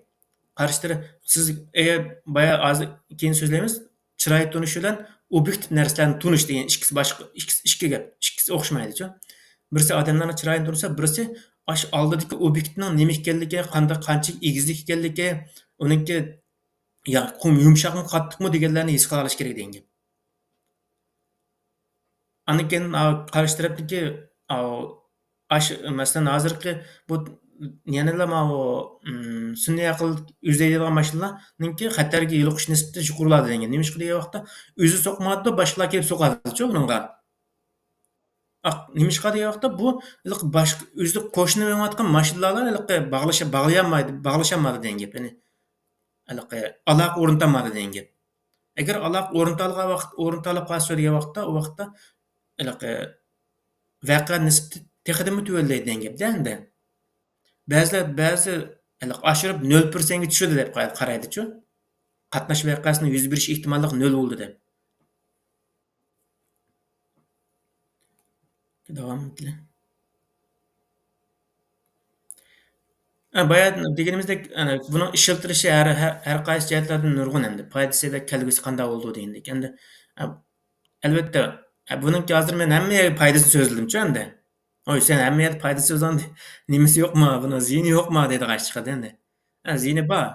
قارشى تەرەپ، سىز ئېي ئاي بايا ھازىر كېيىن سۆزلەيمىز، چىراي تونۇش بىلەن ئوبيېكتىپ نەرسىلەرنى تونۇش دېگەن ئىككىسى باشقا، ئىككىسى ئىككى گەپ، ئىككىسى ئوخشىمايدۇچۇ. بىرسى ئادەملەرنىڭ چىرايىنى تونۇسا، بىرسى ئاشۇ ئالدىدىكى ئوبيېكتنىڭ نېمە ئىكەنلىكى، قانداق، قانچە ئېگىزلىك ئىكەنلىكى، ئۇنىڭكى يا قۇم يۇمشاقمۇ، قاتتىقمۇ دېگەنلەرنى ھېس قىلالىش كېرەك دېگەن گەپ. ئاندىن كېيىن، ئا، قارشى تەرەپنىڭكى، ئا، ئاش-، مەسىلەن، ھازىرقى بۇ يەنىلا ماۋۇ، ئىم، سۈنئىي ئەقىل ئۆزلەيدىغان ماشىنىلارنىڭكى خەتەرگە يولۇقۇش نىسبىتى يۇقىرىلاردا دېگەن. نېمىشقا دېگەن ۋاقىتتا، ئۆزى سوقمايدۇ، باشقىلار كېلىپ سوقىدۇچۇ ئۇنىڭغا. ئاق، نېمىشقا دېگەن ۋاقىتتا، بۇ ھېلىقى باشقا، ئۆزى قوشنا مېڭىۋاتقان ماشىنىلار ھېلىقى باغلىشا-، باغلىيالمايدۇ، باغلىشالمايدۇ دېگەن گەپ. يەنى ھېلىقى ئالاقە ئورنىتالمايدۇ دېگەن گەپ. ئەگەر ئالاقە ئورنىتالغان ۋاقىت، ئورنىتالىپ قالسا دېگەن ۋاقىتتا، ئۇ ۋاقىتتا ھېلىقى ۋەقە نىسبىتى تېخىدىنمۇ تۆۋەنلەيدۇ دېگەن گەپتە ئەمدى. بەزىلەر، بەزى ھېلىقى ئاشۇرۇپ نۆل پىرسەنتكە چۈشىدۇ دەپ قارايدىچۇ. قاتناش ۋەقەسىنىڭ يۈز بېرىش ئېھتىماللىقى نۆل بولدى دەپ. داۋام ئېتىلە. ھە، بايا دېگىنىمىزدەك، ئەنە، بۇنىڭ ئىشلىتىلىشى ھەر، ھەر، ھەر قايسى جەھەتلەردىن نۇرغۇن ئەمدى. پايدىسى ۋە كەلگۈسى قانداق بولىدۇ دېگەندەك. ئەمدى، ئە، ئەلۋەتتە، ئە، بۇنىڭكى ھازىر مەن ھەممە يەرگە پايدىسىنى سۆزلىدىمچۇ ئەمدى. ۋاي، سەن ھەممە يەردە پايدىسى سۆزلەڭ، نېمىسى يوقما، بۇنىڭ زىيىنى يوقما دەيدىغان ئىش چىقىدۇ ئەمدى. ئە، زىيىنى بار.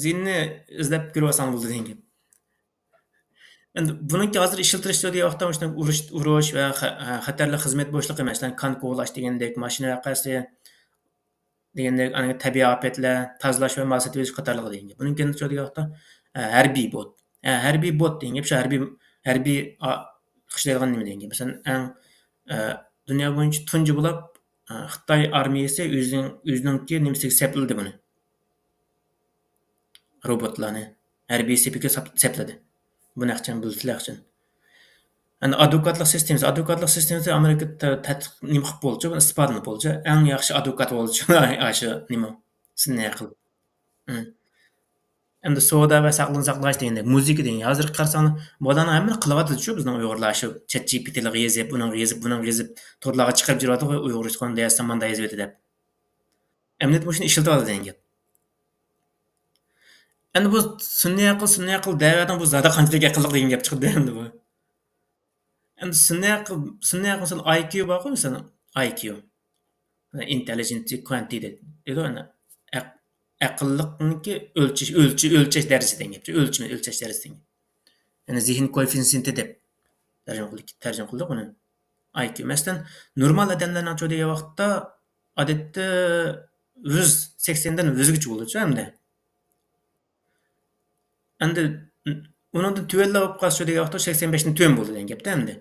زىيىنىنى ئىزدەپ كۆرۈۋالساڭ بولدى دېگەن گەپ. ئەمدى بۇنىڭكى ھازىر ئىشلىتىلىش دېگەن ۋاقىتتا مۇشۇنداق ئۇرۇش، ئۇرۇش ۋە خە-، خەتەرلىك خىزمەت بوشلۇقى، مەسىلەن، قان كولاش دېگەندەك، ماشىنا ۋەقەسى دېگەندەك، ئاندىن تەبىئىي ئاپەتلەر، تازىلاش ۋە مال سېتىۋېلىش قاتارلىقلار دېگەن گەپ. بۇنىڭ كەينىدە دېگەن ۋاقىتتا، ھە، ھەربىي بوت. ھە، ھەربىي بوت دېگەن گەپ شۇ، ھەربىي، ھەربىي، ئا، ئىشلەيدىغان نېمە دېگەن گەپ. مەسىلەن، ئەڭ، ئە، دۇنيا بويىچە تۇنجى بولاپ، ئە، خىتاي ئارمىيەسى ئۆزىنىڭ، ئۆزىنىڭكى نېمىسىگە سەپلىدى بۇنى. روبوتلارنى ھەربىي سېپىگە ساپ-، سەپلىدى. بۇنى ئەخچەن بىلسىلەر ئەخچەن. ئەمدى ئادۋوكاتلىق سىستېمىسى. ئادۋوكاتلىق سىستېمىسى ئامېرىكا تە-، تەتقىق نېمە قىلىپ بولدىچۇ، بۇنى ئىسپاتلىنىپ بولدىچۇ. ئەڭ ياخشى ئادۋوكات بولدىچۇ، ئاشۇ نېمە، سۈنئىي ئەقىل. ئەمدى سودا ۋە ساقلىنى ساقلاش دېگەندەك، مۇزىكا دېگەن. ھازىرقى قارىساڭلار، بۇلارنىڭ ھەممىنى قىلىۋاتىدۇچۇ بىزنىڭ ئۇيغۇرلار. شۇ چات جى پى تىلىغا يېزىپ، ئۇنىڭغا يېزىپ، بۇنىڭغا يېزىپ، تورلارغا چىقىرىپ يۈرۈۋاتىدۇ، ئۇيغۇر ئۇچقۇن دەيەر ساماندا يېزىۋېتى دەپ. ئەمدى مۇشۇنى ئىشلىتىۋاتىدۇ دېگەن گەپ. ئەمدى بۇ سۈنئىي ئەقىل، سۈنئىي ئەقىل دەۋەردىڭ، بۇ زادى قانچىلىك ئەقىللىق دېگەن گەپ چىقىدۇ ئەمدى بۇ. ئەمدى سۈنئىي ئەقىل، سۈنئىي ئەقىل، مىسال، ئاي كيۇ بارغۇ، مىسال، ئاي كيۇ. ئىنتېللىجېنت كۋانتى دەيدۇ، ئەنە، ئەق-، ئەقىللىقنىڭكى ئۆلچەش، ئۆلچە-، ئۆلچەش دەرىجىسى دېگەن گەپ، ئۆلچىمى، ئۆلچەش دەرىجىسى دېگەن. يەنى زېھىن كوئېففىتسېنتى دەپ تەرجىمە قىلدۇق، تەرجىمە قىلدۇق ئۇنى. ئاي كيۇ. مەسىلەن، نورمال ئادەملەرنىڭچۇ دېگەن ۋاقىتتا، ئادەتتە يۈز سەكسەندىن يۈزگىچە بولىدۇ ئەمدى. ئەمدى ئۇنىڭدىن تۆۋەنلا بولۇپ قالسا دېگەن ۋاقىتتا سەكسەن بەشتىن تۆۋەن بولىدۇ دېگەن گەپتە ئەمدى.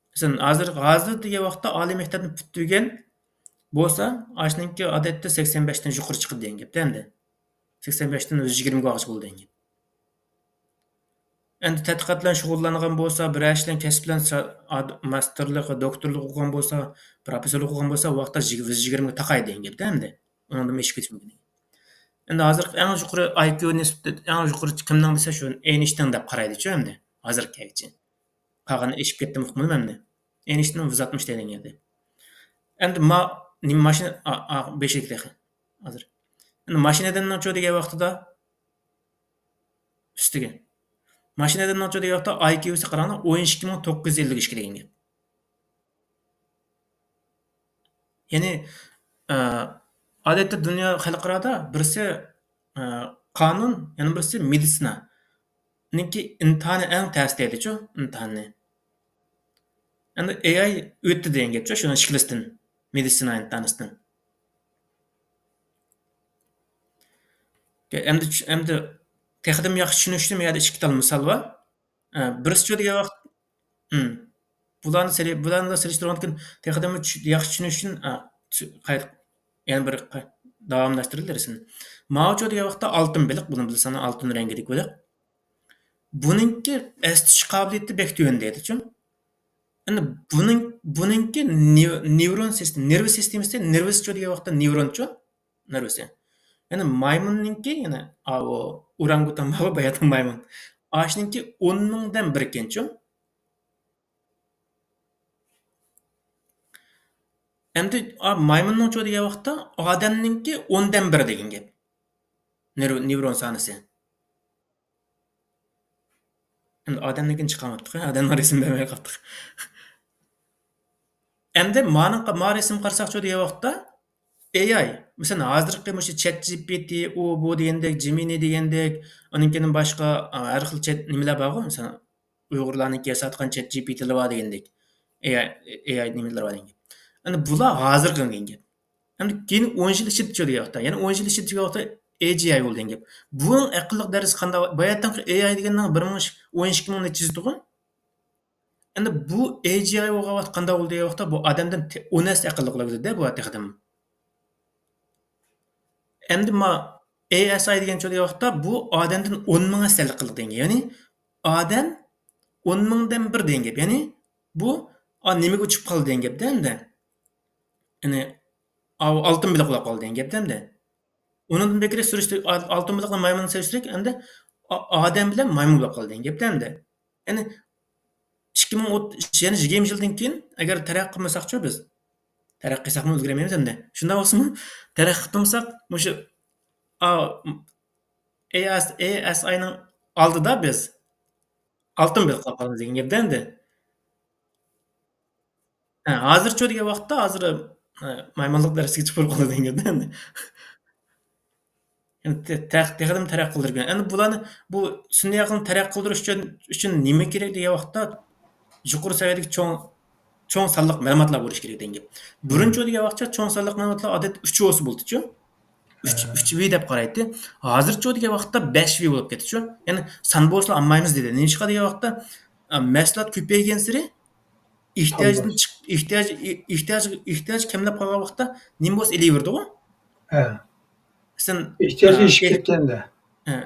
مەسىلەن، ھازىر، ھازىر دېگەن ۋاقىتتا ئالىي مەكتەپنى پۈتتۈرگەن بولسا، ئاشۇنىڭكى ئادەتتە سەكسەن بەشتىن يۇقىرى چىقىدۇ دېگەن گەپتە ئەمدى. سەكسەن بەشتىن يۈز يىگىرمىگە بارغۇچە بولىدۇ دېگەن گەپ. ئەمدى تەتقىقات بىلەن شۇغۇللانغان بولسا، بىرەر ئىش بىلەن، كەسىپ بىلەن سا-، ئاد-، ماستېرلىق، دوكتورلۇق ئوقۇغان بولسا، پروفېسسورلۇق ئوقۇغان بولسا، ۋاقىتتا يىگ-، يۈز يىگىرمىگە تاقايدۇ دېگەن گەپتە ئەمدى. ئۇنىڭدىن ئېشىپ كېتىش مۇمكىن. ئەمدى ھازىرقى ئەڭ يۇقىرى ئاي كيۇ نىسبىتى، ئەڭ يۇقىرى كىمنىڭ دېسە، شۇ ئەينشتىن دەپ قارايدىچۇ ئەمدى، ھازىرغىچە. قالغىنى ئېشىپ كەتتىمۇ ئۇقمىدىم ئەمدى. ئەينشتىن يۈز ئاتمىش دېگەن ئىدى. ئەمدى ما-، نېمە ماشىنا، ئا، ئا، بېشىدىكى تېخى. ھازىر. ئەمدى ماشىنا ئادەمنىڭچۇ دېگەن ۋاقتىدا ئۈستىگە. ماشىنا ئادەمنىڭچۇ دېگەن ۋاقتىدا ئاي كيۇسى قاراڭلار، ئون ئىككى مىڭ توققۇز يۈز ئەللىك ئىككى دېگەن گەپ. يەنى، ئە، ئادەتتە دۇنيا خەلقئارادا بىرسى، ئە، قانۇن، يەنە بىرسى مېدىتسىنانىڭكى ئىمتىھانى ئەڭ تەس دەيدىچۇ، ئىمتىھاننى. ئەمدى ئېي ئاي ئۆتتى دېگەن گەپچۇ، شۇنىڭ ئىككىلىسىدىن، مېدىتسىنا ئىمتىھانىسىدىن. ئەمدى چۈ-، ئەمدى تېخىدىمۇ ياخشى چۈشىنىش ئۈچۈن، بۇ يەردە ئىككى تال مىسال بار. ئە، بىرسىچۇ دېگەن ۋاقىت، ئىم، بۇلارنى سېلى-، بۇلارنى سېلىشتۇرغاندىن كېيىن تېخىدىمۇ چۈ-، ياخشى چۈشىنىش ئۈچۈن، ئە، چۈ-، قايتا يەنە بىر قا-، داۋاملاشتۇرىدۇ دەرسنى. ماۋۇچۇ دېگەن ۋاقىتتا ئالتۇن بېلىق، بۇنى بىلسەڭلار، ئالتۇن رەڭگىدىكى بېلىق. بۇنىڭكى ئەستىشىش قابىلىيىتى بەك تۆۋەن دەيدىچۇ. ئەمدى بۇنىڭ، بۇنىڭكى نېۋ-، نېۋرون سىستېما، نېرۋا سىستېمىسى، نېرۋىسىچۇ دېگەن ۋاقىتتا نېۋرونچۇ، نېرۋىسى. يەنى مايمۇننىڭكى، يەنى ئاۋۇ ئورانگۇتان بارغۇ، باياتىن مايمۇن. ئاشنىڭكى ئون مىڭدىن بىركەنچۇ. ئەمدى، ئا، مايمۇننىڭچۇ دېگەن ۋاقىتتا ئادەمنىڭكى ئوندىن بىرى دېگەن گەپ. نېرۋ-، نېۋرون سانىسى. ئەمدى ئادەمنىڭكىنى چىقارماپتىق، ئادەمنىڭ رەسىمىنى بەرمەي قاپتۇق. ئەمدى مانىڭ، ما رەسىمگە قارىساقچۇ دېگەن ۋاقىتتا، ئېي ئاي، مەسىلەن، ھازىرقى مۇشۇ چات جى پى تى، ئۇ، بۇ دېگەندەك، جېمىنى دېگەندەك، ئۇنىڭ كېيىن باشقا، ئا، ھەر خىل چات نېمىلەر بارغۇ، مەسىلەن، ئۇيغۇرلارنىڭكى ياساتقان چات جى پى تىلى بار دېگەندەك، ئېي ئاي، ئېي ئاي نېمىلىرى بار دېگەندەك. ئەمدى بۇلار ھازىرقى دېگەن گەپ. ئەمدى كېيىن ئون يىل ئىچىدىچۇ دېگەن ۋاقىتتا، يەنە ئون يىل ئىچىدىچۇ دېگەن ۋاقىتتا ئېي جى ئاي بولدى دېگەن گەپ. بۇنىڭ ئەقىللىق دەرىجىسى قانداق؟ باياتىنقى ئېي ئاي دېگەننىڭ بىر مىڭ ئون ئىككى مىڭ نەچچىسىدىغۇ. ئەمدى بۇ ئېي جى ئاي بولغان ۋاقىت قانداق بولدى دېگەن ۋاقىتتا، بۇ ئادەمدىن تې-، ئون ھەسسە ئەقىللىقلاردىدە بۇ تېخىدىن. ئەمدى ما ئېي ئېس ئاي دېگەن چۆ دېگەن ۋاقىتتا، بۇ ئادەمدىن ئون مىڭ ھەسسە ئەقىللىق دېگەن گەپ. يەنى ئادەم ئون مىڭدىن بىر دېگەن گەپ. يەنى بۇ، ئا، نېمىگە ئۇچۇپ قالدى دېگەن گەپتە ئەمدى. يەنى ئاۋۇ ئالتۇن بېلىق بولۇپ قالدى دېگەن گەپتە ئەمدى. ئۇنىڭدىن بەكرەك سۈرۈشتۈرۈك، ئا-، ئالتۇن بېلىق بىلەن مايمۇننى سېلىشتۇرۇپ، ئەمدى ئا-، ئادەم بىلەن مايمۇن بولۇپ قالدى دېگەن گەپتە ئەمدى. يەنى ئىككى مىڭ ئوتتۇز، يەنى يىگىرمە يىلدىن كېيىن ئەگەر تەرەققىي قىلمىساقچۇ بىز؟ تەرەققىي قىلساقمۇ ئۆزگىرەلمەيمىز ئەمدى. شۇنداق بولسىمۇ، تەرەققىي قىلمىساق، مۇشۇ، ئا، ئېي ئېس، ئېي ئېس ئاينىڭ ئالدىدا بىز ئالتۇن بېلىق بولۇپ قالىمىز دېگەن گەپتە ئەمدى. ھە، ھازىرچۇ دېگەن ۋاقىتتا، ھازىر، ھە، مايمۇنلۇق دەرىجىسىگە چىقىپ قالىدۇ دېگەن گەپتە ئەمدى. يەنى تە-، تە-، تېخىدىن تەرەققىي قىلدۇرۇپ، يەنى بۇلارنى، بۇ سۈنئىي ئەقىلنى تەرەققىي قىلدۇرۇش ئۈچۈن، ئۈچۈن نېمە كېرەك دېگەن ۋاقىتتا، يۇقىرى سەۋىيەدىكى چوڭ، چوڭ سانلىق مەلۇماتلار بولۇشى كېرەك دېگەن گەپ. بۇرۇنچۇ دېگەن ۋاقىتتا چوڭ سانلىق مەلۇماتلار ئادەتتە ئۈچ ئوسى بولدىچۇ. ئۈچ، ئۈچ ۋى دەپ قارايتتى. ھازىرچۇ دېگەن ۋاقىتتا بەش ۋى بولۇپ كەتتىچۇ. يەنى سان بولسىلا ئالمايمىز دېدى. نېمىشقا دېگەن ۋاقىتتا، ئە، مەھسۇلات كۆپەيگەنسېرى ئېھتىياجدىن چىق-، ئېھتىياج، ئېھتىياج، ئېھتىياج كەملەپ قالغان ۋاقىتتا نېمە بولسا ئېلىۋېرىدىغۇ. ھە. مەسىلەن، ئېھتىياج ئېشىپ كەتكەندە. ھە.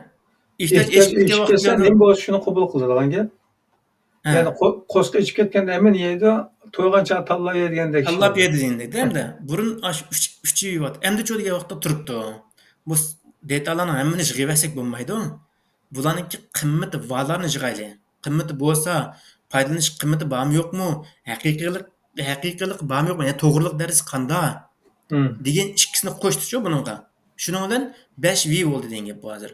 ئېھتىياج ئېشىپ كەتكەن ۋاقىتتا نېمە بولسا شۇنى قوبۇل قىلىدىغان گەپ. ھە. يەنى قو-، قورسىقى ئېچىپ كەتكەندە ھەممىنى يەيدۇ، تويغان چاغ تاللاپ يەيدىگەندەك. تاللاپ يەيدىگەندەك، دەمدە. بۇرۇن ئاش ئۈچ، ئۈچ يەۋاتتى. ئەمدى چۇ دېگەن ۋاقىتتا تۇرۇپتۇ. بۇ س-، دېتاللارنىڭ ھەممىنى يىغىۋەرسەك بولمايدۇ. بۇلارنىڭكى قىممىتى بارلارنى يىغايلى. قىممىتى بولسا، پايدىلىنىش قىممىتى بارمۇ يوقمۇ؟ ھەقىقىيلىق، ھەقىقىيلىقى بارمۇ يوقمۇ؟ يەنى توغرىلىق دەرىجىسى قانداق؟ دېگەن ئىككىسىنى قوشتىچۇ بۇنىڭغا. شۇنىڭ بىلەن بەش ۋى بولدى دېگەن گەپ بۇ ھازىر.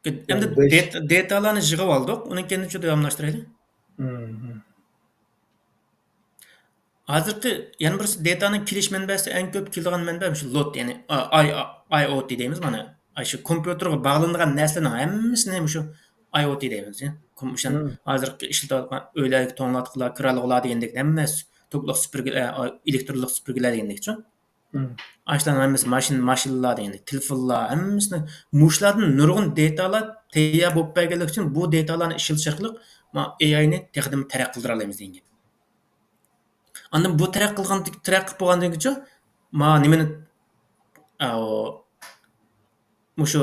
ئەمدى دەت-، دېتاللارنى يىغىۋالدۇق. ئۇنىڭ كېيىن شۇ داۋاملاشتۇرايلى. ھازىرقى يەنە بىرسى دېتانىڭ كېلىش مەنبەسى، ئەڭ كۆپ كېلىدىغان مەنبە مۇشۇ لوت، يەنى ئاي، ئاي ئو تى دەيمىز مانا. ئاي شۇ كومپيۇتېرغا باغلىنىدىغان نەرسىلەرنىڭ ھەممىسىنى مۇشۇ ئاي ئو تى دەيمىز. كوم-، مۇشۇ ھازىرقى ئىشلىتىۋاتقان ئۆيلەرگە توڭلاتقۇلار، كىرئانلىقلار دېگەندەك ھەممىسى توكلۇق سۈپۈرگىلەر، ئا، ئېلېكترونلۇق سۈپۈرگىلەر دېگەندەكچۇ. ئاشۇلارنىڭ ھەممىسى ماشىنا، ماشىنىلار دېگەندەك، تېلېفونلار ھەممىسىنى، مۇشۇلاردىن نۇرغۇن دېتاللار تەييار بولۇپ بەرگەنلىكى ئۈچۈن بۇ دېتاللارنى ئىشلىتىش ئارقىلىق ما ئېي ئاينى تېخىدىمۇ تەرەققىي قىلدۇرالايمىز دېگەن گەپ. ئاندىن بۇ تەرەققىي قىلغان، تەرەققىي قىلىپ بولغاندىن كېيىنچۇ، ما نېمىنى، ئاۋۇ، مۇشۇ،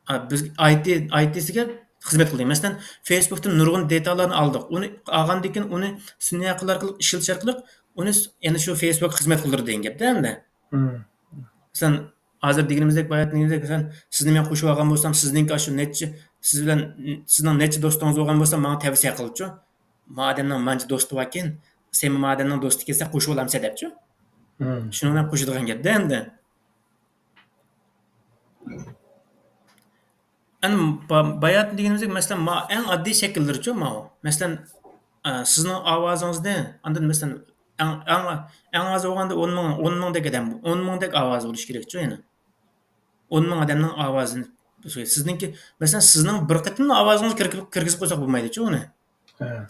ئا، بىز ئاي تى، ئاي تىسىگە خىزمەت قىلدى. مەسىلەن، فېيسبۇكتىن نۇرغۇن دېتاللارنى ئالدۇق. ئۇنى ئالغاندىن كېيىن ئۇنى سۈنئىي ئەقىل ئارقىلىق ئىشلىتىش ئارقىلىق ئۇنى س-، يەنە شۇ فېيسبۇكقا خىزمەت قىلدۇرىدۇ دېگەن گەپتە ئەمدى. مەسىلەن، ھازىر دېگىنىمىزدەك، بايا دېگىنىمىزدەك، مەسىلەن، سىزنى مەن قوشۇپ ئالغان بولسام، سىزنىڭكى ئاشۇ نەچچە، سىز بىلەن، سىزنىڭ نەچچە دوستىڭىز بولغان بولسا، ماڭا تەۋسىيە قىلىپچۇ. ما ئادەمنىڭ مانچە دوستى باركەن، سەن ما ئادەمنىڭ دوستى كەلسە قوشۇپ ئالامسەن دەپچۇ. شۇنىڭ بىلەن قوشىدىغان گەپتە ئەمدى. ئەنە با-، باياتىن دېگىنىمىزدەك، مەسىلەن، ما-، ئەڭ ئاددىي شەكىللىرىچۇ ماۋۇ. مەسىلەن، ئە، سىزنىڭ ئاۋازىڭىزنى، ئاندىن، مەسىلەن، ئەڭ، ئەڭ، ئەڭ ئاز بولغاندا ئون مىڭ، ئون مىڭدەك ئادەم، ئون مىڭدەك ئاۋاز بولۇشى كېرەكچۇ يەنە. ئون مىڭ ئادەمنىڭ ئاۋازىنى، سىزنىڭكى، مەسىلەن، سىزنىڭ بىر قېتىملا ئاۋازىڭىزنى كىرگۈزۈپ، كىرگۈزۈپ قويساق بولمايدۇچۇ ئۇنى.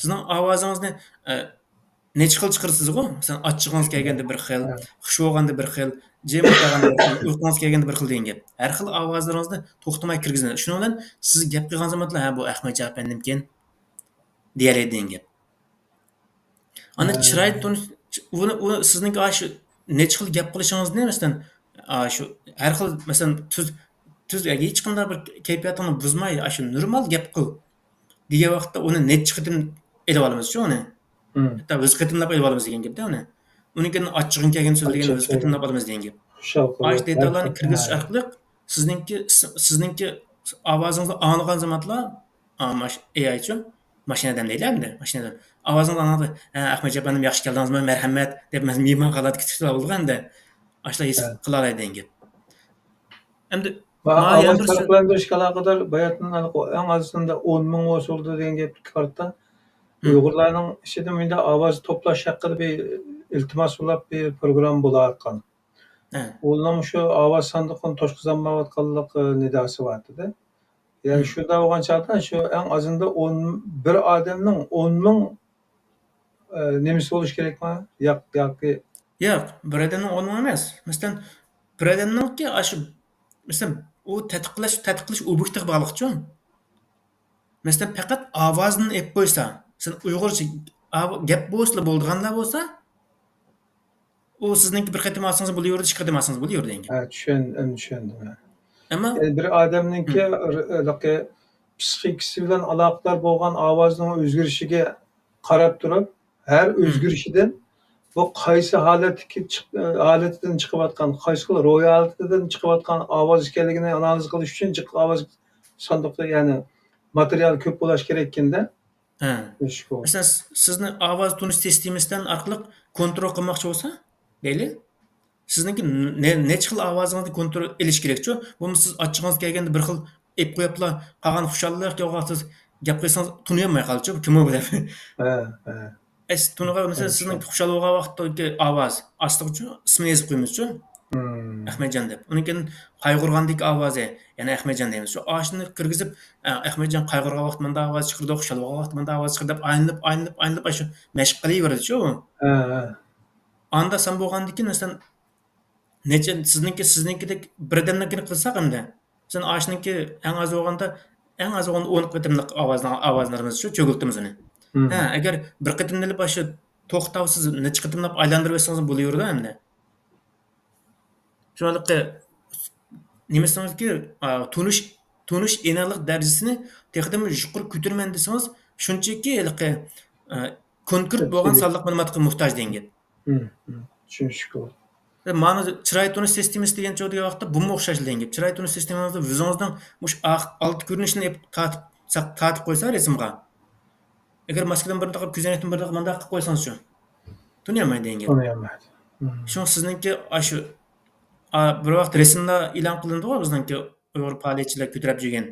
سىزنىڭ ئاۋازىڭىزنى، ئە، نەچچە خىل چىقىرىسىزغۇ؟ مەسىلەن، ئاچچىقىڭىز كەلگەندە بىر خىل، خۇش بولغاندا بىر خىل، جىم قىلغان، ئۇيقۇڭىز كەلگەندە بىر خىل دېگەن گەپ. ھەر خىل ئاۋازلىرىڭىزنى توختىماي كىرگۈزىدۇ. شۇنىڭ بىلەن سىز گەپ قىلغان زاماندا، ھە، بۇ ئەخمەتجان ئەپەندىمكەن دېيەلەيدۇ دېگەن گەپ. ئاندىن ھە. چىراي تونۇش، ئۇنى، ئۇنى سىزنىڭكى ئاشۇ نەچچە خىل گەپ قىلىشىڭىزنى، مەسىلەن، ئاشۇ ھەر خىل، مەسىلەن، تۈز، تۈز، ھېچقانداق بىر كەيپىياتىڭنى بۇزماي، ئاشۇ نورمال گەپ قىل دېگەن ۋاقىتتا ئۇنى نەچچە قېتىم ئېلىۋالىمىزچۇ ئۇنى. مم. ھەتتا يۈز قېتىملاپ ئېلىۋالىمىز دېگەن گەپتە ئۇنى. ئۇنىڭ كېيىن ئاچچىقىڭ كەلگەندە سۆزلىگەن، ئاچچىق يۈز قېتىملاپ ئالىمىز دېگەن گەپ. خۇشال قىلىپ، ئاش دېتاللارنى ھەر كىرگۈزۈش ئارقىلىق سىزنىڭكى، سىزنىڭكى ئاۋازىڭىزنى ئاڭلىغان زامانلا، ئا، ماش-، ئېي ئايچۇ، ماشىنا ئادەم دەيلى ئەمدى، ماشىنا ئادەم. ئاۋازىڭىزنى ئاڭلاپ، ھە، ئەخمەتجان ئەپەندىم، ياخشى كەلدىڭىزمۇ، مەرھەمەت، دەپ مەن مېھمان قالات كۈتۈپ بولغان ئەمدى. ئاشۇلا ھېس قىلالايدۇ دېگەن گەپ. ئەمدى ماڭا ماڭا يەنە ئاۋاز بىر سۆ- پەرقلەندۈرۈشكە ئالاقىدار باياتىن ئەڭ ئازىندا ئون مىڭ بولسا بولىدۇ دېگەن گەپكە قارىتا، مم. ئۇيغۇرلارنىڭ ئىچىدە مۇنداق ئاۋاز توپلاش ھەققىدە بىر ئىلتىماس بولۇپ بىر پروگرامما بولۇۋاتقان. ھە. ئۇلارنىڭ شۇ ئاۋاز ساندۇقىنى توشقۇزالمايۋاتقانلىق، ئە، نىداسى بار ئىدى. يەنى مم. شۇنداق بولغان چاغدا شۇ ئەڭ ئازىندا ئون، بىر ئادەمنىڭ ئون مىڭ، ئە، نېمىسى بولۇشى كېرەكما؟ ياق، ياكى ياق، بىر ئادەمنىڭ ئون مىڭ ئەمەس. مەسىلەن، بىر ئادەمنىڭكى ئاشۇ، مەسىلەن، ئۇ تەتقىق قىلىش، تەتقىق قىلىش ئوبيېكتىغا باغلىقچۇ. مەسىلەن، پەقەت ئاۋازىنى ئېلىپ قويسا، سەن ئۇيغۇرچە ئاۋ-، گەپ بولسىلا بولىدىغانلار بولسا، ئۇ سىزنىڭكى بىر قېتىم ئالسىڭىز بولۇۋېرىدۇ، ئىككى قېتىم ئالسىڭىز بولۇۋېرىدۇ دېگەن گەپ. ھە، چۈشەن-، ئەمدى چۈشەندىم، ھە. ئەمما يەنى بىر ئادەمنىڭكى ھىم. ر-، ھېلىقى پسىخىكىسى بىلەن ئالاقىدار بولغان ئاۋازنىڭ ئۆزگىرىشىگە قاراپ تۇرۇپ، ھەر ھىم. ئۆزگىرىشىدىن بۇ قايسى ھالەتتىكى چىق-، ھالىتىدىن چىقىۋاتقان، قايسى خىل روھىي ھالىتىدىن چىقىۋاتقان ئاۋاز ئىكەنلىكىنى ئانالىز قىلىش ئۈچۈن جىق ئاۋاز ساندۇقى، يەنى ماتېرىيال كۆپ بولۇش كېرەككەندە. ھە. مەسىلەن، س-، سىزنى ئاۋاز تونۇش سىستېمىسىدىن ئارقىلىق كونترول قىلماقچى بولسا، دەيلى، سىزنىڭكى نە-، نەچچە خىل ئاۋازىڭىزنى كونترول ئېلىش كېرەكچۇ. بولمىسا سىز ئاچچىقىڭىز كەلگەندە بىر خىل ئېلىپ قويۇپلا، قالغان خۇشاللىق يوقىغا سىز گەپ قىلسىڭىز تونۇيالماي قالىدىچۇ، كىم ئۇ دەپ. ھە، ھە. ئەس-، تونۇغان، مەسىلەن، سىزنىڭ خۇشال بولغان ۋاقىتتىكى ئاۋاز، ئاستىغىچۇ ئىسمىنى يېزىپ قويىمىزچۇ. مم. ئەخمەتجان دەپ. ئۇنىڭ كېيىن قايغۇرغاندىكى ئاۋازى، يەنە ئەخمەتجان دەيمىز. شۇ ئاشۇنى كىرگۈزۈپ، ئە، ئەخمەتجان قايغۇرغان ۋاقىت مۇنداق ئاۋاز چىقىرىدۇ، خۇشال بولغان ۋاقىت مۇنداق ئاۋاز چىقىرىدۇ دەپ ئايلىنىپ، ئايلىنىپ، ئايلىنىپ ئاشۇ مەشىق قىلىۋېرىدىچۇ. ھە، ھە. ئاندا سان بولغاندىن كېيىن، مەسىلەن، نەچچە، سىزنىڭكى، سىزنىڭكىدەك بىردەمدىن كېيىن قىلساق ئەمدى. سەن ئاشۇنىڭكى ئەڭ ئاز بولغاندا، ئەڭ ئاز بولغاندا ئون قېتىملىق ئاۋازنى، ئاۋازلىرىمىز شۇ چۆگۈلتىمىز ئۇنى. مم. ھە، ئەگەر بىر قېتىمدا ئېلىپ ئاشۇ توختاۋسىز نەچچە قېتىملاپ ئايلاندۇرۇپ ئۆتسىڭىز بولۇۋېرىدۇ ئەمدى. شۇڭا ھېلىقى نېمىسىڭىزكى، ئا، تونۇش، تونۇش ئېنىقلىق دەرىجىسىنى تېخىدىنمۇ يۇقىرى كۆتۈرىمەن دېسىڭىز، شۇنچىكى ھېلىقى، ئا، كونكرېت بولغان سانلىق مەلۇماتقا موھتاج دېگەن گەپ. مم، مم. چۈشىنىشكە بولىدۇ. مانا چىراي تونۇش سىستېمىسى دېگەن چوغ دېگەن ۋاقىتتا بۇمۇ ئوخشاش دېگەن گەپ. چىراي تونۇش سىستېمىڭىزدا يۈزىڭىزنىڭ مۇشۇ ئا-، ئالدى كۆرۈنۈشىنى ئېپ-، تارتىپ، ساق-، تارتىپ قويسا رەسىمغا. ئەگەر ماسكىدىن بىر دەققە، كۆزەينەكتىن بىر دەققە مۇنداق قىلىپ قويسىڭىزچۇ؟ تونۇيالمايدۇ دېگەن گەپ. تونۇيالمايدۇ. مم. شۇڭا سىزنىڭكى ئاشۇ، ئا، بىر ۋاقىت رەسىملەر ئېلان قىلىنىدىغۇ، بىزنىڭكى ئۇيغۇر پائالىيەتچىلەر كۆتۈرۈپ يۈرگەن.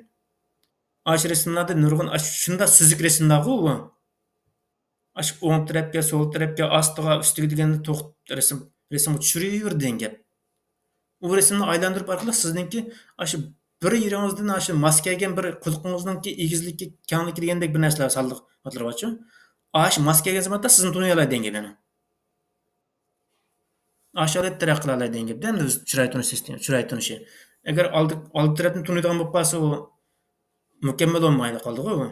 ئاشۇ رەسىملەردە نۇرغۇن ئاشۇ شۇنداق سۈزۈك رەسىملەرغۇ بۇ. ئاشۇ ئوڭ تەرەپكە، سول تەرەپكە، ئاستىغا، ئۈستىگە دېگەندە توختىتىپ رەسىم، رەسىمگە چۈشۈرۈۋېرىدۇ دېگەن گەپ. ئۇ رەسىمنى ئايلاندۇرۇپ ئارقىلىق سىزنىڭكى ئاشۇ بىر يېرىڭىزدىن ئاشۇ ماس كەلگەن بىر قۇلىقىڭىزنىڭكى ئېگىزلىكى، كەڭلىكى دېگەندەك بىر نەرسىلەر سانلىق ئاتلىرى بارچۇ. ئاشۇ ماس كەلگەن زاماندا سىزنى تونۇيالايدۇ دېگەن گەپ يەنە. ئاشۇ ھالەتتە تەرەققىي قىلالايدۇ دېگەن گەپتە، ئەمدى بىز چىراي تونۇش سىستېما، چىراي تونۇشى. ئەگەر ئالدى، ئالدى تەرەپنى تونۇيدىغان بولۇپ قالسا، ئۇ مۇكەممەل بولمايلا قالدىغۇ ئۇ.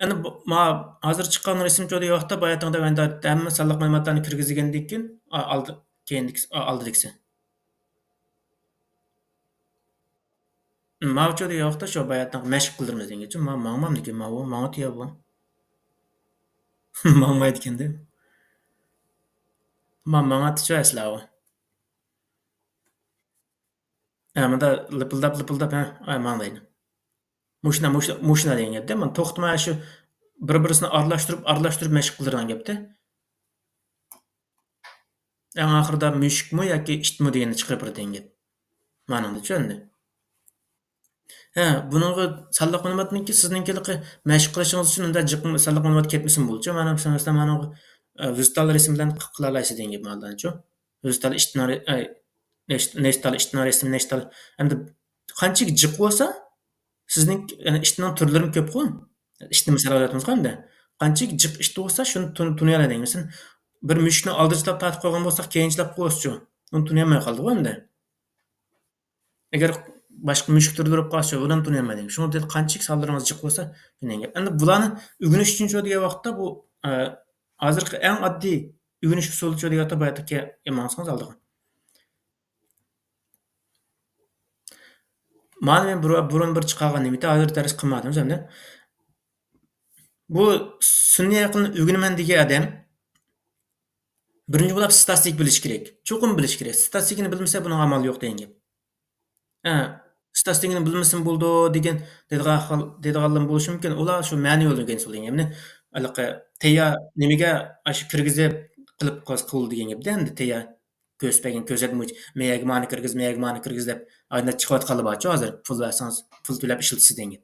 ئەنە بۇ، ما، ھازىر چىققان رەسىم چوغ دېگەن ۋاقىتتا باياتىنقىدەك ئەمدى ھەممە سانلىق مەلۇماتلارنى كىرگۈزگەندىن كېيىن، ئا، ئالدى، كېيىندىكىسى، ئا، ئالدىدىكىسى. ماۋۇچۇ دېگەن ۋاقىتتا شۇ باياتىنقى مەشىق قىلدۇرىمىز دېگەنچۇ، ما-، ماڭمامدىكىن ماۋۇ، ماڭىدۇ يا بۇ. ماڭمايدىكەندە. ما-، ماڭاتتىچۇ ئەسلا ئۇ. ھە، مۇندا لىپىلداپ، لىپىلداپ، ھە، ئاي، ماڭدايدۇ. مۇشۇنا، مۇشۇ، مۇشۇنا دېگەن گەپتە. مانا توختىماي شۇ بىر-بىرسىنى ئارىلاشتۇرۇپ، ئارىلاشتۇرۇپ مەشىق قىلدۇرغان گەپتە. ئەڭ ئاخىرىدا مۈشۈكمۇ ياكى ئىتمۇ دېگەننى چىقىرىپ بېرىدىغان گەپ. مانىڭدا چۈشەندى. ھە، بۇنىڭغا سانلىق مەلۇماتنىڭكى سىزنىڭكىلىكى مەشىق قىلىشىڭىز ئۈچۈن ئۇنداق جىق سانلىق مەلۇمات كەتمىسىمۇ بولىدۇ. مانا مىسال، مەسىلەن، مانىڭغا، ئە، ۋىزىتال رەسىمى بىلەن قىلالايسىز دېگەن گەپ مانا چۈ. ۋىزىتال ئىتنىڭ رە-، ئەي، نەش-، نەشتال ئىتنىڭ رەسىمى، نەشتال. ئەمدى قانچىلىك جىق بولسا، سىزنىڭ، يەنى ئىتنىڭ تۈرلىرىمۇ كۆپقۇ. ئىتنى مىسال ئالىۋاتىمىزغۇ ئەمدى. قانچىلىك جىق ئىت بولسا، شۇنى تون-، تونۇيالايدۇ. مەسىلەن، بىر مۈشۈكنى ئالدىنچىلاپ تارتىپ قويغان بولساق، كەينىچىلاپ قويسىچۇ؟ ئۇنى تونۇيالماي قالدىغۇ ئەمدى. ئەگەر باشقا مۈشۈك تۈرلىرى بولۇپ قالسا، ئۇلارنى تونۇيالمايدۇ. شۇڭا دېدى، قانچىلىك سانلىرىڭىز جىق بولسا، شۇنداق گەپ. ئەمدى بۇلارنى ئۆگىنىش ئۈچۈنچۇ دېگەن ۋاقىتتا بۇ، ئە، ھازىرقى ئەڭ ئاددىي ئۆگىنىش ئۇسۇلىچۇ دېگەن ۋاقىتتا بۇ يەردىكى ماڭسىڭىز ئالدىغا. مانا مەن بۇرۇ-، بۇرۇن بىر چىقارغان نېمىتى، ھازىر دەرس قىلمايۋاتىمىز ئەمدى. بۇ سۈنئىي ئەقىلنى ئۆگىنىمەن دېگەن ئادەم بىرىنچى بولۇپ ستاتىستىك بىلىش كېرەك. چوقۇم بىلىش كېرەك. ستاتىستىكىنى بىلمىسە، بۇنىڭ ئامالى يوق دېگەن گەپ. ھە، ستاتىستىكىنى بىلمىسىمۇ بولىدۇ دېگەن، دەيدىغان خىل، دەيدىغانلىرىمۇ بولۇشى مۇمكىن. ئۇلار شۇ مەنۇئال ئۆگەنسە بولىدۇ دېگەن گەپنى. ھېلىقى تەييار نېمىگە ئاشۇ كىرگۈزۈپ قىلىپ قىلىدۇ دېگەن گەپتە ئەمدى تەييار. كۆرسىتىپ بەرگەن كۆرسەتمە بويىچە مەيەگە مانى كىرگۈز، مەيەگە مانى كىرگۈز دەپ ئايلىنىپ چىقىۋاتقانلار بارچۇ ھازىر. پۇل بەرسىڭىز، پۇل تۆلەپ ئىشلىتىسىز دېگەن گەپ.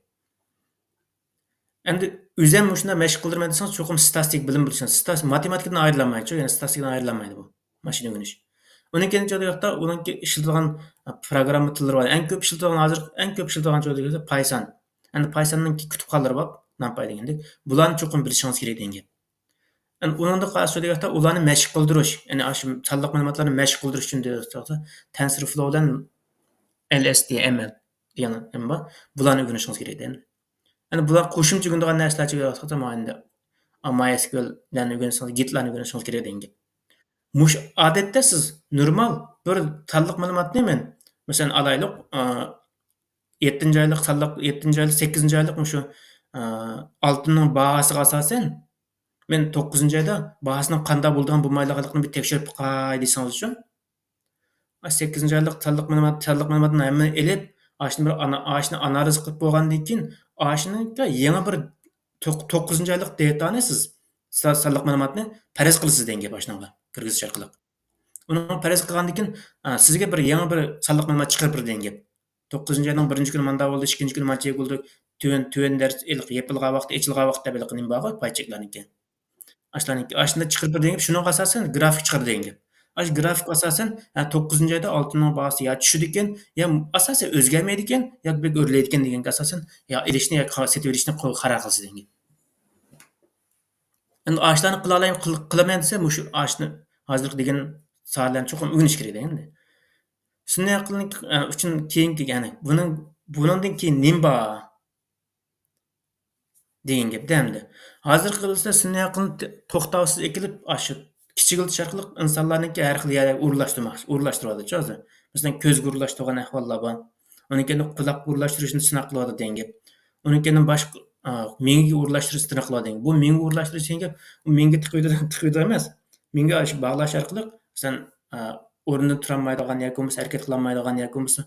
ئەمدى ئۆزۈم مۇشۇنداق مەشىق قىلدۇرىمەن دېسىڭىز، چوقۇم ستاتىستىك بىلىم بىلىشىڭىز. ستاتىستىك ماتېماتىكىدىن ئايرىلالمايدۇ، يەنى ستاتىستىكىدىن ئايرىلالمايدۇ بۇ ماشىنا ئۆگىنىش. ئۇنىڭ كېيىن چوقۇم ئۇنىڭكى ئىشلىتىدىغان پروگرامما تىللىرى بار. ئەڭ كۆپ ئىشلىتىدىغان، ھازىر ئەڭ كۆپ ئىشلىتىدىغان چوقۇم پايسان. ئەمدى پايساننىڭكى كۇتۇپخانىلىرى بار، نامپاي دېگەندەك. بۇلارنى چوقۇم بىلىشىڭىز كېرەك دېگەن گەپ. ئەمدى ئۇنىڭدا قالسا دېگەن ۋاقىتتا ئۇلارنى مەشىق قىلدۇرۇش، يەنى ئاشۇ سانلىق مەلۇماتلارنى مەشىق قىلدۇرۇش ئۈچۈن دېگەن ۋاقىتتا تەنسىر فلو بىلەن ئەل ئەس تى ئەم ئەل دېگەن نېمە بار، بۇلارنى ئۆگىنىشىڭىز كېرەك دېگەن. يەنى بۇلار قوشۇمچە ئۆگىنىدىغان نەرسىلەر چىقىۋاتقان ئەمدى ماي ئېس كيۇ ئېل لارنى ئۆگەنسىڭىز، گىتلارنى ئۆگەنسىڭىز كېرەك دېگەن گەپ. مۇشۇ ئادەتتە سىز نورمال بىر سانلىق مەلۇماتنى مەن، مەسىلەن، ئالايلۇق، ئا، يەتتىنچى ئايلىق سانلىق، يەتتىنچى ئايلىق، سەككىزىنچى ئايلىق مۇشۇ، ئا، ئالتۇننىڭ باھاسىغا ئاساسەن، مەن توققۇزىنچى ئايدا باھاسىنىڭ قانداق بولىدىغان بولمايدىغانلىقىنى بىر تەكشۈرۈپ باقاي دېسىڭىزچۇ؟ ئاشۇ سەككىزىنچى ئايلىق سانلىق مەلۇمات، سانلىق مەلۇماتنى ھەممىنى ئېلىپ، ئاشۇنى بىر ئانا-، ئاشۇنى ئانالىز قىلىپ بولغاندىن كېيىن، ئاشۇنىڭكى يېڭى بىر توق-، توققۇزىنچى ئايلىق دېتانى سىز سا-، سانلىق مەلۇماتنى پەرەز قىلىسىز دېگەن گەپ ئاشۇنىڭغا كىرگۈزۈش ئارقىلىق. ئۇنىڭغا پەرەز قىلغاندىن كېيىن، ئا، سىزگە بىر يېڭى بىر سانلىق مەلۇمات چىقىرىپ بېرىدۇ دېگەن گەپ. توققۇزىنچى ئاينىڭ بىرىنچى كۈنى مانداق بولدى، ئىككىنچى كۈنى مانچە بولدى، تۆۋەن، تۆۋەن دەرىجە ھېلىقى يېپىلغان ۋاقتى، ئېچىلغان ۋاقتى دەپ ھېلىقى نېمە بارغۇ، پاي چېكلەرنىڭكى. ئاشۇلارنىڭكى، ئاشۇنداق چىقىرىپ بېرىدىغان گەپ، شۇنىڭغا ئاساسەن گرافىك چىقىرىدىغان گەپ. ئاشۇ گرافىكقا ئاساسەن، ھە، توققۇزىنچى ئايدا ئالتۇننىڭ باھاسى يا چۈشىدىكەن، يا ئاساسەن ئۆزگەرمەيدىكەن، يا بەك ئۆرلەيدىكەن دېگەنگە ئاساسەن يا ئېلىشنى يا سېتىۋېلىشنى قو-، قارار قىلىسىز دېگەن گەپ. ئەمدى ئاشۇلارنى قىلالاي-، قىل-، قىلىمەن دېسە، مۇشۇ ئاشۇنى ھازىرقى دېگەن ساھەلەرنى چوقۇم ئۆگىنىش كېرەك دېگەندە. سۈنئىي ئەقىلنىڭ، ئە، ئۈچۈن كېيىنكى، يەنى بۇنىڭ، بۇنىڭدىن كېيىن نېمە بار دېگەن گەپتە ئەمدى. ھازىرقى بىلسە سۈنئىي ئەقىلنى ت-، توختاۋسىز ئېكىلىپ، ئاشۇ كىچىكلىتىش ئارقىلىق ئىنسانلارنىڭكى ھەر خىل يەرگە ئورۇنلاشتۇرماق، ئورۇنلاشتۇرۇۋاتىدۇ ھازىر. مەسىلەن، كۆزگە ئورۇنلاشتۇرغان ئەھۋاللار بار. ئۇنىڭ كەينىدىن قۇلاققا ئورۇنلاشتۇرۇشنى سىناق قىلىۋاتىدۇ دېگەن گەپ. ئۇنىڭ كەينىدىن باشقا، ئا، مېڭىگە ئورۇنلاشتۇرۇشنى سىناق قىلىۋاتىدۇ دېگەن گەپ. بۇ مېڭىگە ئورۇنلاشتۇرۇش دېگەن گەپ، ئۇ مېڭىگە تىقىۋېتىدۇ، تىقىۋېتىدۇ ئەمەس. مېڭىگە ئاشۇ باغلاش ئارقىلىق، مەسىلەن، ئا، ئورنىدىن تۇرالمايدىغان ياكى بولمىسا ھەرىكەت قىلالمايدىغان ياكى بولمىسا،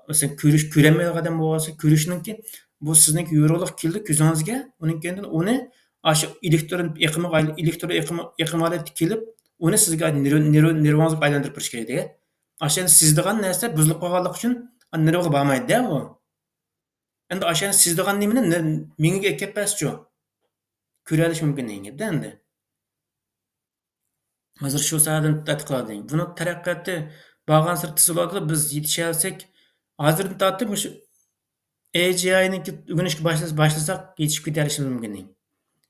مەسىلەن، كۆرۈش، كۆرەلمەيدىغان ئادەم بولسا، كۆرۈشنىڭكى بۇ سىزنىڭكى يورۇقلۇق كېلىدۇ كۆزىڭىزگە، ئۇنىڭ كەينىدىن ئۇنى ئاشۇ ئېلېكترون ئېقىمىغا ئايل-، ئېلېكترون ئېقىم-، ئېقىم ھالەتكە كېلىپ، ئۇنى سىزگە نېرۋ-، نېرۋ-، نېرۋىڭىزغا ئايلاندۇرۇپ بېرىش كېرەك دېگەن. ئاشۇ يەنى سېزىدىغان نەرسە بۇزۇلۇپ قالغانلىقى ئۈچۈن نېرۋىغا بارمايدۇ-دە ئۇ. ئەمدى ئاشۇ يەنى سېزىدىغان نېمىنى نېر-، مېڭىگە ئەكەپ بەرسىچۇ؟ كۆرەلىشى مۇمكىن دېگەن گەپتە ئەمدى. ھازىر شۇ ساھەدىن تەتقىق قىلىۋاتىمەن. بۇنىڭ تەرەققىياتى بارغانسېرى تېز بولىدۇ. بىز يېتىشەلسەك، ھازىردىن تارتىپ مۇشۇ ئەي جى ئاينىڭكى ئۆگىنىشكە باشلىسا-، باشلىساق، يېتىشىپ كېتەلىشىمىز مۇمكىن.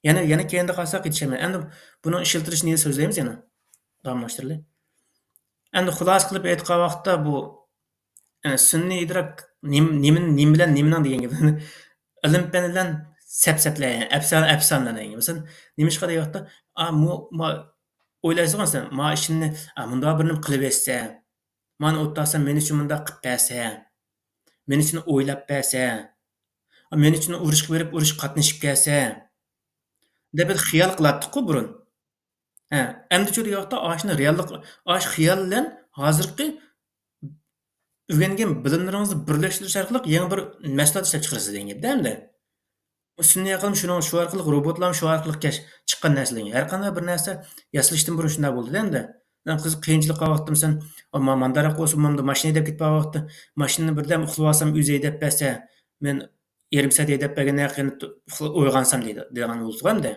يەنە، يەنە كەينىدە قالساق يېتىشەلمەيمىز. ئەمدى بۇنىڭ ئىشلىتىلىشىنى سۆزلەيمىز يەنە. داۋاملاشتۇرىلى. ئەمدى خۇلاسە قىلىپ ئېيتقان ۋاقىتتا بۇ، ئە، سۈنئىي ئىدراك نېمە، نېمە، نېمە بىلەن نېمىنىڭ دېگەن گەپ. ئىلىم پەن بىلەن سەپسەتىلەر، يەنى ئەپسانە، ئەپسانىلەر دېگەن گەپ. مەسىلەن، نېمىشقا دېگەن ۋاقىتتا، ئا، مۇ-، ما-، ئويلايسىزغۇ، مەسىلەن، ما ئىشىمنى، ئا، مۇنداق بىر نېمە قىلىۋەتسە، مانا ئولتۇرسام مېنى شۇ مۇنداق قىلىپ بەرسە، مېنى شۇنى ئويلاپ بەرسە، مېنى شۇنى ئۇرۇشقا بېرىپ ئۇرۇشقا قاتنىشىپ كەلسە، دەپ بىر خىيال قىلاتتۇققۇ بۇرۇن. ھە، ئەمدىچۇ دېگەن ۋاقىتتا ئاشۇنى رېئاللىق، ئاشۇ خىيال بىلەن ھازىرقى ئۆگەنگەن بىلىملىرىڭىزنى بىرلەشتۈرۈش ئارقىلىق يېڭى بىر مەھسۇلات ئىشلەپ چىقىرىسىز دېگەن گەپتە ئەمدى. سۈنئىي ئەقىلمۇ شۇنىڭ، شۇ ئارقىلىق، روبوتلارمۇ شۇ ئارقىلىق كەش-، چىققان نەرسىلەر. ھەر قانداق بىر نەرسە ياسىلىشتىن بۇرۇن شۇنداق بولدى ئەمدى. مەن قىز قىيىنچىلىق قالغان ۋاقتىم سەن، ما-، مانداراق بولسا، مامدا ماشىنا ھەيدەپ كېتىپ قالغان ۋاقتى، ماشىنىنى بىردەم ئۇخلىۋالسام ئۆزى ھەيدەپ بەرسە، مەن يېرىم سائەت ھەيدەپ بەرگەندىن كېيىن ئۇخلا-، ئويغانسام دەيدۇ، دەيدىغان بولدۇق ئەمدى.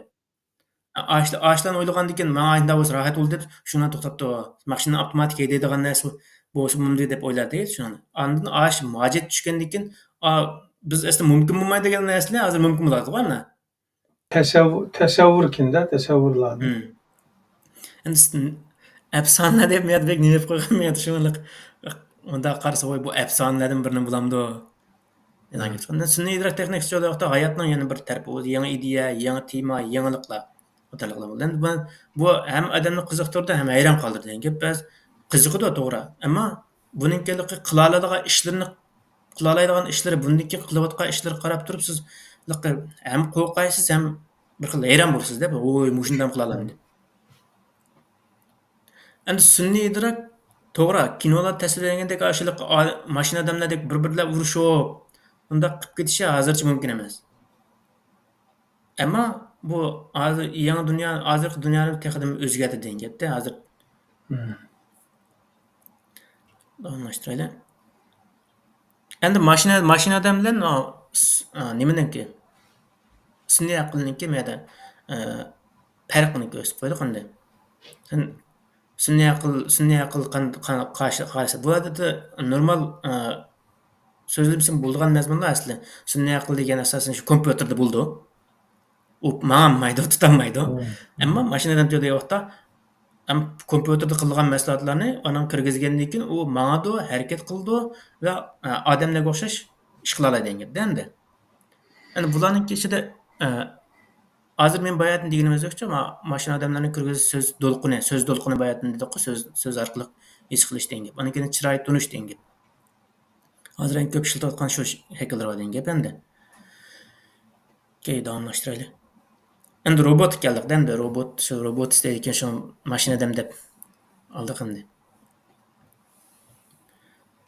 ئاشلا-، ئاشلارنى ئويلىغاندىن كېيىن، ماڭا ئايدىڭدا بولسا راھەت بولدى دەپ، شۇنداق توختاپتۇ. ماشىنا ئاپتوماتىك ھەيدەيدىغان نەرسە بولسا بولمىدى دەپ ئويلايدۇ شۇنى. ئاندىن ئاش ھاجەت چۈشكەندىن كېيىن، ئا، بىز ئەسلى مۇمكىن بولمايدۇ دېگەن نەرسىلەر ھازىر مۇمكىن بولىدىغۇ ئەمدى. تەسەۋۋۇر، تەسەۋۋۇركىندە، تەسەۋۋۇرلارنى. ھىم. ئەمدى ئەپسانە دەپ مەن بەك نېمە دەپ قويغان، مەن شۇ مۇنداق قارىسا، ۋاي، بۇ ئەپسانىلەردىن بىرىنى بولامدۇ؟ ئېلان كېتىپ قالدى. سۈنئىي ئىدراك تېخنىكىسى چوغدا ۋاقىتتا ھاياتنىڭ يەنە بىر تەرىپى، ئۇ يېڭى ئىدىيە، يېڭى تېما، يېڭىلىقلار قاتارلىقلار بولدى. ئەمدى بۇ، بۇ ھەم ئادەمنى قىزىقتۇرىدۇ، ھەم ھەيران قالدۇرىدۇ دېگەن گەپ. بەس، قىزىقىدۇ، توغرا. ئەمما بۇنىڭكى قىلالايدىغان ئىشلىرىنى، قىلالايدىغان ئىشلىرى، بۇندىكى قىلىۋاتقان ئىشلىرىغا قاراپ تۇرۇپ، سىز ھەم قورقايسىز، ھەم بىر خىل ھەيران بولىسىز دەپ، ۋوي، مۇشۇنداق قىلالامدۇ؟ ئەمدى سۈنئىي ئىدراك، توغرا، كىنولاردا تەسۋىرلەنگەندەك ئاشۇنداق ئا-، ماشىنا ئادەملەردەك بىر-بىرلەپ ئۇرۇشۇپ، ئۇنداق قىلىپ كېتىشى ھازىرچە مۇمكىن ئەمەس. ئەمما بۇ ھازىر يېڭى دۇنيا، ھازىرقى دۇنيانى تېخىمۇ ئۆزگەردى دېگەن گەپتە ھازىر. مم. داۋاملاشتۇرايلى. ئەمدى ماشىنا، ماشىنا ئادەم بىلەن، ئا، س-، ئا، نېمىنىڭكى؟ سۈنئىي ئەقىلنىڭكى مەدە، ئە، پەرقىنى كۆرسىتىپ قويدۇق ئەمدى. سەن سۈنئىي ئەقىل، سۈنئىي ئەقىل قان-، قان-، قارشى، قارشى. بۇ ئادەتتە نورمال، ئە، سۆزلىمىسىمۇ بولىدىغان مەزمۇنلار ئەسلى. سۈنئىي ئەقىل دېگەن ئاساسەن شۇ كومپيۇتېردا بولىدۇ. ئۇ ماڭالمايدۇ، تۇتالمايدۇ. مم. ئەمما ماشىنا ئادەم دېگەن ۋاقىتتا، ئەم، كومپيۇتېردا قىلىدىغان مەھسۇلاتلارنى ئانىڭ كىرگۈزگەندىن كېيىن ئۇ ماڭىدۇ، ھەرىكەت قىلىدۇ ۋە، ئە، ئادەملەرگە ئوخشاش ئىش قىلالايدۇ دېگەن گەپتە ئەمدى. ئەمدى بۇلارنىڭكى ئىچىدە، ئە، ھازىر مەن باياتىن دېگىنىمىزدەكچۇ، ما-، ماشىنا ئادەملەرنى كىرگۈزۈش سۆز دولقۇنى، سۆز دولقۇنى باياتىن دېدۇققۇ، سۆز، سۆز ئارقىلىق ھېس قىلىش دېگەن گەپ. ئاندىن كېيىن چىراي تونۇش دېگەن گەپ. ھازىر ئەڭ كۆپ ئىشلىتىۋاتقان شۇ ش-، شەكىللىرى بار دېگەن گەپ ئەمدى. ئوكەي، داۋاملاشتۇرايلى. ئەمدى روبوتقا كەلدۇق ئەمدى. روبوت، شۇ روبوت دەيدىكەن، شۇ ماشىنا ئادەم دەپ ئالدۇق ئەمدى.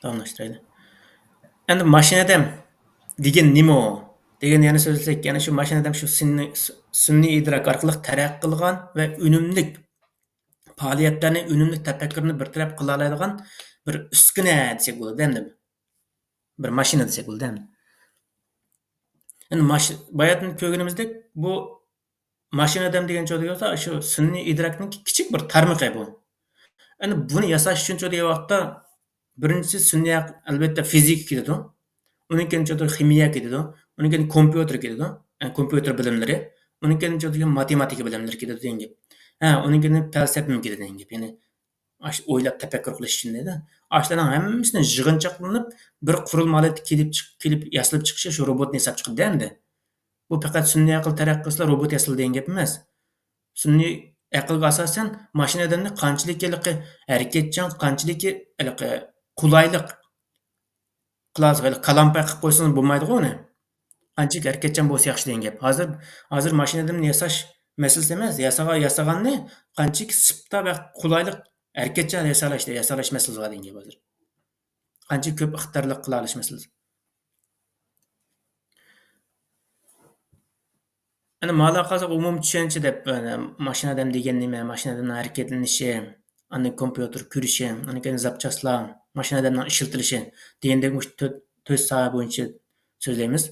داۋاملاشتۇرايلى. ئەمدى ماشىنا ئادەم دېگەن نېمە ئۇ؟ دېگەن يەنە سۆزلىسەك، يەنە شۇ ماشىنا ئادەم شۇ سۈنئىي، سۈنئىي ئىدراك ئارقىلىق تەرەققىي قىلغان ۋە ئۈنۈملۈك پائالىيەتلەرنى، ئۈنۈملۈك تەپەككۇرنى بىر تەرەپ قىلالايدىغان بىر ئۈسكۈنە دېسەك بولىدۇ ئەمدى. بىر ماشىنا دېسەك بولىدۇ ئەمدى. ئەمدى ماش-، باياتىن كۆرگىنىمىزدەك، بۇ ماشىنا ئادەم دېگەن چوغدا شۇ سۈنئىي ئىدراكنىڭ كىچىك بىر تارمىقى بۇ. ئەمدى بۇنى ياساش ئۈچۈن چوغدا ۋاقىتتا بىرىنچىسى سۈنئىي، ئەلۋەتتە، فىزىكا كېتىدۇ. ئۇنىڭ كېيىن چوغدا خىمىيە كېتىدۇ. ئۇنىڭ كېيىن كومپيۇتېر كېتىدۇ. ئە، كومپيۇتېر بىلىملىرى. ئۇنىڭ كېيىن چوغدا ماتېماتىكا بىلىملىرى كېتىدۇ دېگەن گەپ. ھە، ئۇنىڭ كېيىن پەلسەپىمۇ كېتىدۇ دېگەن گەپ. يەنى ئاش-، ئويلاپ تەپەككۇر قىلىش ئۈچۈن دەيدۇ. ئاشۇلارنىڭ ھەممىسىنى يىغىنچاقلىنىپ، بىر قۇرۇلما ھالەتتە كېلىپ چىق-، كېلىپ ياسىلىپ چىقىشى شۇ روبوتنى ياساپ چىقىدۇ ئەمدى. بۇ پەقەت سۈنئىي ئەقىل تەرەققىي قىلسىلا روبوت ياسىلىدۇ دېگەن گەپ ئەمەس. سۈنئىي ئەقىلگە ئاساسەن ماشىنا ئادەمنى قانچىلىك ھېلىقى ھەرىكەتچان، قانچىلىكى ھېلىقى قولايلىق قىلالىسا، ھېلىقى كالامپاي قىلىپ قويسىڭىز بولمايدىغۇ ئۇنى. قانچىلىك ھەرىكەتچان بولسا ياخشى دېگەن گەپ. ھازىر، ھازىر ماشىنا ئادەمنى ياساش مەسىلىسى ئەمەس، ياسىغا-، ياسىغاننى قانچىلىك سىپتا ۋە قولايلىق ھەرىكەتچان ياسالاش، ياسالاش مەسىلىسى بار دېگەن گەپ ھازىر. قانچە كۆپ ئىقتىدارلىق قىلالاش مەسىلىسى. ئەنە مالا قالسا ئومۇمىي چۈشەنچە دەپ، ئەنە ماشىنا ئادەم دېگەن نېمە، ماشىنا ئادەمنىڭ ھەرىكەتلىنىشى، ئاندىن كومپيۇتېر كۆرۈشى، ئاندىن كېيىن زاپچاسلار، ماشىنا ئادەمنىڭ ئىشلىتىلىشى دېگەندەك مۇشۇ تۆت، تۆت ساھە بويىچە سۆزلەيمىز.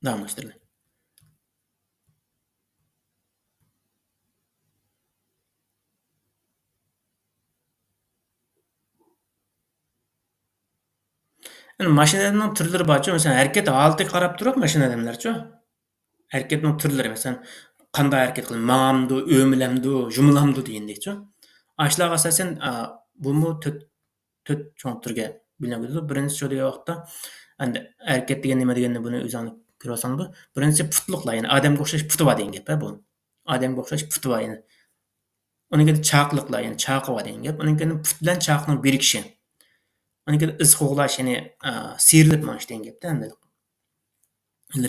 داۋاملاشتۇرىمىز. ئەنە ماشىنا ئادەمنىڭ تۈرلىرى بارچۇ، مەسىلەن، ھەرىكەت ھالىتىگە قاراپ تۇرۇپ ماشىنا ئادەملەرچۇ. ھەرىكەتنىڭ تۈرلىرى، مەسىلەن، قانداق ھەرىكەت قىلىدۇ، ماڭامدۇ، ئۆمىلەمدۇ، يۇمۇلامدۇ دېگەندەكچۇ. ئاشۇلارغا ئاساسەن، ئا، بۇمۇ تۆت، تۆت چوڭ تۈرگە بۆلۈنۈپ كېتىدۇ. بىرىنچىسى شۇ دېگەن ۋاقىتتا، ئەمدى ھەرىكەت دېگەن نېمە دېگەننى بۇنى ئۆزۈڭلار كۆرۈۋالساڭلار، بۇ بىرىنچىسى پۇتلۇقلار، يەنى ئادەمگە ئوخشاش پۇتى بار دېگەن گەپ، ھە، بۇ. ئادەمگە ئوخشاش پۇتى بار، يەنى. ئۇنىڭ كېيىن چاقىلىقلار، يەنى چاقا بار دېگەن گەپ. ئۇنىڭ كېيىن پۇت بىلەن چاقىنىڭ بىرىكىشى. ئۇنىڭ كېيىن ئىز قوغلاش، يەنى، ئا، سىيرىلىپ مېڭىش دېگەن گەپتە ئەمدى.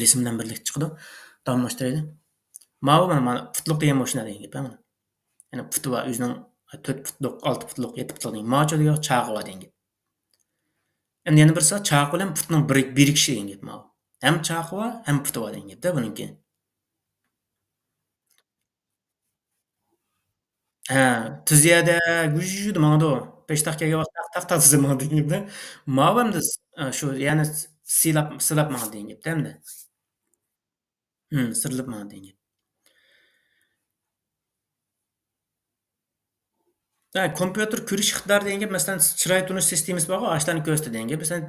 رەسىم بىلەن بىرلىكتە چىقىدۇ. داۋاملاشتۇرايلى. ماۋۇ مانا، مانا پۇتلۇق دېگەن ماشىنا دېگەن گەپ، ھە، مانا. يەنى پۇتى بار، ئۆزىنىڭ تۆت پۇتلۇق، ئالتە پۇتلۇق، يەتتە پۇتلۇق دېگەن. ماچۇ دېگەن چاقا بار دېگەن گەپ. ئەمدى يەنە بىرسى چاقا بىلەن پۇتنىڭ بىر-، بىرىكىشى دېگەن گەپ ماۋۇ. ھەم چاقا بار، ھەم پۇتى بار دېگەن گەپتە بۇنىڭكى. ھە، تۈز يەردە گۈژۈژۈدە ماڭىدۇ. پەشتاق كەلگەن ۋاقىت تاق، تاق، تاق دېسە ماڭىدۇ دېگەن گەپتە. ماۋۇ ئەمدى، ئە، شۇ يەنى سىلاپ، سىلاپ ماڭىدۇ دېگەن گەپتە ئەمدى. ھىم، سىرىلىپ ماڭىدۇ دېگەن گەپ. ھە، كومپيۇتېر كۆرۈش ئىقتىدارى دېگەن گەپ، مەسىلەن، چىراي تونۇش سىستېمىسى بارغۇ، ئاشۇلارنى كۆرسىتىدۇ دېگەن گەپ. مەسىلەن،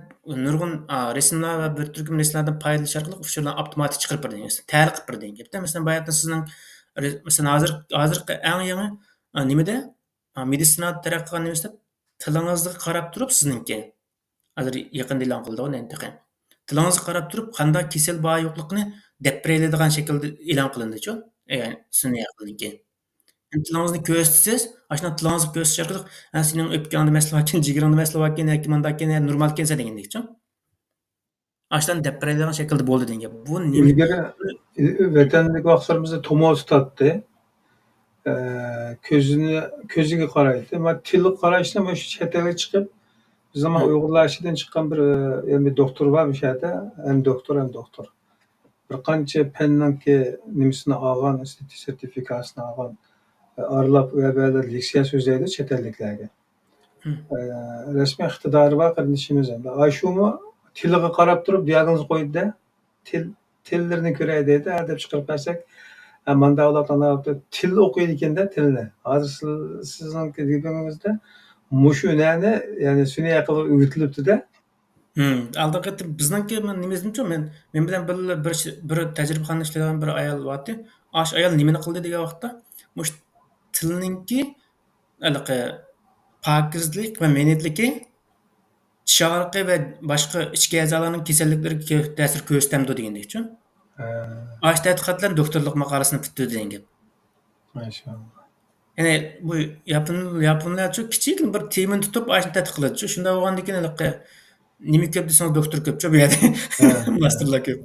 نۇرغۇن، ئا، رەسىملەر ۋە بىر تۈركۈم رەسىملەردىن پايدىلىنىش ئارقىلىق ئۇچۇرلارنى ئاپتوماتىك چىقىرىپ بېرىدۇ دېگەن گەپ. تەھلىل قىلىپ بېرىدۇ دېگەن گەپتە. مەسىلەن، باياتىن سىزنىڭ، رې-، مەسىلەن، ھازىر، ھازىرقى ئەڭ يېڭى، ئا، نېمىدە؟ ئا، مېدىتسىنادا تەرەققىي قىلغان نېمىسىدە، تىلىڭىزغا قاراپ تۇرۇپ سىزنىڭكى، ھازىر يېقىندا ئېلان قىلدىغۇ نېمە تېخى. تىلىڭىزغا قاراپ تۇرۇپ، قانداق كېسەل بار يوقلۇقىنى دەپ بېرەلەيدىغان شەكىلدە ئېلان قىلىندىچۇ، ئە، سۈنئىي ئەقىلنىڭكى. تىلىڭىزنى كۆرسىتىسىز، ئاشۇنداق تىلىڭىزنى كۆرسىتىش ئارقىلىق، ھە، سېنىڭ ئۆپكەڭدە مەسىلە باركەن، جىگىرىڭدا مەسىلە باركەن، ياكى مۇنداقكەن، يا نورمالكەنسەن دېگەندەكچۇ. ئاشۇنداق دەپ بېرەلەيدىغان شەكىلدە بولدى دېگەن گەپ. بۇ نېمە؟ ئىلگىرى، ئى-، ۋەتەندىكى ۋاقىتلىرىمىزدا تومۇر تۇتاتتى. ئە، كۆزىنى، كۆزىگە قارايتتى. مانا تىلغا قاراشتا مۇشۇ چەت ئەلگە چىقىپ، بىزنىڭ مانا ئۇيغۇرلار ئىچىدىن چىققان بىر، ئە، يەنە بىر دوختۇر بار بۇ يەردە. ھەم دوختۇر، ھەم دوختۇر. بىر قانچە پەننىڭكى نېمىسىنى ئالغان، سېرتىفىكاسىنى ئالغان، ئارىلاپ ئۇ يەردە لېكسىيە سۆزلەيدۇ چەت ئەللىكلەرگە. ئە، رەسمىي ئىقتىدارى بار قېرىندىشىمىز ئەمدى. ئاشۇمۇ تىلىغا قاراپ تۇرۇپ دىياگنوز قويدى-دە، تىل، تىللىرىنى كۆرەي دەيدۇ، ھە دەپ چىقىرىپ بەرسەك، ئە، مانداق بولۇپ، ئانداق بولۇپ، تىل ئوقۇيدىكەن-دە، تىلنى. ھازىر سىز، سىزنىڭكى گېپىڭىزدە مۇشۇ ھۈنەرنى، يەنى سۈنئىي ئەقىلگە ئۆگىتىلىپتۇ-دە. ھىم، ئالدىنقى قېتىم بىزنىڭكى، مەن نېمە دېدىمچۇ، مەن، مەن بىلەن بىللە بىر ش-، بىر تەجرىبىخانىدا ئىشلەيدىغان بىر ئايال بارتى. ئاشۇ ئايال نېمىنى قىلدى دېگەن ۋاقىتتا، مۇشۇ تىلنىڭكى ھېلىقى پاكىزلىق ۋە مېنىتلىكى چىش ئاغرىقى ۋە باشقا ئىچكى ئەزالارنىڭ كېسەللىكلىرىگە كۆ-، تەسىر كۆرسىتەمدۇ دېگەندەكچۇ. ھە. ئاشۇ تەتقىقات بىلەن دوكتورلۇق ماقالىسىنى پۈتتۈردى دېگەن گەپ. ماشائاللا. يەنى بۇ ياپون-، ياپونلارچۇ كىچىككىنە بىر تېمىنى تۇتۇپ، ئاشۇنى تەتقىق قىلىدىچۇ. شۇنداق بولغاندىكىن ھېلىقى نېمە كۆپ دېسىڭىز، دوختۇر كۆپچۇ بۇ يەردە. ھە. ماستېرلار كۆپ.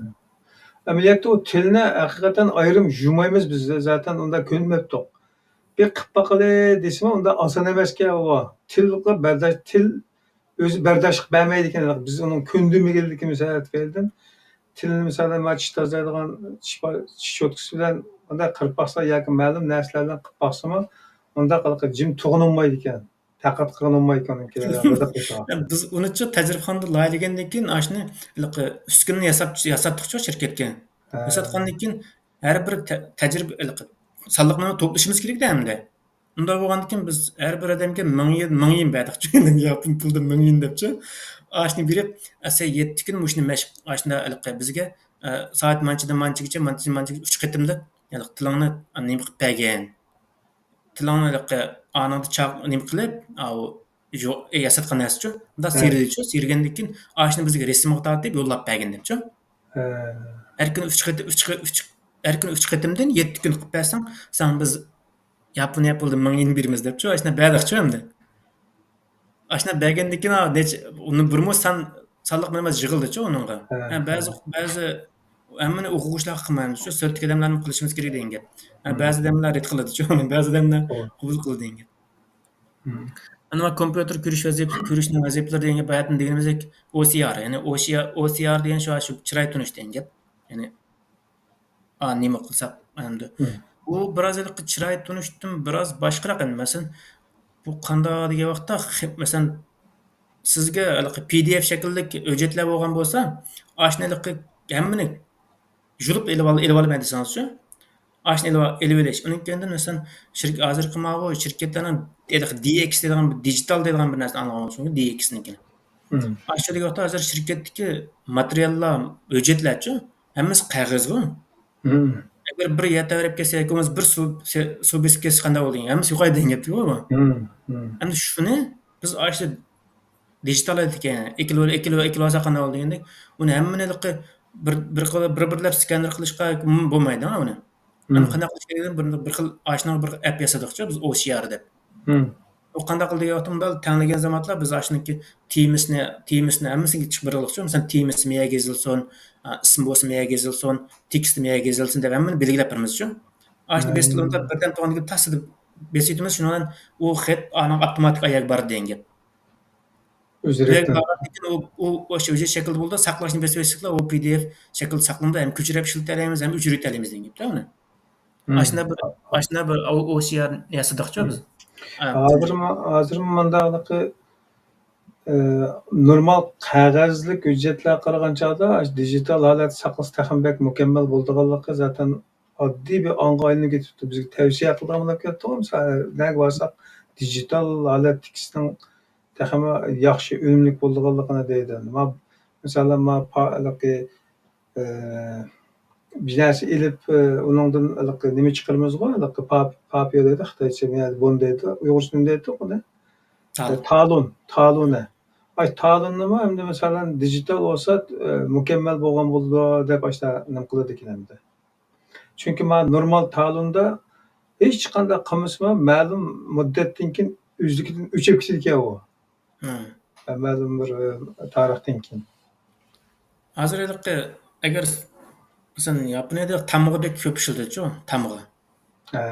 ئەمەلىيەتتە ئۇ تىلنى ھەقىقەتەن ئايرىم يۇمايمىز بىز، زاتەن ئۇنداق كۆنمەپتۇق. بىر قىپ باقىلى دېسىمۇ، ئۇنداق ئاسان ئەمەسكەن ئۇ. تىلغا بەرداشلىق، تىل ئۆزى بەرداشلىق بەرمەيدىكەن. بىز ئۇنىڭ كۆندۈرمىگەنلىكىمىز تۈپەيلىدىن تىلنى، مىسالەن، مانا چىش تازىلايدىغان چىش پا-، چىش چوتكىسى بىلەن مۇنداق قىرىپ باقسا ياكى مەلۇم نەرسىلەر بىلەن قىپ باقسىمۇ، مۇنداق ھېلىقى جىم تۇرغىلى بولمايدىكەن. تاقەت قىلغىلى بولمايدىكەن ئۇنىڭكى. بىز ئۇنىچۇ تەجرىبىخانىدا لايىھەلىگەندىن كېيىن، ئاشۇنى ھېلىقى ئۈسكۈنىنى ياساپ، ياساتتۇقچۇ شىركەتكە. ھە. ياساتقاندىن كېيىن ھەر بىر تە-، تەجرىبە، ھېلىقى سانلىقنى توپلىشىمىز كېرەكتە ئەمدى. ئۇنداق بولغاندىكىن بىز ھەر بىر ئادەمگە مىڭ يۈەن، مىڭ يۈەن بەردۇق. ياپون پۇلىدا مىڭ يۈەن دەپچۇ. ئاشۇنى بېرىپ، ئەسلى يەتتە كۈن مۇشۇنى مەشىق، ئاشۇنداق ھېلىقى بىزگە، ئە، سائەت مانچىدىن مانچىگىچە، مانچىدىن مانچىگىچە ئۈچ قېتىملىق، ھېلىقى تىلىڭنى نېمە قىلىپ بەرگەن. تىلىڭنى ھېلىقى ئانىڭدا چاق-، نېمە قىلىپ، ئاۋۇ جو-، ئە، ياساتقان نەرسىچۇ. مۇنداق ھە. سىيرىدىچۇ، سىيرىگەندىن كېيىن ئاشۇنى بىزگە رەسىمگە تارتىپ يوللاپ بەرگىن دەپچۇ. ھە. ھەر كۈنى ئۈچ قېتىم، ئۈچ قې-، ئۈچ، ھەر كۈنى ئۈچ قېتىمدىن يەتتە كۈن قىلىپ بەرسەڭ، ساڭا بىز ياپونىيە پۇلىدا مىڭ يېن بېرىمىز دەپچۇ، ئاشۇنداق بەردۇقچۇ ئەمدى. ئاشۇنداق بەرگەندىن كېيىن، ھا، نەچچە، ئۇنى بىرمۇ سان، سانلىق بىلمەس يىغىلدىچۇ ئۇنىڭغا. ھە، ھە، بەزى، ھە. بەزى ھەممىنى ئوقۇغۇچىلارغا قىلمايمىزچۇ، سىرتتىكى ئادەملەرنى قىلىشىمىز كېرەك دېگەن گەپ. ھە، ھە. بەزى ئادەملەر رەت قىلىدىچۇ، بەزى ئادەملەر توغرا. قوبۇل قىلىدۇ دېگەن گەپ. ھە. ئەنە مۇ كومپيۇتېر كۆرۈش ۋەزىپە، كۆرۈشنىڭ ۋەزىپىلىرى دېگەن گەپ، باياتىن دېگىنىمىزدەك ئو سى ئار، يەنى ئو سى ئار، ئو سى ئار دېگەن شۇ، شۇ چىراي تونۇش دېگەن گەپ. يەنى ئا، نېمە قىلساق ئەمدى. مم. بۇ بىراز ھېلىقى چىراي تونۇشتىن بىراز باشقىراق ئەمدى. مەسىلەن، بۇ قانداق دېگەن ۋاقىتتا، خ-، مەسىلەن، سىزگە ھېلىقى پى دى ئېف شەكىللىك ھۆججەتلەر بولغان بولسا، ئاشۇنى ھېلىقى ھەممىنى يۇلۇپ ئېلىۋال-، ئېلىۋالىمەن دېسىڭىزچۇ، ئاشۇنى ئېلىۋا-، ئېلىۋېلىش. ئۇنىڭ كەينىدىن، مەسىلەن، شىرك-، ھازىرقى ماۋۇ شىركەتلەرنىڭ ھېلىقى دى ئېكس دەيدىغان بىر دىجىتال دەيدىغان بىر نەرسىنى ئاڭلىغان بولسىڭىز، دى ئېكسنىڭكىنى. مم. ئاشۇ دېگەن ۋاقىتتا ھازىر شىركەتتىكى ماتېرىياللار، ھۆججەتلەرچۇ، ھەممىسى قەغەزغۇ. مم. ئەگەر بىر يەر تەۋرەپ كەتسە ياكى بولمىسا بىر سۇ، سۇ بېسىپ كەتسە قانداق بولىدۇ؟ ھەممىسى يوقايدۇ دېگەن گەپتىكۇ بۇ. مم، مم. ئەمدى شۇنى بىز ئاشۇ دىجىتال ئەتىكەن، ئېكىلىۋال-، ئېكىلىۋال-، ئېكىلىۋالساق قانداق بولىدۇ دېگەندەك، ئۇنى ھەممىنى ھېلىقى بىر، بىر، بىر، بىرلەپ سكانېر قىلىشقا بولمايدۇ ئۇنى. مم. ئەمدى قانداق قىلىش كېرەك دېگەن بىر، بىر خىل ئاشۇنىڭغا بىر ئەپ ياسىدۇقچۇ بىز، ئو سى ئار دەپ. مم. ئۇ قانداق قىلدى دېگەن ۋاقىتتا، مۇنداق تەڭلىگەن زاماندا بىز ئاشۇنىڭكى تېمىسىنى، تېمىسىنى ھەممىسىگە چىقىپ بېرىدۇقچۇ. مەسىلەن، تېمىسى مەيەگە يېزىلسۇن، ئىسمى بولسا مەيەگە يېزىلسۇن، تېكىستى مەيەگە يېزىلسۇن دەپ ھەممىنى بەلگىلەپ بېرىمىزچۇ. ئاشۇنى بېسىپ، مم، بىردەم تۇرغاندىن كېيىن تاس دەپ بېسىۋېتىمىز، شۇنىڭ بىلەن ئۇ خەت ئانىڭ ئاپتوماتىك ئاياغ بارىدۇ دېگەن گەپ. ئۆزى بۇ يەرگە رەتتىن بارغاندىن كېيىن ئۇ، ئۇ، ئۇ شۇ ھۆججەت شەكلىدە بولىدۇ، ساقلاشنى بېسىۋەتسەكلا، ئۇ پى دى ئېف شەكلىدە ساقلىنىدۇ، ھەم كۆچۈرۈپ ئىشلىتەلەيمىز، ھەم ئۆچۈرۈۋېتەلەيمىز دېگەن گەپتە ئۇنى. مم. ئاشۇنداق بىر، ئاشۇنداق بىر ئو-، ئو سى ئار ياسىدۇقچۇ بىز. مم. ھە. ھازىرمۇ، ھازىرمۇ مۇنداقلىقى، ئى، نورمال قەغەزلىك ھۆججەتلەرگە قارىغان چاغدا، ئاشۇ دىجىتال ھالەتتە ساقلىسا تېخىمۇ بەك مۇكەممەل بولىدىغانلىقى زاتەن ئاددىي بىر ئاڭغا ئايلىنىپ كېتىپتۇ. بىزگە تەۋسىيە قىلىدىغان بولۇپ كېتىپتۇ. مىسال، نەگە بارساق، دىجىتال ھالەتتىكى ئىشنىڭ تېخىمۇ ياخشى، ئۈنۈملۈك بولىدىغانلىقىنى دەيدۇ. ما-، مىسالەن، ما-، پا-، ھېلىقى، ئى، بىر نەرسە ئېلىپ، ئۇنىڭدىن ھېلىقى نېمە چىقىرىمىزغۇ، ھېلىقى پاپ-، پاپىيا دەيدۇ خىتايچە، بۇن دەيدۇ، ئۇيغۇرچە نېمە دەيدۇ ئۇنى؟ تال. تالون، تالونى. ئاي، تالوننىمۇ ئەمدى مەسىلەن دىجىتال بولسا، ئە، مۇكەممەل بولغان بولىدۇ دەپ ئاشۇنداق نېمە قىلىدىكەن ئەمدى. چۈنكى مانا نورمال تالوندا ھېچقانداق قىلمىسىمۇ مەلۇم مۇددەتتىن كېيىن ئۆزلۈكىدىن ئۆچۈپ كېتىدىكەن ئۇ. ھە. مەلۇم بىر، ئە، تارىختىن كېيىن. ھازىر ھېلىقى، ئەگەر مەسىلەن، ياپونىيەدە تامغا بەك كۆپ ئىشلىتىدىچۇ، تامغا. ھە.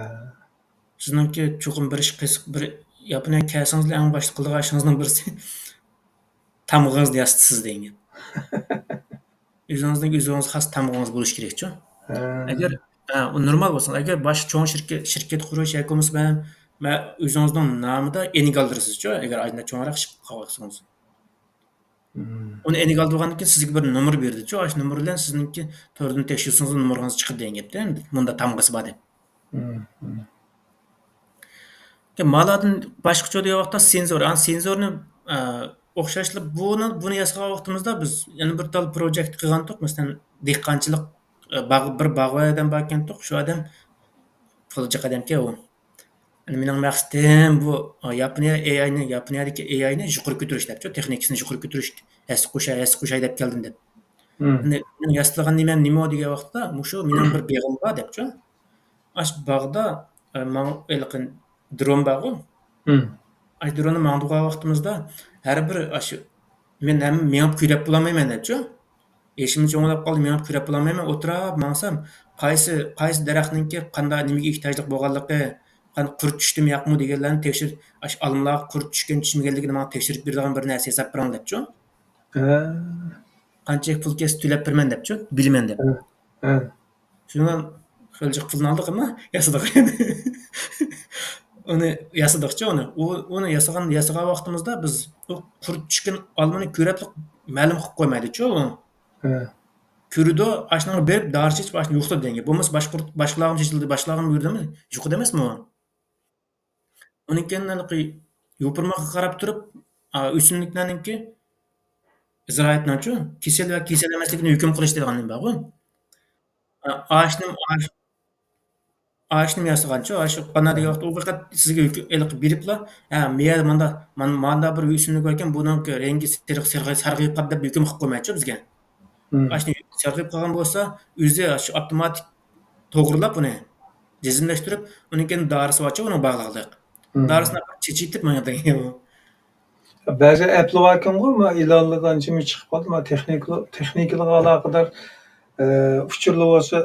سىزنىڭكى چوقۇم بىر ئىش قىلسىڭىز، بىر ياپونىيەگە كەلسىڭىزلا ئەڭ باشتا قىلىدىغان ئىشىڭىزنىڭ بىرسى تامغىڭىزنى ياسىتىسىز دېگەن گەپ. ئۆزىڭىزنىڭ ئۆزىڭىزگە خاس تامغىڭىز بولۇشى كېرەكچۇ. ھە. ئەگەر، ھە، ئۇ نورمال بولسا، ئەگەر باشقا چوڭ شىركەت، شىركەت قۇرۇش ياكى بولمىسا مەن، مەن ئۆزىڭىزنىڭ نامىدا ئېنىگالدۇرىسىزچۇ، ئەگەر ئايدىن چوڭراق ئىش قىلىپ قالسىڭىز. مم. ئۇنى ئېنىگالدۇرغاندىن كېيىن سىزگە بىر نومۇر بېرىدىچۇ، ئاشۇ نومۇر بىلەن سىزنىڭكى توردىن تەكشۈرسىڭىز نومۇرىڭىز چىقىدۇ دېگەن گەپتە، مۇندا تامغىسى بار دەپ. مم، مم. مالاردىن باشقىچۇ دېگەن ۋاقىتتا سېنزور، ئا، سېنزورنى، ئا، ئوخشاشلا بۇنى، بۇنى ياسىغان ۋاقتىمىزدا بىز يەنە بىر تال پروجېكت قىلغانتۇق، مەسىلەن، دېھقانچىلىق، ئا، باغ-، بىر باغۋەن ئادەم باركەنتۇق، شۇ ئادەم پۇل جىق ئادەمكەن ئۇ. يەنى مېنىڭ مەقسىتىم بۇ، ئا، ياپونىيە ئېي ئاينى، ياپونىيەدىكى ئېي ئاينى يۇقىرى كۆتۈرۈش دەپچۇ، تېخنىكىسىنى يۇقىرى كۆتۈرۈش، ھەسسە قوشاي، ھەسسە قوشاي دەپ كەلدىم دەپ. مم. يەنى مېنىڭ ياسىتىدىغان نېمەم نېمە دېگەن ۋاقىتتا، مۇشۇ مېنىڭ بىر بېغىم بار دەپچۇ. ئاشۇ باغدا، ئە، ماڭ-، ھېلىقى درون بارغۇ. مم. ئاشۇ دروننى ماڭدۇرغان ۋاقتىمىزدا ھەر بىر ئاشۇ مەن ھەم مېڭىپ كۆرۈپ بولالمايمەن دەپچۇ. يېشىممۇ چوڭلاپ قالدى، مېڭىپ كۆرۈپ بولالمايمەن. ئولتۇراپ ماڭسام، قايسى، قايسى دەرەخنىڭكى قانداق نېمىگە ئېھتىياجلىق بولغانلىقى، قان-، قۇرت چۈشتىمۇ ياقمۇ دېگەنلەرنى تەكشۈرۈپ، ئاشۇ ئالمىلارغا قۇرت چۈشكەن چۈشمىگەنلىكىنى ماڭا تەكشۈرۈپ بېرىدىغان بىر نەرسە ياساپ بېرىڭ دەپچۇ. ھە. قانچىلىك پۇل كەلسە تۆلەپ بېرىمەن دەپچۇ، بىلىمەن دەپ. ھە، ھە. شۇنىڭ خېلى جىق پۇلنى ئالدۇق، ئەمما ياسىدۇق. ئۇنى ياسىدۇقچۇ ئۇنى. ئۇ، ئۇنى ياسىغان، ياسىغان ۋاقتىمىزدا بىز ئۇ قۇرت چۈشكەن ئالمىنى كۆرەپلا مەلۇم قىلىپ قويمايدۇچۇ ئۇ. ھە. كۆرىدۇ، ئاشۇنىڭغا بېرىپ دارى چېچىپ ئاشۇنى يوقىتىدۇ دېگەن گەپ. بولمىسا باشقا قۇرت، باشقىلارغىمۇ چېچىلدى، باشقىلارغىمۇ يۈرىدىمۇ؟ يۇقىدۇ ئەمەسمۇ ئۇ؟ ئۇنىڭ كېيىن ھېلىقى يوپۇرماققا قاراپ تۇرۇپ، ئا، ئۆسۈملۈكلەرنىڭكى زىرائەتنىڭچۇ كېسەل ۋە كېسەل ئەمەسلىكىنى ھۆكۈم قىلىش دېگەن نېمە بارغۇ. ئا، ئاشنىم، ئاش-، ئاشنىم ياسىغانچۇ، ئاشۇ قانداق دېگەن ۋاقىتتا ئۇ پەقەت سىزگە ھۆكۈم، ھېلىقى بېرىپلا، ھە، مۇ يەردە ماندا، مان-، ماندا بىر ئۆسۈملۈك باركەن، بۇنىڭكى رەڭگى سېرىق، سېرىق، سارغىيىپ قاپتۇ دەپ ھۆكۈم قىلىپ قويمايچۇ بىزگە. مم. ئاشۇنى سارغىيىپ قالغان بولسا، ئۆزى شۇ ئاپتوماتىك توغرىلاپ ئۇنى جەزملەشتۈرۈپ، ئۇنىڭ كېيىن دارىسى بارچۇ ئۇنىڭ باغلىقلىق. مم. دارىسىنى چېچىۋېتىپ ماڭىدىغان. بەزى ئەپلەر باركەنغۇ، ما ئېلانلىرىدا ئانچە مۇنچە چىقىپ قالدى، ما تېخنىكىلا-، تېخنىكىلىققا ئالاقىدار، ئە، ئۇچۇرلار بولسا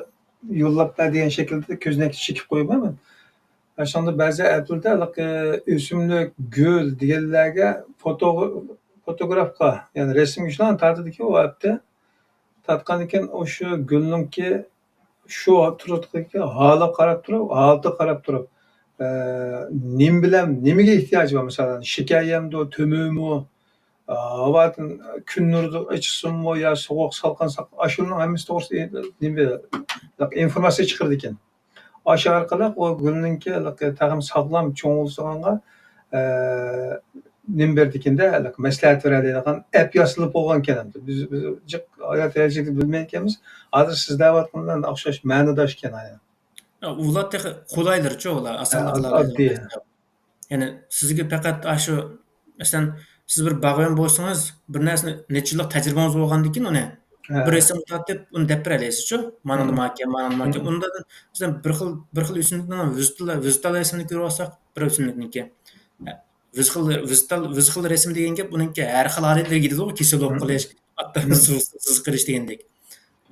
يوللاپ بەر دېگەن شەكىلدە كۆزنەككە چېكىپ قويىمەن مەن. ئاشۇنداق بەزى ئەپلەردە ھېلىقى ئۆسۈملۈك، گۈل دېگەنلەرگە فوتو-، فوتوگرافقا، يەنى رەسىمگە شۇلارنى تارتىدىكەن ئۇ ئەپتە. تارتقاندىن كېيىن ئۇ شۇ گۈلنىڭكى شۇ تۇرۇقتىكى ھالىغا قاراپ تۇرۇپ، ھالىتىگە قاراپ تۇرۇپ، ئە، نېمە بىلەن، نېمىگە ئېھتىياجى بار؟ مىسالەن، شېكەر يەمدۇ، تۆمۈرمۇ، ئە، ھاۋادىن كۈن نۇرىدا ئېچىلسۇنمۇ يا سوغۇق، سالقىن، ساق-، ئاشۇنىڭ ھەممىسى توغرىسىدا نېمە، ئىنفورماتسىيە چىقىرىدىكەن. ئاشۇ ئارقىلىق ئۇ گۈلنىڭكى ھېلىقى تېخىمۇ ساغلام چوڭ بولسىغانغا، ئە، نېمە بېرىدىكىندە، ھېلىقى مەسلىھەت بېرەلەيدىغان ئەپ ياسىلىپ بولغانىكەن ئەمدى. بىز، بىز جىق ھايات ھەقىقىتىنى بىلمەيدىكەنمىز. ھازىر سىز دەۋاتقان بىلەن ئوخشاش مەنىداش ئىكەن ھايات. ئۇلار تېخى قولايلىرىچۇ ئۇلار، ئاسانلا ھە، قىلالىدىغان ئاددىي. يەنى سىزگە پەقەت ئاشۇ، مەسىلەن، سىز بىر باغۋەن بولسىڭىز، بىر نەرسىنى نەچچە يىللىق تەجرىبىڭىز بولغاندىن كېيىن ئۇنى ھە. بىر رەسىمگە تارتىپ، ئۇنى دەپ بېرەلەيسىزچۇ؟ مانا مم. نېمە ئىكەن، مانا نېمە ئىكەن. مم. ئۇندا بىز بىر خىل، بىر خىل ئۆسۈملۈكنىڭ ۋىزىتال، ۋىزىتال رەسىمىنى كۆرۈۋالساق، بىر ئۆسۈملۈكنىڭكى. ۋىزىخىل، ۋىزىتال، ۋىزىخىل رەسىمى دېگەن گەپ ئۇنىڭكى ھەر خىل ھالەتلىرىگە كېتىدىغۇ، كېسەل بولۇپ مم. قېلىش، ئاتتىرىپ مم. سىز-، سىزىق قېلىش دېگەندەك.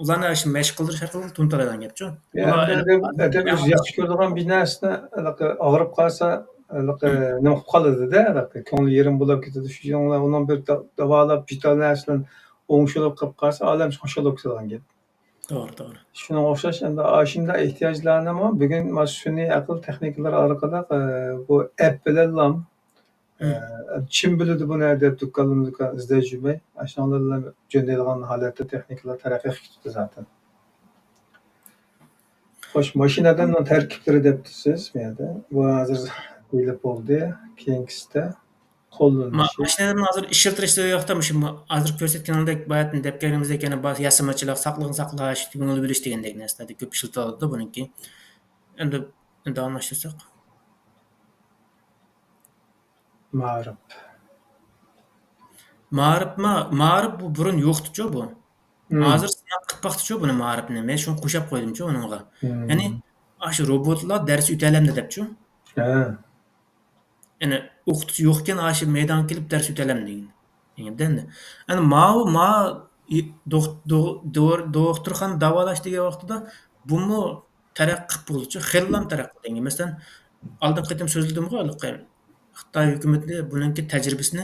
ئۇلارنى ئاشۇ مەشىق قىلدۇرۇش ئارقىلىق تونۇتالايدىغان گەپچۇ. يا، ئۇلار ئادەم، ئادەم ئۆزى ياخشى كۆرىدىغان بىر نەرسىنى، ھېلىقى ئاغرىپ قالسا، ھېلىقى مم. نېمە قىلىپ قالىدۇ-دە، ھېلىقى كۆڭلى يېرىم بولاپ كېتىدۇ. شۇ يەردە ئۇنىڭ بىر دا-، داۋالاپ، ۋىتال نەرسىلەرنى ئوڭشىلىپ قىلىپ قالسا، ئالەم خۇشال بولۇپ كېتىدىغان گەپ. توغرا، توغرا. شۇنىڭغا ئوخشاش، ئەمدى ئاشۇنداق ئېھتىياجلارنىمۇ بۈگۈن مانا سۈنئىي ئەقىل تېخنىكىلىرى ئارقىلىق، ئە، بۇ ئەپ بىلەنلا، مم. ئە، چىم بىلىدۇ بۇنى دەپ دۇكانلىرىمۇ دۇكان ئىزدەپ يۈرمەي، ئاشۇنىڭ بىلەن جۆندەيدىغان ھالەتتە تېخنىكىلار تەرەققىي قىلىپ كېتىپتۇ زاتەن. خوش، ماشىنا ئادەمنىڭ تەركىبلىرى دەپتۇ سىز بۇ يەردە. بۇ ھازىر دېيىلىپ بولدى. كېيىنكىسىدە. قوللىنىشى. ماشىنىلارنى ھازىر ئىشلىتىش يوقتا، مۇشۇ ھازىر كۆرسەتكىنىڭدەك، باياتىن دەپ كەلگىنىمىزدەك، يەنە ياسىمىچىلىق، ساقلىقنى ساقلاش، كۆڭۈل بۆلۈش دېگەندەك نەرسىلەردە كۆپ ئىشلىتىلىدۇ بۇنىڭكى. ئەمدى داۋاملاشتۇرساق. مائارىپ. مائارىپما؟ مائارىپ بۇ بۇرۇن يوقتىچۇ بۇ. ھازىر سىناق قىلىپ باقتىچۇ بۇنى، مائارىپنى. مەن شۇنى قوشاپ قويدۇمچۇ ئۇنىڭغا. يەنى ئاشۇ روبوتلار دەرس ئۆتەلەمدۇ دەپچۇ. ھە. يەنى ئوقۇتقۇچى يوقكەن، ئاشۇ مەيدانغا كېلىپ دەرس ئۆتەلەمدۇ دېگەن. دېگەندە ئەمدى، ئەمدى ماۋۇ، ما، دوخ-، دو-، دور-، دوختۇرخانا داۋالاش دېگەن ۋاقتىدا بۇمۇ تەرەققىي قىلىپ بولدىچۇ، خېلىلا تەرەققىي قىلدى. مەسىلەن، ئالدىنقى قېتىم سۆزلىدىمغۇ، ھېلىقى خىتاي ھۆكۈمىتى بۇنىڭكى تەجرىبىسىنى،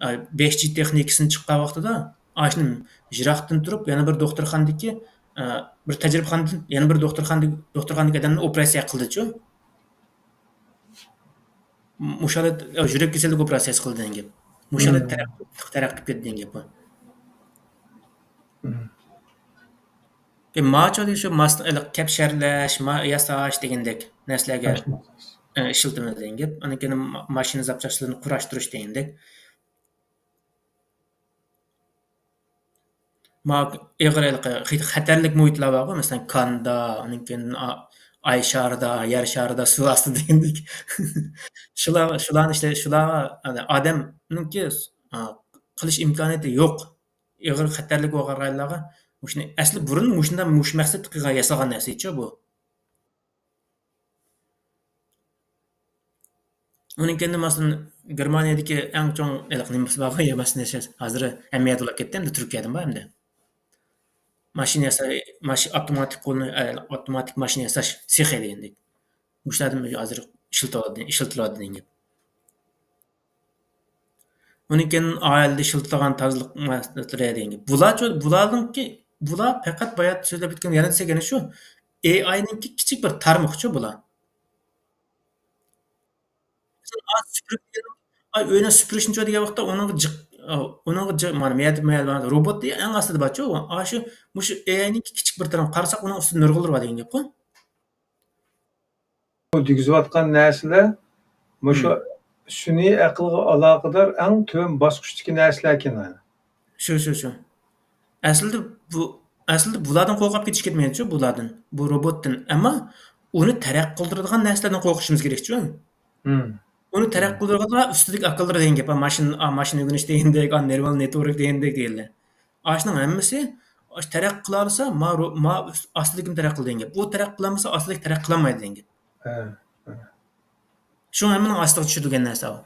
ئە، بەش جى تېخنىكىسىنى چىققان ۋاقتىدا، ئاشۇنى يىراقتىن تۇرۇپ، يەنە بىر دوختۇرخانىدىكى، ئە، بىر تەجرىبىخانىدىن يەنە بىر دوختۇرخانىدىكى، دوختۇرخانىدىكى ئادەمنى ئوپېراتسىيە قىلدىچۇ. مۇشۇ ھالەت، يا، يۈرەك كېسەللىك ئوپېراتسىيەسى قىلدى دېگەن گەپ. مۇشۇ ھالەت تەرەققىي، تەرەققىي قىلىپ كەتتى دېگەن گەپ بۇ. ماچۇ شۇ ماس-، كەپشەرلەش، ما-، ياساش دېگەندەك نەرسىلەرگە، ئە، ئىشلىتىمىز دېگەن گەپ. ئاندىن كېيىن ما-، ماشىنا زاپچاسلىرىنى قۇراشتۇرۇش دېگەندەك. ما ئېغىر ھېلىقى خەتەرلىك مۇھىتلار بارغۇ، مەسىلەن، كاندا، ئاندىن كېيىن ئا-، ئاي شارىدا، يەر شارىدا، سۇ ئاستىدا دېگەندەك. شۇلار، شۇلارنى ئىشلەش، شۇلارغا، يەنى ئادەمنىڭكى، ئا، قىلىش ئىمكانىيىتى يوق. ئېغىر خەتەرلىك بولغان رايونلارغا مۇشۇنى، ئەسلى بۇرۇن مۇشۇنداق، مۇشۇ مەقسەتتە قىلغان، ياسالغان نەرسە ئىچۇ بۇ. ئۇنىڭ كەينىدىن، مەسىلەن، گېرمانىيەدىكى ئەڭ چوڭ ھېلىقى نېمىسى بارغۇ، يا ماشىنا ياساش، ھازىر ھەممە يەردە بولۇپ كەتتى، ئەمدى تۈركىيەدىمۇ بار ئەمدى. ماشىنا ياساش، ماش-، ئاپتوماتىك قولنى، ئە، ئاپتوماتىك ماشىنا ياساش سېخى دېگەندەك. مۇشۇلاردىن ھازىر ئىشلىتىلىۋاتىدۇ، ئىشلىتىلىۋاتىدۇ دېگەن گەپ. ئۇنىڭ كېيىن ئائىلىدە ئىشلىتىدىغان تازىلىق ماتېرىيالى دېگەن گەپ. بۇلارچۇ، بۇلارنىڭكى، بۇلار پەقەت بايا سۆزلەپ ئۆتكەن، يەنە دېسەك يەنە شۇ، ئېئاينىڭكى كىچىك بىر تارمىقىچۇ بۇلار. مەسىلەن، ئا، سۈپۈرگە، ئا، ئۆينى سۈپۈرۈشنىچۇ دېگەن ۋاقىتتا ئۇنىڭغا جىق، ئۇنىڭغا جىق، مانا، مەيەردە، مەيەردە، روبوت دېگەن ئەڭ ئاستىدا بارچۇ. ئاشۇ، مۇشۇ ئېئاينىڭكى كىچىك بىر تارمىقى، قارىساق ئۇنىڭ ئۈستىدە نۇرغۇنلىرى بار دېگەن گەپقۇ. بۇ دېگۈزۈۋاتقان نەرسىلەر مۇشۇ سۈنئىي ئەقىلگە ئالاقىدار ئەڭ تۆۋەن باسقۇچتىكى نەرسىلەركەن. شۇ، شۇ، شۇ. ئەسلىدە بۇ، ئەسلىدە بۇلاردىن قورقۇپ كېتىش كەتمەيدىچۇ، بۇلاردىن، بۇ روبوتتىن. ئەمما ئۇنى تەرەققىي قىلدۇرىدىغان نەرسىلەردىن قورقۇشىمىز كېرەكچۇ. ئۇنى تەرەققىي قىلدۇرىدىغان ئۈستىدىكى ئاكىللار دېگەن گەپ، ماشىنا، ماشىنا ئۆگىنىش دېگەندەك، نېرۋال نېتۋورك دېگەندەك دېگەنلەر. ئاشۇنىڭ ھەممىسى ئاشۇ تەرەققىي قىلالىسا، ما، ما ئاستىدىكىمۇ تەرەققىي قىلىدۇ دېگەن گەپ. ئۇ تەرەققىي قىلالمىسا، ئاستىدىكى تەرەققىي قىلالمايدۇ دېگەن گەپ. ھە، ھە. شۇ ھەممىنىڭ ئاستىغا چۈشىدىغان نەرسە ئۇ.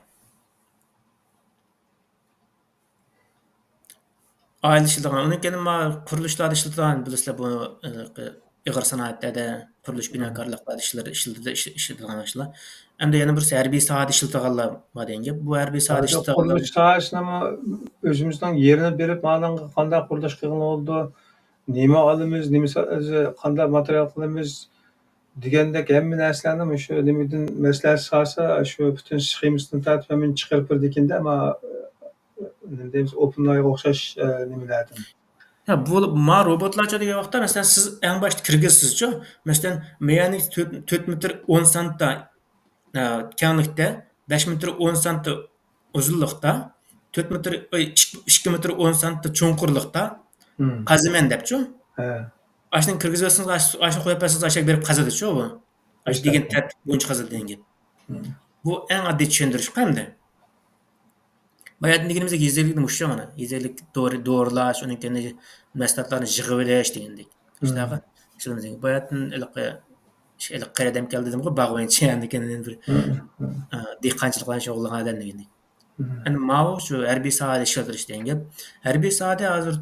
ئائىلە ئىشلىتىدىغان، ئۇنىڭ كېيىن ما قۇرۇلۇشلاردا ئىشلىتىدىغان، بىلىسىلەر بۇ، ئېغىر سانائەتلەردە، قۇرۇلۇش بىناكارلىقلاردا ئىشلىتىدۇ، ئىشلىتىدىغان ئىشلار. ئەمدى يەنە بىرسى ھەربىي ساھەدە ئىشلىتىدىغانلار بار دېگەن گەپ. بۇ ھەربىي ساھەدە ئىشلىتىدىغانلار قۇرۇلۇش ساھەسىنىمۇ ئۆزىمىزنىڭ يېرىنى بېرىپ، مانىڭغا قانداق قۇرۇلۇش قىلغىلى بولىدۇ، نېمە ئالىمىز، نېمە سا-، قانداق ماتېرىيال قىلىمىز دېگەندەك ھەممە نەرسىلەرنى مۇشۇ نېمىدىن مەسلىھەت سالسا، شۇ پۈتۈن سخېمىسىنى تارتىپ ھەممىنى چىقىرىپ بېرىدىكەندە، ئەمما نېمە دەيمىز، ئوپېنئايغا ئوخشاش، ئە، نېمىلەردىن. ھە، بۇ، ما روبوتلارچۇ دېگەن ۋاقىتتا، مەسىلەن، سىز ئەڭ باشتا كىرگۈزىسىزچۇ؟ مەسىلەن، مەيەرنىڭ تۆت، تۆت مېتىر ئون سانتا، ئە، كەڭلىكتە، بەش مېتىر ئون سانتا ئۇزۇنلۇقتا، تۆت مېتىر، ئاي، ئىككى، ئىككى مېتىر ئون سانتا چوڭقۇرلۇقتا قازىمەن دەپچۇ. ھە. ئاشۇنى كىرگۈزۈۋەتسىڭىز، ئاش-، ئاشۇنى قويۇپ بەرسىڭىز، ئاشۇ بېرىپ قازىدىچۇ بۇ. ئاشۇ دېگەن تەرتىپ بويىچە قازىدى دېگەن گەپ. بۇ ئەڭ ئاددىي چۈشەندۈرۈش ئەمدى. باياتىن دېگىنىمىزدەك يېزا ئىگىلىكتە مۇشۇ مانا. يېزا ئىگىلىك دورا-، دورىلاش، ئۇنىڭ كەينىدىن مەھسۇلاتلارنى يىغىۋېلىش دېگەندەك. شۇنداق. شۇ باياتىن ھېلىقى، ھېلىقى قېرى ئادەم كەلدى دېدىمغۇ، باغۋەنچى، ئاندىن كېيىن بىر، ئا، دېھقانچىلىق بىلەن شۇغۇللانغان ئادەم دېگەندەك. ئەمدى ماۋۇ شۇ ھەربىي ساھەدە ئىشلىتىلىش دېگەن گەپ. ھەربىي ساھەدە ھازىر،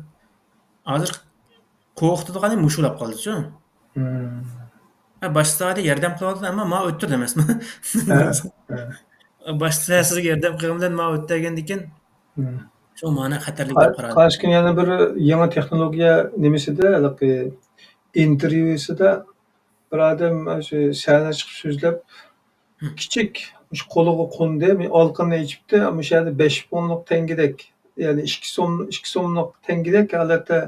ھازىر قورقۇتىدىغىنى مۇشۇ بولۇپ قالدىچۇ. ھە، باشقا ساھەدە ياردەم قىلىۋاتىدۇ، ئەمما ماۋۇ ئۆتتۈردى ئەمەسمۇ. ھە، ھە. باشقا ساھە سىزگە ياردەم قىلغان بىلەن ماۋۇ ئۆتتۈرگەندىكىن، شۇ مانا خەتەرلىك دەپ قارىدىم. قاراشقا يەنە بىر يېڭى تېخنولوگىيە نېمىسىدە، ھېلىقى ئىنتېرۋيۇسىدا بىر ئادەم شۇ سەھنىگە چىقىپ سۆزلەپ، كىچىك، مۇشۇ قولىغا قوندى، ئالىقىنى ئېچىپتۇ، مۇشۇ يەردە بەش پونلۇق تەڭگىدەك، يەنى ئىككى سوم، ئىككى سوملۇق تەڭگىدەك ھالەتتە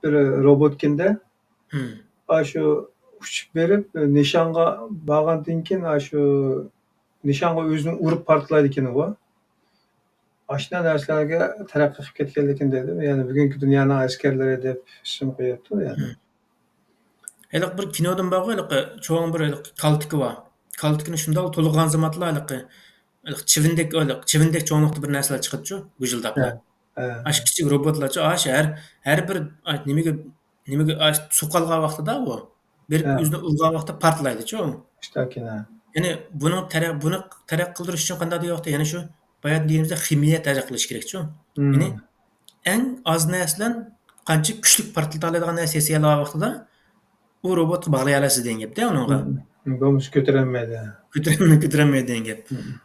بىر روبوتكىندە. ئاشۇ ئۇچۇپ بېرىپ، نىشانغا بارغاندىن كېيىن، ئاشۇ نىشانغا ئۆزىنى ئۇرۇپ پارتلايدىكەنغۇ. ئاشۇنداق نەرسىلەرگە تەرەققىي قىلىپ كەتكەنلىكىنى دېدىم. يەنى بۈگۈنكى دۇنيانىڭ ئەسكەرلىرى دەپ ئىسىم قويۇپتۇ. يەنى. ھېلىقى بىر كىنودىن بارغۇ، ھېلىقى چوڭ بىر ھېلىقى كالتىكى بار. كالتىكىنى شۇنداق تولغان زامانلا ھېلىقى، ھېلىقى چىۋىندەك، ھېلىقى چىۋىندەك چوڭلۇقتا بىر نەرسىلەر چىقىدىچۇ، گۈژۈلداپلا. ھە، ھە. ئاشۇ كىچىك روبوتلارچۇ، ئاشۇ ھەر، ھەر بىر، ئاي، نېمىگە، نېمىگە، ئاشۇ سۇ قالغان ۋاقتىدا ئۇ بېرىپ ھە. ئۆزىنى ئۇرغان ۋاقتىدا پارتلايدىچۇ. ئىشتاكىن، ھە. يەنى بۇنىڭ تەرە-، بۇنى تەرەققىي قىلدۇرۇش ئۈچۈن قانداق دېگەن ۋاقىتتا، يەنە شۇ بايا دېگىنىمىزدەك خىمىيە تەرەققىي قىلىش كېرەكچۇ. مم. يەنى ئەڭ ئاز نەرسە بىلەن قانچە كۈچلۈك پارتلىتالايدىغان نەرسە ياسىيالىغان ۋاقتىدا ئۇ روبوتقا باغلىيالايسىز دېگەن گەپتە ئۇنىڭغا. مم. بولمىسا كۆتۈرەلمەيدۇ. كۆتۈرەلمەي-، كۆتۈرەلمەيدۇ دېگەن گەپ. مم.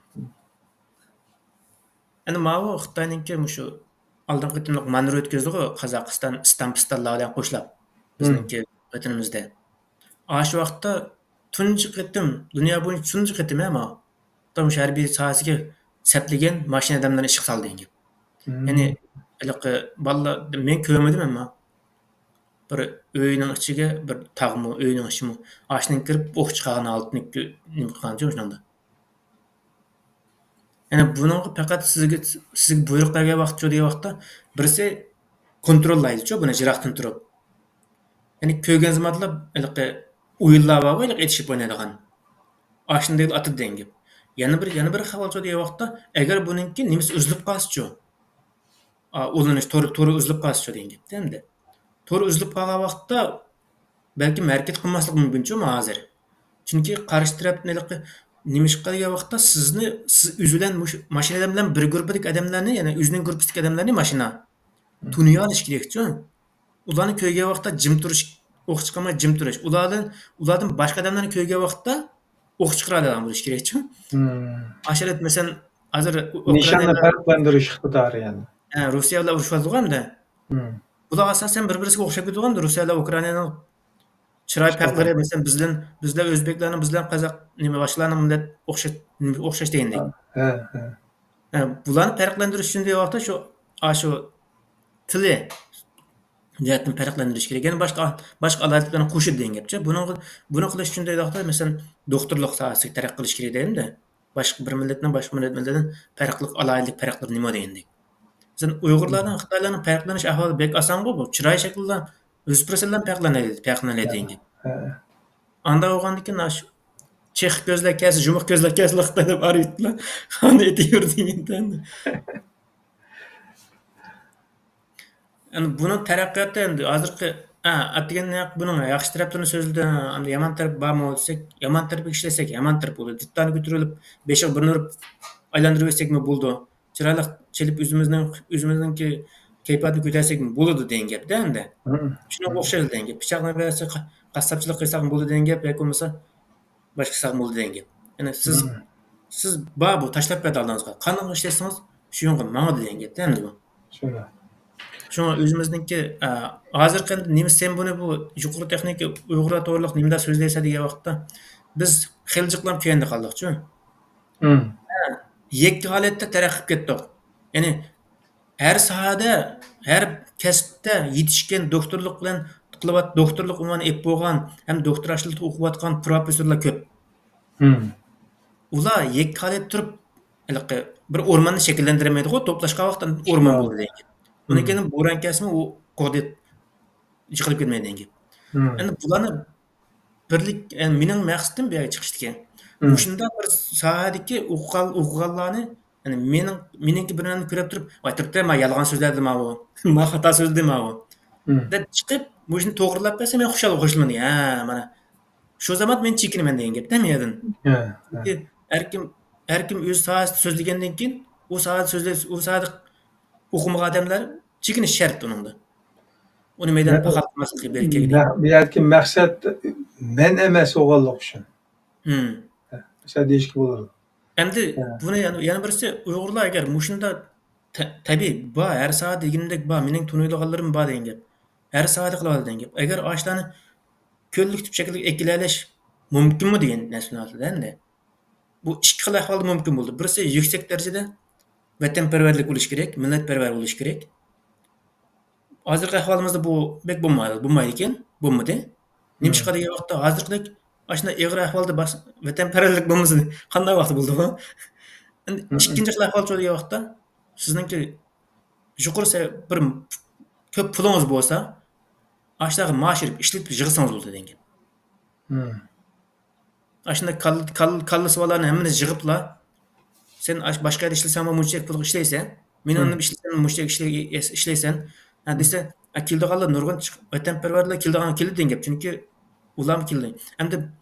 ئەنە ماۋۇ خىتاينىڭكى مۇشۇ ئالدىنقى قېتىملىق مانېۋىر ئۆتكۈزدىغۇ، قازاقىستان، ئىستان پىستانلار بىلەن قوشلاپ، مم. بىزنىڭكى ۋەتىنىمىزدە. ئاشۇ ۋاقىتتا تۇنجى قېتىم، دۇنيا بويىچە تۇنجى قېتىم، ھە، ماۋۇ. تۇرمۇش ھەربىي ساھەسىگە سەپلىگەن ماشىنا ئادەملەرنى ئىشقا سالدى دېگەن گەپ. مم. يەنى، ھېلىقى بالىلار، مەن كۆرمىدىم، ئەمما بىر ئۆينىڭ ئىچىگە، بىر تاغمۇ، ئۆينىڭ ئىچىمۇ، ئاشۇنىڭ كىرىپ ئوق چىقارغان ھالىتىنى كۆ-، نېمە قىلغانچۇ شۇنىڭدا. يەنى بۇنىڭغا پەقەت سىزگە، سىزگە بۇيرۇق بەرگەن ۋاقىتچۇ دېگەن ۋاقىتتا، بىرسى كونتروللايدىچۇ بۇنى يىراقتىن تۇرۇپ. يەنى كۆرگەن زامانلا ھېلىقى ئويۇنلار بارغۇ، ھېلىقى ئېتىشىپ ئوينايدىغان. ئاشۇنداق ئاتىدۇ دېگەن گەپ. يەنە بىر، يەنە بىر خەۋەرچۇ دېگەن ۋاقىتتا، ئەگەر بۇنىڭكى نېمىسى ئۈزۈلۈپ قالسىچۇ؟ ئا، ئۇلىنىش تورى، تورى ئۈزۈلۈپ قالسىچۇ دېگەن گەپتە ئەمدى. تورى ئۈزۈلۈپ قالغان ۋاقىتتا بەلكىم ھەرىكەت قىلماسلىقى مۇمكىنچۇ ھازىر. چۈنكى قارشى تەرەپنى ھېلىقى نېمىشقا دېگەن ۋاقىتتا سىزنى، سىز ئۆزى بىلەن مۇشۇ ماشىنا ئادەم بىلەن بىر گۇرۇپپىدىكى ئادەملەرنى، يەنى ئۆزىنىڭ گۇرۇپپىسىدىكى ئادەملەرنى ماشىنا مم. تونۇيالىشى كېرەكچۇ. ئۇلارنى كۆرگەن ۋاقىتتا جىم تۇرۇش، ئوق چىقارماي جىم تۇرۇش. ئۇلاردىن، ئۇلاردىن باشقا ئادەملەرنى كۆرگەن ۋاقىتتا ئوق چىقىرالايدىغان بولۇش كېرەكچۇ. مم. ئاشۇ مەسىلەن، ھازىر نىشاننى ئۇكرائىنادا پەرقلەندۈرۈش ئىقتىدارى يەنى. ھە، روسىيە بىلەن ئۇرۇشۇۋاتىدىغۇ ئەمدى. مم. بۇلار ئاساسەن بىر-بىرسىگە ئوخشاپ كېتىدىغۇ ئەمدى. روسىيە بىلەن ئۇكرائىنانىڭ چىراي پەرقلىرى، مەسىلەن، بىز بىلەن، بىز بىلەن ئۆزبەكلەرنىڭ، بىز بىلەن قازاق، نېمە، باشقىلارنىڭ مىللەت ئوخشاش، نېمە، ئوخشاش دېگەندەك. ھە، ھە. ھە، بۇلارنى پەرقلەندۈرۈش ئۈچۈن دېگەن ۋاقىتتا شۇ، ئاشۇ تىلى جەھەتتىن پەرقلەندۈرۈش كېرەك. يەنە باشقا، باشقا ئالاھىدىلىكلەرنى قوشۇپ دېگەن گەپچۇ. بۇنىڭغا، بۇنى قىلىش ئۈچۈن دېگەن ۋاقىتتا، مەسىلەن، دوختۇرلۇق ساھەسىگە تەرەققىي قىلىش كېرەك دەيمىز-دە. باشقا بىر مىللەتنىڭ باشقا مىللەت، مىللەتتىن پەرقلىق، ئالاھىدىلىك پەرقلىرى نېمە دېگەندەك. مەسىلەن، ئۇيغۇرلارنىڭ، خىتايلارنىڭ پەرقلىنىش ئەھۋالى بەك ئاسانغۇ بۇ. چىراي شەكلىدە يۈز پىرسەنتلا پەرقلىنەلەيدۇ، پەرقلىنەلەيدۇ دېگەن گەپ. ھە. ئانداق بولغاندىكىن، ئاشۇ چېقىق كۆزلەر كەلسە، يۇمۇق كۆزلەر كەلسە، خىتاي دەپ ئارىۋېتىپلا، ئاندىن ئېتىۋېرىدۇ دېگەن. ئەمدى بۇنىڭ تەرەققىياتى ئەمدى ھازىرقى، ھە، ئەتىگەن بۇنىڭ ياخشى تەرەپلىرىنى سۆزلىدى، ئەمدى يامان تەرىپى بارمۇ دېسەك، يامان تەرىپىگە ئىشلەتسەك، يامان تەرىپى بولىدۇ. دىتتانى كۆتۈرۈلۈپ، بېشىغا بىرنى ئۇرۇپ، ئايلاندۇرۇۋەتسەكمۇ بولىدۇ. چىرايلىق چېلىپ ئۆزىمىزنىڭ، ئۆزىمىزنىڭكى كەيپىياتىنى كۆتەرسەكمۇ بولىدۇ دېگەن گەپتە ئەمدى. مم. شۇنىڭغا ئوخشايدۇ دېگەن گەپ. پىچاقنى بەرسە قا-، قاسساپچىلىق قىلساقمۇ بولىدۇ دېگەن گەپ، ياكى بولمىسا باشقا قىلساقمۇ بولىدۇ دېگەن گەپ. يەنى سىز، مم. سىز بار بۇ، تاشلاپ بەردى ئالدىڭىزغا. قانداق ئىشلەتسىڭىز، شۇ يولغا ماڭىدۇ دېگەن گەپتە ئەمدى بۇ. شۇنداق. شۇڭا ئۆزىمىزنىڭكى، ئە، ھازىرقى ئەمدى نېمە سەن بۇنى بۇ يۇقىرى تېخنىكا ئۇيغۇرلار توغرىلىق نېمىدە سۆزلەيسەن دېگەن ۋاقىتتا، بىز خېلى جىقلام كەينىدە قالدۇقچۇ. مم. ھە، يەككە ھالەتتە تەرەققىي قىلىپ كەتتۇق. يەنى ھەر ساھەدە، ھەر كەسىپتە يېتىشكەن دوختۇرلۇق بىلەن قىلىۋات-، دوختۇرلۇق ئۇنۋانى ئېلىپ بولغان ھەم دوختۇر ئاشلىقتا ئوقۇۋاتقان پروفېسسورلار كۆپ. مم. ئۇلار يەككە ھالەتتە تۇرۇپ، ھېلىقى بىر ئورماننى شەكىللەندۈرەلمەيدىغۇ، توپلاشقان ۋاقىتتا ئورمان مم. بولىدۇ دېگەن. ئۇنىڭ مم. كېيىن بوران كەلسىمۇ ئۇ قوغدىيىپ يىقىلىپ كەتمەيدۇ دېگەن گەپ. مم. ئەمدى بۇلارنى بىرلىك، يەنى مېنىڭ مەقسىتىم بۇ يەرگە چىقىشتىكى. مم. مۇشۇنداق بىر ساھەدىكى ئوقۇغان-، ئوقۇغانلارنى، يەنى مېنىڭ، مېنىڭكى بىر نېمىنى كۆرۈپ تۇرۇپ، ۋاي، تۇرۇپتۇ، ما يالغان سۆزلەپ ماۋۇ، ما خاتا سۆزلىدى ماۋۇ، مم. دەپ چىقىپ، مۇشۇنى توغرىلاپ بەرسە، مەن خۇشال، خۇشالىنىمەن. ھە، مانا، شۇ زامان مەن چېكىنىمەن دېگەن گەپتە مەن يەردىن. ھە، ھە. چۈنكى ھەركىم، ھەركىم ئۆز ساھەسىدە سۆزلىگەندىن كېيىن، ئۇ ساھەدە سۆزلەش، ئۇ ساھەدە ئوقۇمىغان ئادەملەر چېكىنىش شەرت ئۇنىڭدا. ئۇنى مەيدان مەن پاخال قىلماسلىقى بېرى كەلگىدى. مە-، بۇ يەردىكى مەقسەت مەن ئەمەس بولغانلىقى ئۈچۈن. ھىم. مەسىلەن، دېيىشكە بولىدۇ. ئەمدى ھە. بۇنى يەنە، يەنە بىرسى، ئۇيغۇرلار ئەگەر مۇشۇنداق تە-، تەبىئىي بار، ھەر ساھەدە دېگىنىمدەك بار، مېنىڭ تونۇيدىغانلىرىم بار دېگەن گەپ. ھەر ساھەدە قىلىۋاتىدۇ دېگەن گەپ. ئەگەر ئاشۇلارنى كوللېكتىپ شەكىلدە ئەكېلەلەش مۇمكىنمۇ دېگەن نەرسىنى ئالدىدا ئەمدى. بۇ ئىككى خىل ئەھۋالدا مۇمكىن بولىدۇ. بىرسى يۈكسەك دەرىجىدە ۋەتەنپەرۋەرلىك بولۇشى كېرەك، مىللەتپەرۋەر بولۇشى كېرەك. ھازىرقى ئەھۋالىمىزدا بۇ بەك بولمايدۇ، بولمايدىكەن، بولمىدى. نېمىشقا دېگەن ۋاقىتتا ھازىرقىدەك ئاشۇنداق ئېغىر ئەھۋالدا باس-، ۋەتەنپەرۋەرلىك بولمىسا قانداق ۋاقىتتا بولىدۇ بۇ؟ ئەمدى ئىككىنچى خىل ئەھۋال شۇ دېگەن ۋاقىتتا سىزنىڭكى يۇقىرى سە-، بىر كۆپ پۇلىڭىز بولسا، ئاشۇلارغا مائاش بېرىپ ئىشلىتىپ يىغسىڭىز بولىدۇ دېگەن گەپ. ئاشۇنداق كاللا، كاللا، كاللىسى بارلارنى ھەممىنى يىغىپلا، سەن ئاش-، باشقا يەردە ئىشلىسەڭمۇ مۇنچىلىك پۇلغا ئىشلەيسەن، مېنى ئاندىن ئىشلىسەڭ مۇنچىلىك ئىشلەي-، ئىشلەيسەن، ھە، دېسە، ھە، كېلىدىغانلار نۇرغۇن چىق-، ۋەتەنپەرۋەرلەر كېلىدىغان، كېلىدۇ دېگەن گەپ. چۈنكى ئۇلارمۇ كېلىدۇ. ئەمدى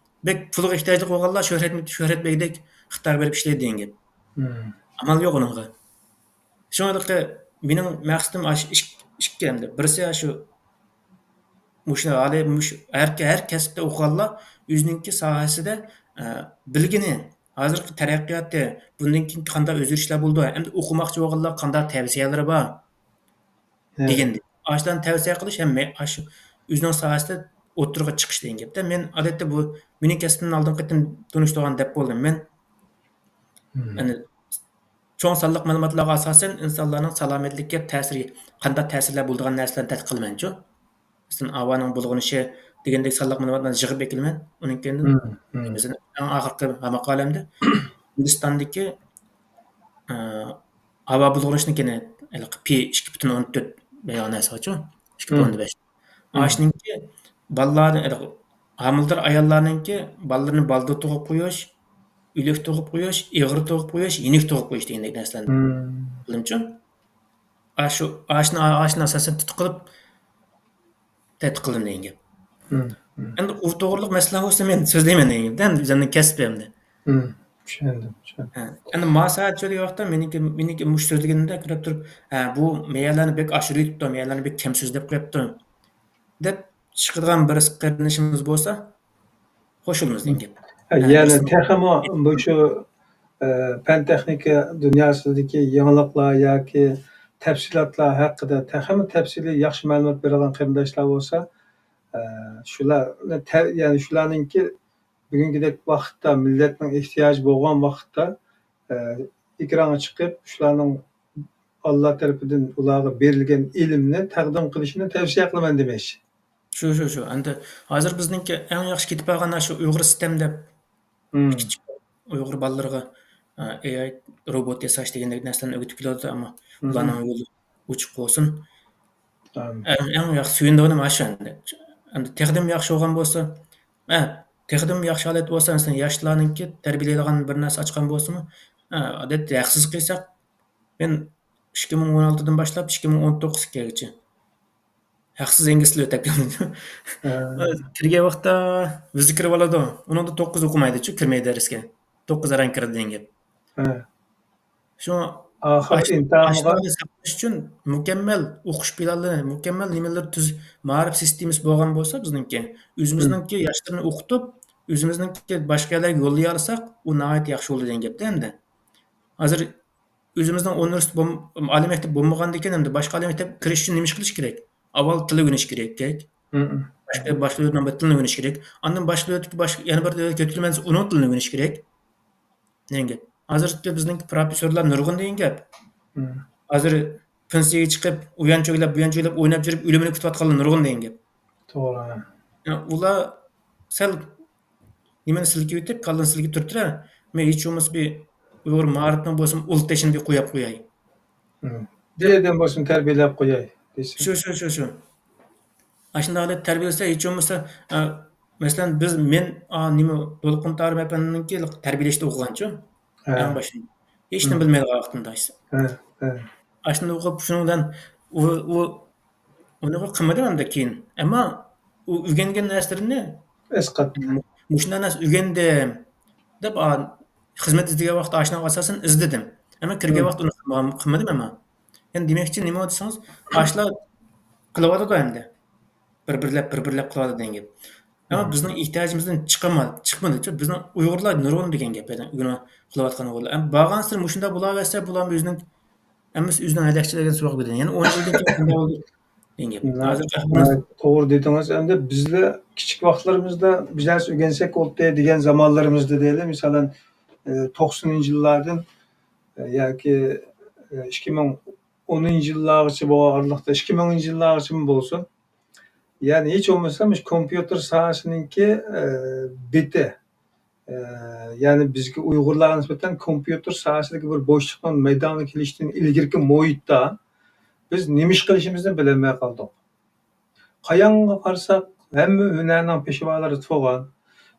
بەك پۇلغا ئېھتىياجلىق بولغانلار شۆھرەت، شۆھرەت بەگدەك خىتايغا بېرىپ ئىشلەيدۇ دېگەن گەپ. ئامال يوق ئۇنىڭغا. شۇڭا مېنىڭ مەقسىتىم ئاشۇ ئىك-، ئىككى ئەمدى. بىرسى ئاشۇ مۇشۇ ھالى، مۇشۇ ھەر، ھەر كەسىپتە ئوقۇغانلار ئۆزىنىڭكى ساھەسىدە، ئە، بىلگىنى، ھازىرقى تەرەققىياتى، بۇندىن كېيىن قانداق ئۆزگىرىشلەر بولىدۇ، ئەمدى ئوقۇماقچى بولغانلار قانداق تەۋسىيەلىرى بار دېگەندەك. ئاشۇلارنى تەۋسىيە قىلىش ھەم مە-، ئاشۇ ئۆزىنىڭ ساھەسىدە ئوتتۇرىغا چىقىش دېگەن گەپتە. مەن ئادەتتە بۇ مېنىڭ كەسپىمدىن ئالدىنقى قېتىم تونۇشتۇرغان دەپ بولدۇم. مەن، يەنى، چوڭ سانلىق مەلۇماتلارغا ئاساسەن ئىنسانلارنىڭ سالامەتلىكىگە تەسىرى، قانداق تەسىرلەر بولىدىغان نەرسىلەرنى تەتقىق قىلىمەنچۇ. مەسىلەن، ئاۋانىڭ بۇلغىنىشى دېگەندەك سانلىق مەلۇماتلارنى يىغىپ ئەكېلىمەن. ئۇنىڭ كەينىدىن، مەسىلەن، ئەڭ ئاخىرقى ماقالەمدە ھىندىستاندىكى، ئە، ھاۋا بۇلغىنىشنىڭكىنى، ھېلىقى پى ئىككى پۈتۈن ئون تۆت دېگەن نەرسىچۇ، ئىككى پۈتۈن ئون بەش. ئاشۇنىڭكى بالىلارنى، ھېلىقى ھامىلىدار ئاياللارنىڭكى بالىلىرىنى بالدۇر تۇغۇپ قويۇش، ئۆلۈك تۇغۇپ قويۇش، ئېغىر تۇغۇپ قويۇش، يېنىك تۇغۇپ قويۇش دېگەندەك نەرسىلەرنى بىلدىمچۇ. ئاشۇ، ئاشۇنى، ئاشۇنى ئاساسەن تۇتۇپ قىلىپ، تەتقىق قىلدىم دېگەن گەپ. ئەمدى ئۇ توغرىلىق مەسىلە بولسا مەن سۆزلەيمەن دېگەن گەپ. ئەمدى ئۆزۈمنىڭ كەسپى ئەمدى. چۈشەندىم، چۈشەندىم. ھە، ئەمدى ما سائەت شۇ دېگەن ۋاقىتتا مېنىڭكى، مېنىڭكى مۇشۇ سۆزلىگىنىمدە كۆرۈپ تۇرۇپ، ھە، بۇ مېيەلەرنى بەك ئاشۇرۇۋېتىپتۇ، مېيەلەرنى بەك كەم سۆزلەپ قويۇپتۇ دەپ چىقىدىغان بىرسى قېرىندىشىمىز بولسا، قوشۇلىمىز دېگەن گەپ. ھە، يەنى تېخىمۇ مۇشۇ، ئە، پەن تېخنىكا دۇنياسىدىكى يېڭىلىقلار ياكى تەپسىلاتلار ھەققىدە تېخىمۇ تەپسىلىي ياخشى مەلۇمات بېرىدىغان قېرىنداشلار بولسا، ئە، شۇلارنى تە-، يەنى شۇلارنىڭكى بۈگۈنكىدەك ۋاقىتتا، مىللەتنىڭ ئېھتىياجى بولغان ۋاقىتتا، ئە، ئېكرانغا چىقىپ، شۇلارنىڭ ئاللا تەرىپىدىن ئۇلارغا بېرىلگەن ئىلىمنى تەقدىم قىلىشىنى تەۋسىيە قىلىمەن دېمەكچى. شۇ، شۇ، شۇ. ئەمدى ھازىر بىزنىڭكى ئەڭ ياخشى كېتىپ بارغان شۇ ئۇيغۇر سىستېم دەپ، كىچىك ئۇيغۇر بالىلىرىغا، ئە، ئېي ئاي روبوت ياساش دېگەندەك نەرسىلەرنى ئۆگىتىپ كېلىۋاتىدۇ، ئەمما ئۇلارنىڭ يولى ئوچۇق بولسۇن. ئەڭ، ئەڭ ياخشى سۆيۈنىدىغىنىم ئاشۇ ئەمدى. ئەمدى تېخىدىمۇ ياخشى بولغان بولسا، ئە، تېخىدىمۇ ياخشى ھالەت بولسا، مەسىلەن، ياشلارنىڭكى تەربىيەلەيدىغان بىر نەرسە ئاچقان بولسىمۇ، ئە، ئادەتتە ھەقسىز قىلساق، مەن ئىككى مىڭ ئون ئالتىدىن باشلاپ ئىككى مىڭ ئون توققۇزغىچە ھەقسىز ئىنگلىز تىلى ئۆتەپ كەلدىم. كىرگەن ۋاقىتتا ۋىزا كىرىۋالىدۇ. ئۇنىڭدا توققۇز ئوقۇمايدىچۇ، كىرمەيدۇ دەرسكە. توققۇز ئاران كىرىدۇ دېگەن گەپ. شۇڭا ئاخىر ئاش-، ئىمتىھانغا ئاشۇلارنى ساقلاش ئۈچۈن مۇكەممەل ئوقۇش پىلانلىرى، مۇكەممەل نېمىلىرى، تۈز مائارىپ سىستېمىسى بولغان بولسا بىزنىڭكى، ئۆزىمىزنىڭكى ياشلىرىنى ئوقۇتۇپ، ئۆزىمىزنىڭكى باشقا يەرلەرگە يوللىيالىساق، ئۇ ناھايىتى ياخشى بولىدۇ دېگەن گەپتە ئەمدى. ھازىر ئۆزىمىزنىڭ ئۇنىۋېرسىتېت بولم-، ئالىي مەكتەپ بولمىغاندىكىن، ئەمدى باشقا ئالىي مەكتەپكە كىرىش ئۈچۈن نېمە ئىش قىلىش كېرەك؟ ئاۋۋال تىل ئۆگىنىش كېرەك. باشقا، باشقا دۆلەتنىڭ بىر تىلىنى ئۆگىنىش كېرەك. ئاندىن باشقا دۆلەتتىكى باشقا، يەنە بىر دۆلەتكە يۆتكىلىمەن دېسە، ئۇنىڭ تىلىنى ئۆگىنىش كېرەك. دېگەن گەپ. ھازىرقى بىزنىڭ پروفېسسورلار نۇرغۇن دېگەن گەپ. ھازىر پېنسىيەگە چىقىپ، ئۇ يان چۆگىلەپ، بۇ يان چۆگىلەپ، ئويناپ يۈرۈپ، ئۆلۈمىنى كۈتۈۋاتقانلار نۇرغۇن دېگەن گەپ. توغرا. يا، ئۇلار سەل نېمىنى سىلكىۋېتىپ، كاللىنى سىلكىپ تۇرۇپتۇ-دە، مەن ھېچ بولمىسا بىر ئۇيغۇر مائارىپنىڭ بولسىمۇ ئۇل تېشىنى بىر قوياپ قوياي. دېدىم بولسۇن تەربىيەلەپ قوياي دېسە. شۇ، شۇ، شۇ، شۇ. ئاشۇنداق قىلىپ تەربىيەلىسە، ھېچ بولمىسا، ئە، مەسىلەن، بىز، مەن، ئا، نېمە، دولقۇن تارىم ئەپەندىنىڭكى تەربىيەلەشتە ئوقۇغانچۇ، ئەڭ باشىدا. ھېچنېمە بىلمەيدىغان ۋاقتىمدا. ئاشۇنداق ئوقۇپ، شۇنىڭ بىلەن ئۇ، ئۇ، ئۇنى قىلمىدىم ئەمدى كېيىن. ئەمما ئۇ ئۆگەنگەن نەرسىلىرىنى ئەسقاتتى. مۇ-، مۇشۇنداق نەرسە ئۆگەندىم دەپ، ئا، خىزمەت ئىزدىگەن ۋاقىتتا ئاشۇنىڭغا ئاساسەن ئىزدىدىم. ئەمما كىرگەن ۋاقىتتا ئۇنى قىلمىغان، قىلمىدىم ئەمما. يەنى دېمەكچى نېمە دېسىڭىز، ئاشۇلار قىلىۋاتىدۇ ئەمدى. بىر-بىرلەپ، بىر-بىرلەپ قىلىۋاتىدۇ دېگەن گەپ. ئەمما بىزنىڭ ئېھتىياجىمىزدىن چىقما-، چىقمىدىچۇ. بىزنىڭ ئۇيغۇرلار نۇرغۇن دېگەن گەپ، يەنى ئۇيغۇر قىلىۋاتقان ئۇيغۇرلار. ئەمما بارغانسېرى مۇشۇنداق بولاۋەرسە، بۇلارمۇ ئۆزىنىڭ ھەممىسى ئۆزىنىڭ ھەيدەكچىلىكىدىن سوراپ كېتىدۇ. يەنە ئون يىلدىن كېيىن قانداق بولدى دېگەن گەپ. ھازىرقى ئەھۋال. توغرا دېدىڭىز. ئەمدى بىزلەر كىچىك ۋاقىتلىرىمىزدا بىر نەرسە ئۆگەنسەك بولدى دېگەن زامانلىرىمىزدا دەيلى، مىسالەن، ئە، توقسىنىنچى يىللاردىن، ئە، ياكى، ئە، ئىككى مىڭ ئونىنچى يىللارغىچە بولغان ئارىلىقتا، ئىككى مىڭىنچى يىللارغىچىمۇ بولسۇن، يەنى ھېچ بولمىسا مۇشۇ كومپيۇتېر ساھەسىنىڭكى، ئە، بېتى، ئە، يەنى بىزگە ئۇيغۇرلارغا نىسبەتەن كومپيۇتېر ساھەسىدىكى بىر بوشلۇقنىڭ مەيدانغا كېلىشتىن ئىلگىرىكى مۇھىتتا بىز نېمە ئىش قىلىشىمىزنى بىلەلمەي قالدۇق. قاياڭغا قارىساق، ھەممە ھۈنەرنىڭ پېشۋالىرى تۇغان.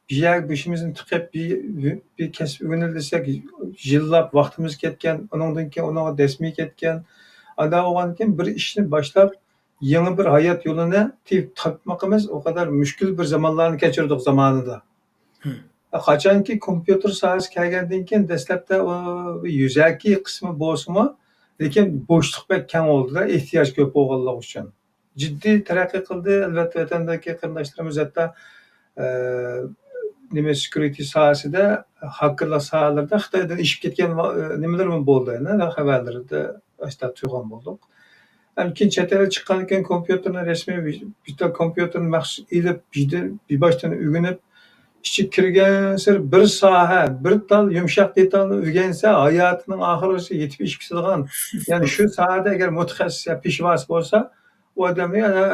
بىر يەرگە بېشىمىزنى تىقىپ، بىر، بىر كەسىپ ئۆگىنەيلى دېسەك، يىللاپ ۋاقتىمىز كەتكەن، ئۇنىڭدىن كېيىن ئۇنىڭغا دەسمىيە كەتكەن. ئانداق بولغاندىن كېيىن بىر ئىشنى باشلاپ، يېڭى بىر ھايات يولىنى تېپ-، تاپمىقىمىز ئۇ قەدەر مۈشكۈل بىر زامانلارنى كەچۈردۇق زامانىدا. قاچانكى كومپيۇتېر ساھەسى كەلگەندىن كېيىن، دەسلەپتە ئۇ يۈزەكى قىسمى بولسىمۇ، لېكىن بوشلۇق بەك كەڭ بولدىدا، ئېھتىياج كۆپ بولغانلىقى ئۈچۈن. جىددىي تەرەققىي قىلدى. ئەلۋەتتە، ۋەتەندىكى قېرىنداشلىرىمىز ھەتتا، ئە، نېمە، سېكيۇرىتى ساھەسىدە، خاكېرلار ساھەلىرىدە خىتايدىن ئېشىپ كەتكەن ۋا-، نېمىلىرىمۇ بولدى، يەنە خەۋەرلىرىدە ئاشتا تۇيغان بولدۇق. ھەم كېيىن چەت ئەلگە چىققاندىن كېيىن كومپيۇتېرنى رەسمىي بىر، بىر تال كومپيۇتېرنى مەخسۇس ئېلىپ، بىردىن، بىر باشتىن ئۆگىنىپ، ئىچىگە كىرگەنسېرى بىر ساھە، بىر تال يۇمشاق دېتالنى ئۆگەنسە، ھاياتىنىڭ ئاخىرغىچە يېتىپ ئېشىپ كېتىدىغان، يەنى شۇ ساھەدە ئەگەر مۇتەخەسسىس يا پېشۋاسى بولسا، ئۇ ئادەمنى يەنە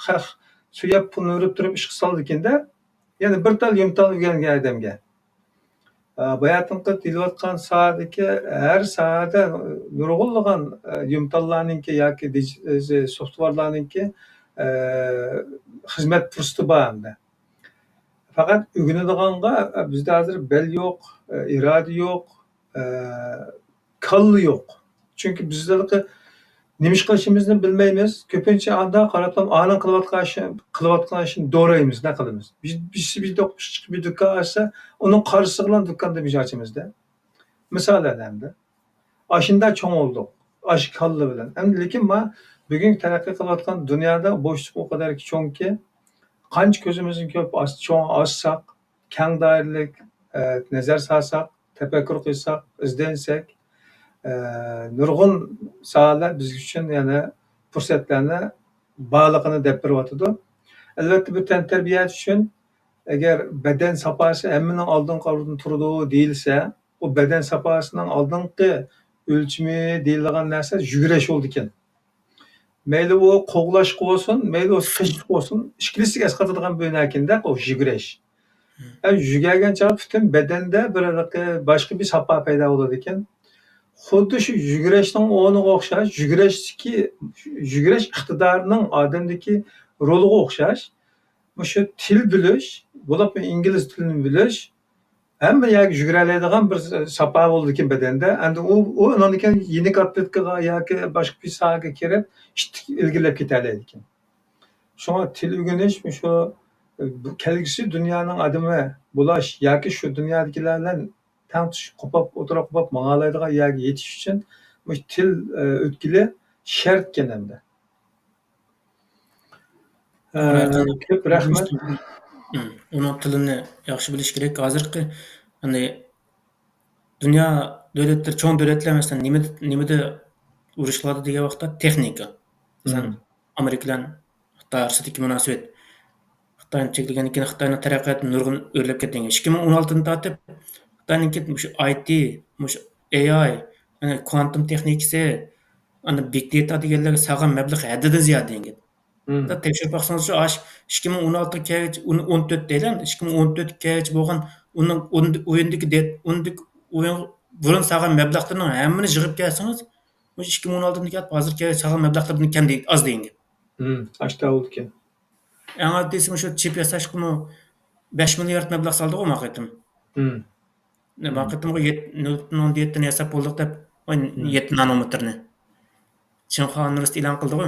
خەق سۆيەپ پۇلنى ئۇرۇپ تۇرۇپ ئىشقا سالىدىكەندە، يەنە بىر تال يۇمتال ئۆگەنگەن ئادەمگە. ئە، باياتىنقى دېيىلىۋاتقان ساھەدىكى ھەر ساھەدە نۇرغۇنلىغان، ئە، يۇمتاللارنىڭكى ياكى دىج-، ئە، سوفتۋېرلارنىڭكى، ئە، خىزمەت پۇرسىتى بار ئەمدى. پەقەت ئۆگىنىدىغانغا، ئە، بىزدە ھازىر بەل يوق، ئە، ئىرادە يوق، ئە، كاللا يوق. چۈنكى بىز ھېلىقى نېمە ئىش قىلىشىمىزنى بىلمەيمىز. كۆپىنچە ئاندا قاراپلا، ئانىڭ قىلىۋاتقان ئىشى، قىلىۋاتقان ئىشىنى دورايمىز، نە قىلىمىز؟ بىز، بىز، بىز دوق-، بىر دۇكان ئاچسا، ئۇنىڭ قارشىسى بىلەن دۇكاندا بىز ئاچىمىز-دە. مىسال ئەمدى. ئاشۇنداق چوڭ بولدۇق. ئاشۇ كاللا بىلەن. ئەمدى لېكىن ما بۈگۈنكى تەرەققىي قىلىۋاتقان دۇنيادا بوشلۇق ئۇ قەدەر چوڭكى، قانچە كۆزىمىزنى كۆپ ئاچ-، چوڭ ئاچساق، كەڭ دائىرىلىك، ئە، نەزەر سالساق، تەپەككۇر قىلساق، ئىزدەنسەك، ئە، نۇرغۇن ساھەلەر بىز ئۈچۈن يەنە پۇرسەتلەرنى بارلىقىنى دەپ بېرىۋاتىدۇ. ئەلۋەتتە، بۇ تەنتەربىيە ئۈچۈن ئەگەر بەدەن ساپاسى ھەممىنىڭ ئالدىنقى ئورۇندا تۇرىدۇ دېيىلسە، ئۇ بەدەن ساپاسىنىڭ ئالدىنقى ئۆلچىمى دېيىلىدىغان نەرسە يۈگۈرۈش بولىدىكەن. مەيلى ئۇ قوغلاشقا بولسۇن، مەيلى ئۇ قېچىشقا بولسۇن، ئىككىلىسىگە ئەسقاتىدىغان بىر ھۈنەركەندە ئۇ يۈگۈرۈش. ھەم يۈگۈرگەن چاغ پۈتۈن بەدەندە بىر ھېلىقى باشقا بىر ساپا پەيدا بولىدىكەن. خۇددى شۇ يۈگۈرۈشنىڭ ئورنىغا ئوخشاش، يۈگۈرۈشتىكى، يۈگۈرۈش ئىقتىدارىنىڭ ئادەمدىكى رولىغا ئوخشاش، مۇشۇ تىل بىلىش، بولۇپمۇ ئىنگلىز تىلىنى بىلىش، ھەممە يەرگە يۈگۈرەلەيدىغان بىر ساپا بولىدىكەن بەدەندە. ئەمدى ئۇ، ئۇ ئۇنىڭدىن كېيىن يېنىك ئاتلېتىكىغا ياكى باشقا بىر ساھەگە كىرىپ، ئىتتىك ئىلگىرىلەپ كېتەلەيدىكەن. شۇڭا تىل ئۆگىنىش مۇشۇ، بۇ كەلگۈسى دۇنيانىڭ ئادىمى بولاش ياكى شۇ دۇنيادىكىلەر بىلەن تەڭ تۇتۇش قوپاپ، ئوتتۇرىغا قوپاپ ماڭالايدىغان يەرگە يېتىش ئۈچۈن مۇشۇ تىل، ئە، ئۆتكىلى شەرتكەن ئەمدى. ئە، كۆپ رەھمەت. ئۇنىڭ تىلىنى ياخشى بىلىش كېرەك. ھازىرقى، يەنى، دۇنيا دۆلەتلىرى، چوڭ دۆلەتلەر، مەسىلەن، نېمىدە، نېمىدە ئۇرۇش قىلىدۇ دېگەن ۋاقىتتا، تېخنىكا. مەسىلەن، ئامېرىكا بىلەن خىتاي ئارىسىدىكى مۇناسىۋەت. خىتاينى چەكلىگەندىن كېيىن خىتاينىڭ تەرەققىياتى نۇرغۇن ئۆرلەپ كەتكەن. ئىككى مىڭ ئون ئالتىدىن تارتىپ خىتاينىڭكى مۇشۇ ئاي تى، مۇشۇ ئەي ئاي، يەنى كۋانتوم تېخنىكىسى، ئاندىن بىگ دېتا دېگەنلەرگە سالغان مەبلەغ ھەددىدىن زىيادە دېگەن گەپ. مم. تەكشۈرۈپ باقسىڭىز، شۇ ئىككى مىڭ ئون ئالتىگە كەلگەچە، ئون، ئون تۆت دەيلى، ئىككى مىڭ ئون تۆتكە كەلگەچە بولغان، ئۇنىڭ ئون-، ئويۇندىكى دېت-، ئويۇندىكى ئويۇن بۇرۇن سالغان مەبلەغلىرىنىڭ ھەممىنى يىغىپ كەلسىڭىز، مۇشۇ ئىككى مىڭ ئون ئالتىدىن كېلىپ ھازىرغىچە سالغان مەبلەغلىرىدىن كەم دېگەن، ئاز دېگەن گەپ. مم، ئاشتا بولىدىكەن. ئەڭ ئاددىيسى مۇشۇ چىپ ياساشقىمۇ بەش مىليارد مەبلەغ سالدىغۇ ما قېتىم. مم. ما قېتىمغۇ يەت-، نۆل پۈتۈن ئوندىن يەتتىنى ياساپ بولدۇق دەپ، مم، يەتتە نانومېتىرنى. چىڭخۇا ئۇنىۋېرسىتېتى ئېلان قىلدىغۇ.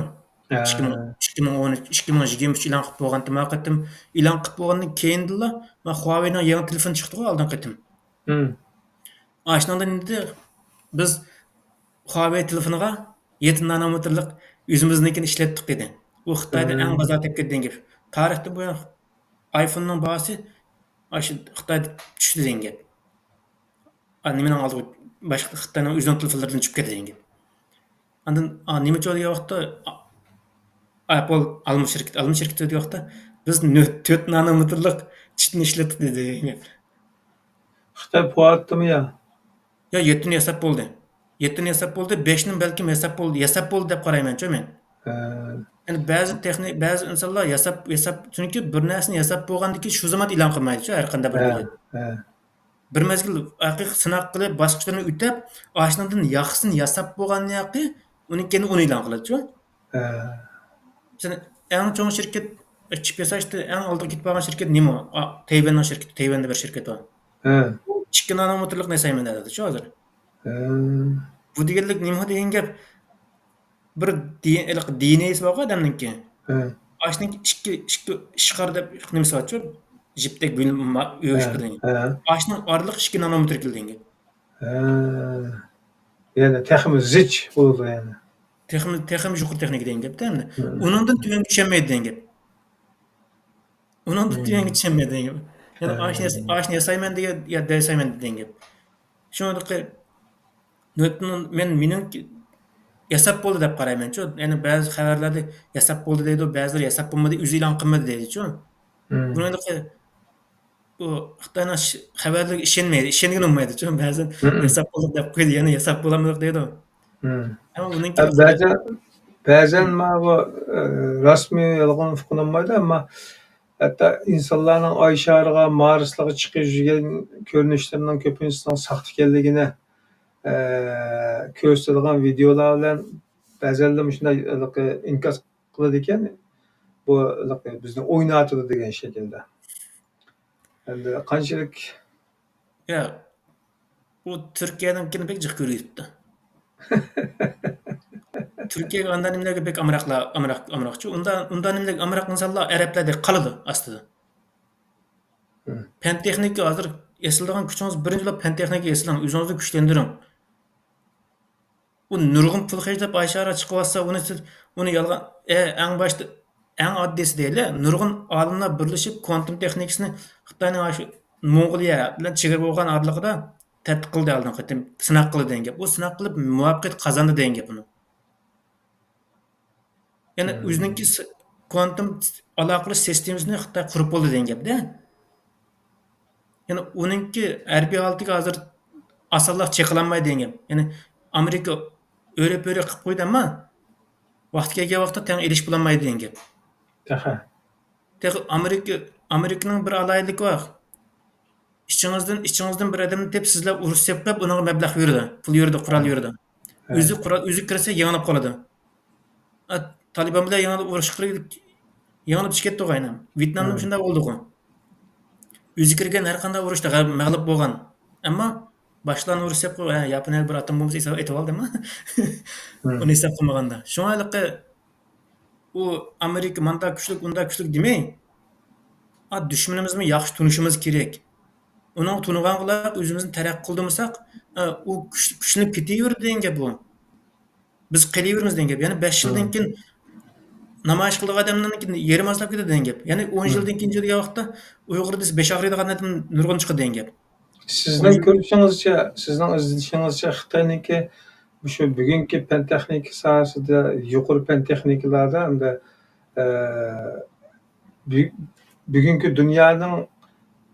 ھە. ئىككى مىڭ، ئىككى مىڭ ئون ئۈچ، ئىككى مىڭ يىگىرمە ئۈچ ئېلان قىلىپ بولغانتى ما قېتىم. ئېلان قىلىپ بولغاندىن كېيىندىلا، ما خۇاۋېينىڭ يېڭى تېلېفونى چىقتىغۇ ئالدىنقى قېتىم. مم. ئاشۇنىڭدىن ئىندى بىز خۇاۋېي تېلېفونىغا يەتتە نانومېتىرلىق ئۆزىمىزنىڭكىنى ئىشلەتتۇق دېدى. ئۇ خىتايدا ئەڭ بازار تېپكەن دېگەن گەپ. تارىختىن بۇيان ئايفوننىڭ باھاسى ئاشۇ خىتايدا چۈشتى دېگەن گەپ. ئا، نېمىنىڭ ئالدىغا، باشقا خىتاينىڭ ئۆزىنىڭ تېلېفونلىرىدىن چۈشۈپ كەتتى دېگەن گەپ. ئاندىن، ئا، نېمە چۇ دېگەن ۋاقىتتا، ئا، ئەپل ئالما شىركىتى، ئالما شىركىتى دېگەن ۋاقىتتا، بىز نۆ-، تۆت نانومېتىرلىق چىپنى ئىشلەتتۇق دېدى دېگەن گەپ. خىتاي پوۋاتتىمۇ يا؟ يا، يەتتىنى ياساپ بولدى. يەتتىنى ياساپ بولدى، بەشنى بەلكىم ياساپ بولدى، ياساپ بولدى دەپ قارايمەنچۇ مەن. ھە. يەنى بەزى تېخنىك، بەزى ئىنسانلار ياساپ، ياساپ، چۈنكى بىر نەرسىنى ياساپ بولغاندىن كېيىن شۇ زامان ئېلان قىلمايدۇچۇ، ھەر قانداق بىر دۆلەت. ھە. بىر مەزگىل ھەقىقىي سىناق قىلىپ، باسقۇچلىرىنى ئۆتەپ، ئاشۇنىڭدىن ياخشىسىنى ياساپ بولغاندىن كېيىن، ئۇنى كېيىن ئۇنى ئېلان قىلىدۇچۇ. ھە. مەسىلەن، ئەڭ چوڭ شىركەت، چىپ ياساشتا ئەڭ ئالدىغا كېتىپ بارغان شىركەت نېمە؟ ئا، تەيۋەننىڭ شىركىتى، تەيۋەندە بىر شىركەت بار. ھە. ئۇ ئىككى نانومېتىرلىق ياسايمەن دەيدىچۇ ھازىر. ھە. بۇ دېگەنلىك نېمە دېگەن گەپ؟ بىر دى-، ھېلىقى دى ئېن ئېيسى بارغۇ ئادەمنىڭكى. ھە. ئاشۇنىڭكى ئىككى، ئىككى ئىشقار دەپ نېمىسى بارچۇ؟ جىپتەك بۆلۈم ما-، يۆشكىدىن. ھە، ھە. ئاشۇنىڭ ئارىلىق ئىككى نانومېتىر كېلىدىكەن. ھە. يەنى تېخىمۇ زىچ بولىدۇ يەنى. تېخىمۇ، تېخىمۇ يۇقىرى تېخنىكا دېگەن گەپتە ئەمدى. ھە. ئۇنىڭدىن تۆۋەنگە چۈشەلمەيدۇ دېگەن گەپ. ئۇنىڭدىن تۆۋەنگە چۈشەلمەيدۇ دېگەن گەپ. يەنى ھە. ئاشۇنى ياس-، ئاشۇنى ياسايمەن دېگەن، يا ياسايمەن دېگەن گەپ. شۇنىڭدىكى نۆۋەتتىن مەن، مېنىڭ ياساپ بولدى دەپ قارايمەنچۇ. يەنى بەزى خەۋەرلەردە ياساپ بولدى دەيدۇ، بەزىلىرى ياساپ بولمىدى، ئۆزى ئېلان قىلمىدى دەيدىچۇ. مم. بۇنىڭدىكى بۇ خىتاينىڭ ش-، خەۋەرلىرىگە ئىشەنمەيدۇ، ئىشەنگىلى بولمايدۇچۇ. بەزەن مم. ياساپ بولدى دەپ قويىدۇ، يەنە ياساپ بولالمىدۇق دەيدۇ. مم. ئەمما بۇنىڭكى ھە، بەزەن، بەزەن ماۋۇ، ئە، راستمۇ يالغان ئۇقۇنالمايدۇ، ئەمما ھەتتا ئىنسانلارنىڭ ئاي شارىغا، مارسلارغا چىقىپ يۈرگەن كۆرۈنۈشلىرىنىڭ كۆپىنچىسىنىڭ ساختا ئىكەنلىكىنى، ئە، كۆرسىتىدىغان ۋىدىيولار بىلەن بەزەنلەر مۇشۇنداق ھېلىقى ئىنكاس قىلىدىكەن، بۇ ھېلىقى بىزنى ئويناتىدۇ دېگەن شەكىلدە. ئەمدى قانچىلىك يا، ئۇ تۈركىيەنىڭكىنى بەك جىق كۆرۈۋېتىپتۇ. تۈركىيەگە ئانداق نېمىلەرگە بەك ئامراقلا-، ئامراق، ئامراقچۇ. ئۇندا، ئۇندا نېمىلەرگە ئامراق ئىنسانلار ئەرەبلەردەك قالىدۇ ئاستىدا. مم. پەن تېخنىكا ھازىر ياسىلىدىغان كۈچىڭىز بىرىنچى بولۇپ پەن تېخنىكا ياسىلىڭ، ئۆزىڭىزنى كۈچلەندۈرۈڭ. ئۇ نۇرغۇن پۇل خەجلەپ ئاشارا چىقىۋاتسا، ئۇنى سىز، ئۇنى يالغان، ئە، ئەڭ باشتا، ئەڭ ئاددىيسى دەيلى، نۇرغۇن ئالىملار بىرلىشىپ كوانتۇم تېخنىكىسىنى خىتاينىڭ ئاشۇ موڭغۇلىيە بىلەن چېگرا بولغان ئارىلىقىدا تەتقىق قىلدى ئالدىنقى قېتىم، سىناق قىلدى دېگەن گەپ. ئۇ سىناق قىلىپ مۇۋەپپەقىيەت قازاندى دېگەن گەپ ئۇنىڭ. يەنى مم. ئۆزىنىڭكى س-، كوانتوم ئالاقە قىلىش سىستېمىسىنى خىتاي قۇرۇپ بولدى دېگەن گەپتە. يەنى ئۇنىڭكى ھەربىي ھالىتىگە ھازىر ئاسانلا چېقىلالمايدۇ دېگەن گەپ. يەنى ئامېرىكا ئۆرە-پۆرە قىلىپ قويدى، ئەمما ۋاقتى كەلگەن ۋاقىتتا تەڭ ئېلىشىپ بولالمايدۇ دېگەن گەپ. تېخى. تېخى ئامېرىكا، ئامېرىكىنىڭ بىر ئالاھىدىلىكى بار. ئىچىڭىزدىن، ئىچىڭىزدىن بىر ئادەمنى تېپىپ، سىزلەر ئۇرۇش سېلىپ قويۇپ، ئۇنىڭغا مەبلەغ بېرىدۇ، پۇل بېرىدۇ، قورال ھە. بېرىدۇ. ھە. ئۆزى قورال، ئۆزى كىرسە يېڭىلىپ قالىدۇ. ئا، تالىبان بىلەن يېڭىلىپ ئۇرۇشقا كىرگەن، يېڭىلىپ چىقىپ كەتتىغۇ ئاينام. ۋيېتنامدا ھە. شۇنداق بولدىغۇ. ئۆزى كىرگەن ھەر قانداق ئۇرۇشتا غەل-، مەغلۇپ بولغان. ئەمما باشقىلارنى ئۇرۇش دەپ قويۇپ، ھە، ياپونىيەگە بىر ئاتوم بومبىسى ئېسىپ ئېتىۋالدىمۇ؟ ھە. ئۇنى ھېساب قىلمىغاندا. شۇڭا ھېلىقى ئۇ ئامېرىكا ماندا كۈچلۈك، ئۇندا كۈچلۈك دېمەي، ئا، دۈشمىنىمىزنى ياخشى تونۇشىمىز كېرەك. ئۇنىڭ تونۇغانغا ئۆزىمىزنى تەرەققىي قىلدۇرمىساق، ئا، ئۇ كۈچ-، كۈچلىنىپ كېتىۋېرىدۇ دېگەن گەپ بۇ. بىز قېلىۋېرىمىز دېگەن گەپ. يەنى بەش يىلدىن مم. كېيىن نامايىش قىلىدىغان ئادەملەرنىڭكى يېرىمى ئازلاپ كېتىدۇ دېگەن گەپ. يەنى ئون مم. يىلدىن كېيىن دېگەن ۋاقىتتا ئۇيغۇر دېسە بەش ئاغرىيدىغان ئادەم نۇرغۇن چىقىدۇ دېگەن گەپ. سىزنىڭ كۆرۈشىڭىزچە، سىزنىڭ ئىزدىشىڭىزچە خىتاينىڭكى مۇشۇ بۈگۈنكى پەن تېخنىكا ساھەسىدە، يۇقىرى پەن تېخنىكىلاردا ئەمدى، ئە، بۈ-، بۈگۈنكى دۇنيانىڭ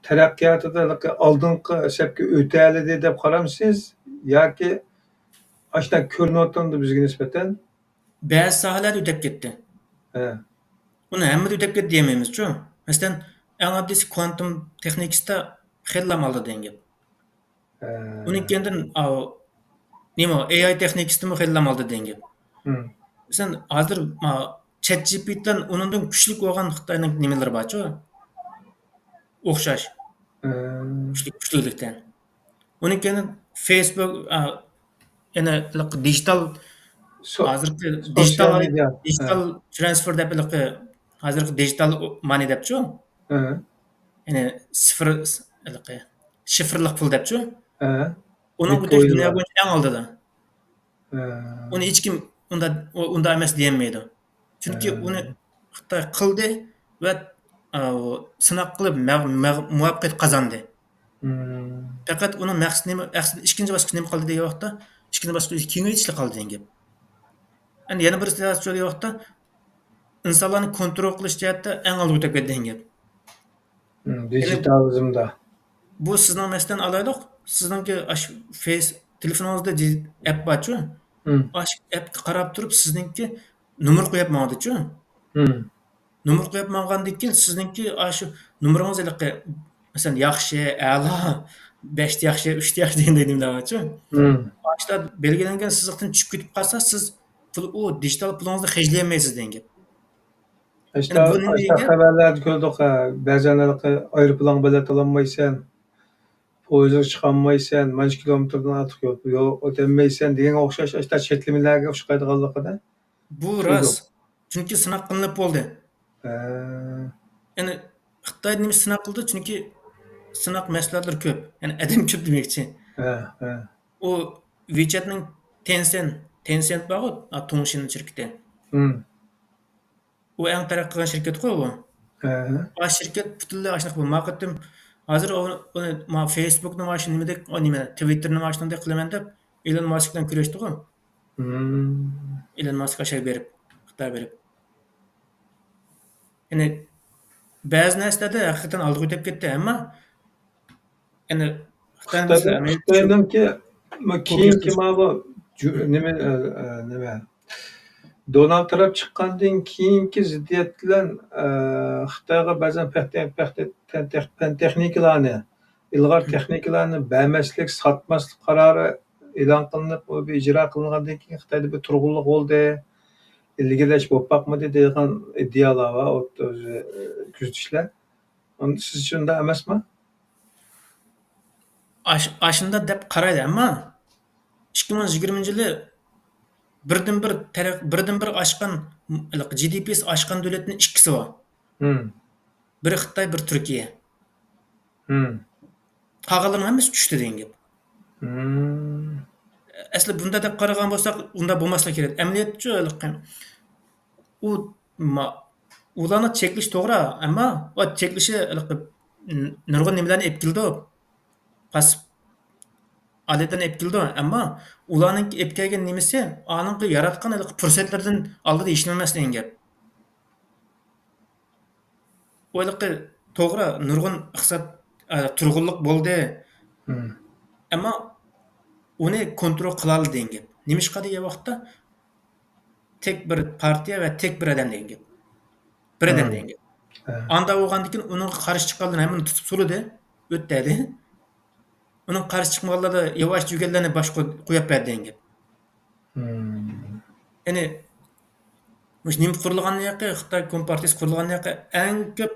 تەرەققىياتىدا ئالدىنقى سەپكە ئۆتەلىدى دەپ قارامسىز ياكى ئاشۇنداق كۆرۈنۈۋاتامدۇ بىزگە نىسبەتەن؟ بەزى ساھەلەردە ئۆتەپ كەتتى. ھە. ئۇنى ھەممىدە ئۆتەپ كەتتى دېيەلمەيمىزچۇ. مەسىلەن، ئەڭ ئاددىيسى كوانتوم تېخنىكىسىدا خېلىلا ئالدى دېگەن گەپ. ھە. ئۇنىڭ كەينىدىن، ئاۋۇ، نېمە، ئېي ئاي تېخنىكىسىدىمۇ خېلىلا ئالدى دېگەن گەپ. ھىم. مەسىلەن، ھازىر، ما، چات جى پى تى بىلەن ئۇنىڭدىن كۈچلۈك بولغان خىتاينىڭ نېمىلىرى بارچۇ؟ ئوخشاش. ھە. كۈچلۈك، كۈچلۈكلۈكتە. ئۇنىڭ كەينى فېيسبۇك، ئا، يەنە دىجىتال، سو-، ھازىرقى سوشيال دىجىتال، مېدىيا. دىجىتال ھە. ترانسفېر دەپ ھېلىقى، ھازىرقى دىجىتال مانى دەپچۇ؟ ھە. يەنى سىفىر، ھېلىقى شىفىرلىق پۇل دەپچۇ؟ ھە. ئۇنىڭ بىتكوين دۇنيا بار. بويىچە ئەڭ ئالدىدا. ھە. ئۇنى ھېچكىم ئۇندا-، ئۇ-، ئۇنداق ئەمەس دېيەلمەيدۇ. چۈنكى ھە. ئۇنى خىتاي قىلدى ۋە، ئا، سىناق قىلىپ مەغ-، مەغ-، مۇۋەپپەقىيەت قازاندى. مم. پەقەت ئۇنىڭ مەقسىتى نېمە، مەقسىتى ئىككىنچى باسقۇچ نېمە قالدى دېگەن ۋاقىتتا، ئىككىنچى باسقۇچ كېڭەيتىشلا قالدى دېگەن گەپ. ئەمدى يەنە بىر سىياسەتچى دېگەن ۋاقىتتا، ئىنسانلارنى كونترول قىلىش جەھەتتە ئەڭ ئالدىغا ئۆتۈپ كەتتى دېگەن گەپ. مم، يەنى دىجىتالىزمدا. بۇ سىزنىڭ مەسىلەن ئالايلۇق، سىزنىڭكى ئاشۇ فېيس، تېلېفونىڭىزدا دىج-، ئەپ بارچۇ؟ مم. ئاشۇ ئەپكە قاراپ تۇرۇپ سىزنىڭكى نومۇر قويۇپ ماڭىدىچۇ؟ مم. نومۇر قويۇپ ماڭغاندىن كېيىن سىزنىڭكى ئاشۇ نومۇرىڭىز ھېلىقى، مەسىلەن، ياخشى، ئەلا، بەشتە ياخشى، ئۈچتە ياخشى دېگەندەك نېمىلەر بارچۇ. مم. ئاشتا بەلگىلەنگەن سىزىقتىن چۈشۈپ كېتىپ قالسا، سىز پۇل، ئۇ دىجىتال پۇلىڭىزنى خەجلىيەلمەيسىز دېگەن گەپ. ئاشتا، يەنى بۇ نېمە ئاشتا دېگەن گەپ؟ خەۋەرلەردە كۆردۇق، ھە، بەزەن ھېلىقى ئايروپىلانغا بېلەت ئالالمايسەن، پويىزغا چىقالمايسەن، مانچە كىلومېتىردىن ئارتۇق يول، يول ئۆتەلمەيسەن دېگەنگە ئوخشاش ئاشتا چەكلىمىلەرگە ئۇچرايدىغانلىقىنى بۇ كۆردۇق. راست. چۈنكى سىناق قىلىنىپ بولدى. ھە. يەنى خىتاي نېمە سىناق قىلدى؟ چۈنكى سىناق مەھسۇلاتلىرى كۆپ. يەنى ئادەم كۆپ دېمەكچى. ھە، ھە. ئۇ ۋىچەتنىڭ تەنسەن، تەنسەن بارغۇ، ئا، تۇڭشىن شىركىتى. ھىم. ئۇ ئەڭ تەرەققىي قىلغان شىركەتقۇ بۇ. ھە. ئا شىركەت پۈتۈنلەي ئاشۇنداق بۇ. ما قېتىم ھازىر ئۇ، ئۇنى ما فېيسبۇكنى ما شۇ نېمىدەك، ئۇ نېمە، تىۋىتتېرنى ما شۇنداق قىلىمەن دەپ، ئېلون ماسك بىلەن كۈرەشتىغۇ. ھىم. ئېلون ماسك ئاشۇ بېرىپ، خىتاي بېرىپ. يەنى بەزى نەرسىلەردە ھەقىقەتەن ئالدىغا ئۆتۈپ كەتتى، ئەمما يەنى خىتاينىڭ خىتاي-، مەسىلە ئەمەلىيەتتە شۇ خىتاينىڭكى، ما، كېيىنكى ما بۇ جۇ-، نېمە، ئە، ئە، نېمە، دونالد ترامپ چىققاندىن كېيىنكى زىددىيەت بىلەن، ئە، خىتايغا بەزەن پەن-، پەن-، پەن-، پەن تېخنىكىلارنى، ئىلغار تېخنىكىلارنى بەرمەسلىك، ساتماسلىق قارارى ئېلان قىلىنىپ، ئۇ بىر ئىجرا قىلىنغاندىن كېيىن خىتايدا بىر تۇرغۇنلۇق بولدى، ئىلگىرىلەش بولۇپ باقمىدى دەيدىغان ئىدىيالار بار، ئوت-، ئۆزى، ئە، كۆزىتىشلەر. ئۇن-، سىزچە ئۇنداق ئەمەسمۇ؟ ئاش-، ئاشۇنداق دەپ قارايدۇ، ئەمما ئىككى مىڭ يىگىرمىنچى يىلى بىردىنبىر تەرەق-، بىردىنبىر ئاشقان، جى دى پىسى ئاشقان دۆلەتنىڭ ئىككىسى بار. ھىم. بىرى خىتاي، بىرى تۈركىيە. ھىم. قالغانلارنىڭ ھەممىسى چۈشتى دېگەن گەپ. ھىم. ئەسلى بۇنداق دەپ قارىغان بولساق، ئۇنداق بولماسلىقى كېرەك. ئەمەلىيەتچۇ، ھېلىقى ئۇ ما-، ئۇلارنى چەكلىشى توغرا، ئەمما ئۇ چەكلىشى ھېلىقى نۇرغۇن نېمىلەرنى ئېلىپ كېلىدۇ. پاسسىپ ئالەتلەرنى ئېلىپ كېلىدۇ، ئەمما ئۇلارنىڭ ئېلىپ كەلگەن نېمىسى، ئانىڭكى ياراتقان ھېلىقى پۇرسەتلىرىدىن ئالدىدا ھېچنېمە ئەمەس دېگەن گەپ. ئۇ ھېلىقى توغرا، نۇرغۇن ئىقتىساد، ئە، تۇرغۇنلۇق بولدى. مم. ئەمما ئۇنى كونترول قىلالىدى دېگەن گەپ. نېمىشقا دېگەن ۋاقىتتا، تەك بىر پارتىيە ۋە تەك بىر ئادەم دېگەن گەپ. بىر ئادەم مم. دېگەن گەپ. ھە. ئاندا بولغاندىن كېيىن ئۇنىڭغا قارشى چىققانلارنى ھەممىنى تۇتۇپ سولىدى، ئۆتتەدى. ئۇنىڭ قارشى چىقمىغانلاردا ياۋاش يۈگەنلەرنى باشقا قويۇپ بەردى دېگەن گەپ. مم. يەنى، مۇشۇ نېمە قۇرۇلغاندىن ياقى، خىتاي كومپارتىيىسى قۇرۇلغاندىن ياقى ئەڭ كۆپ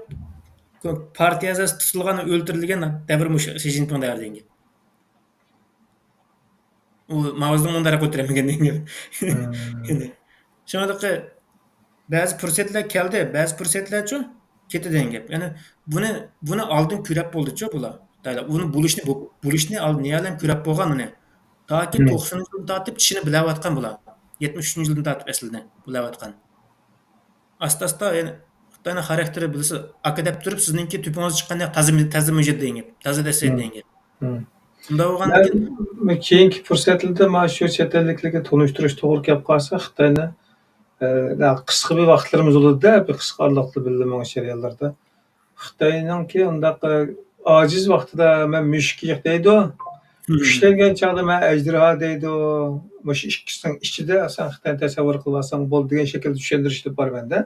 كو-، پارتىيە ئەزاسى تۇتۇلغان، ئۆلتۈرۈلگەن دەۋر مۇشۇ شى جىنپىڭ دەۋرى دېگەن گەپ. ئۇ ماۋزېدۇڭ ئۇنداق ئوتتۇرىغا كەلمىگەن دېگەن گەپ. مم. يەنى، شۇڭا بەزى پۇرسەتلەر كەلدى، بەزى پۇرسەتلەرچۇ كېتىدۇ دېگەن گەپ. يەنى بۇنى، بۇنى ئالدىن كۆرۈپ بولدىچۇ بۇلار. خىتايلار ئۇنى بولۇشنى، بۇ-، بولۇشنى ئالدىن نېمىلەرنى كۆرۈپ بولغان ئۇنى. تاكى مم. توقسىنىنچى يىلدىن تارتىپ چىشىنى بىلەۋاتقان بۇلار. يەتمىش ئۈچىنچى يىلدىن تارتىپ ئەسلىدە بىلەۋاتقان. ئاستا-ئاستا، يەنى خىتاينىڭ خاراكتېرى بىلىسىز، ئاكا دەپ تۇرۇپ، سىزنىڭكى تۆپىڭىزگە چىققاندەك تازا، تازا مۆجەت دېگەن گەپ. تازا دەسسەيدۇ مم. دېگەن گەپ. مم. شۇنداق بولغاندىن كېيىن مەن كېيىنكى پۇرسەتلەردە مانا شۇ چەت ئەللىكلەرگە تونۇشتۇرۇش توغرا كەپ قالسا، خىتاينى، ئە، قىسقا بىر ۋاقىتلىرىمىز بولىدۇ-دە، بىر قىسقا ئارىلىقتا بىللە ماڭا جەريانلاردا. خىتاينىڭكى ئۇنداق، ئە، ئاجىز ۋاقتىدا مەن مۈشۈككە يىق دەيدۇ، مم. كۈچلەنگەن چاغدا مەن ئەجدىھا دەيدۇ. مۇشۇ ئىككىسىنىڭ ئىچىدە سەن خىتاينى تەسەۋۋۇر قىلىۋالساڭ بولدى دېگەن شەكىلدە چۈشەندۈرۈش ئېلىپ بارىمەن-دە.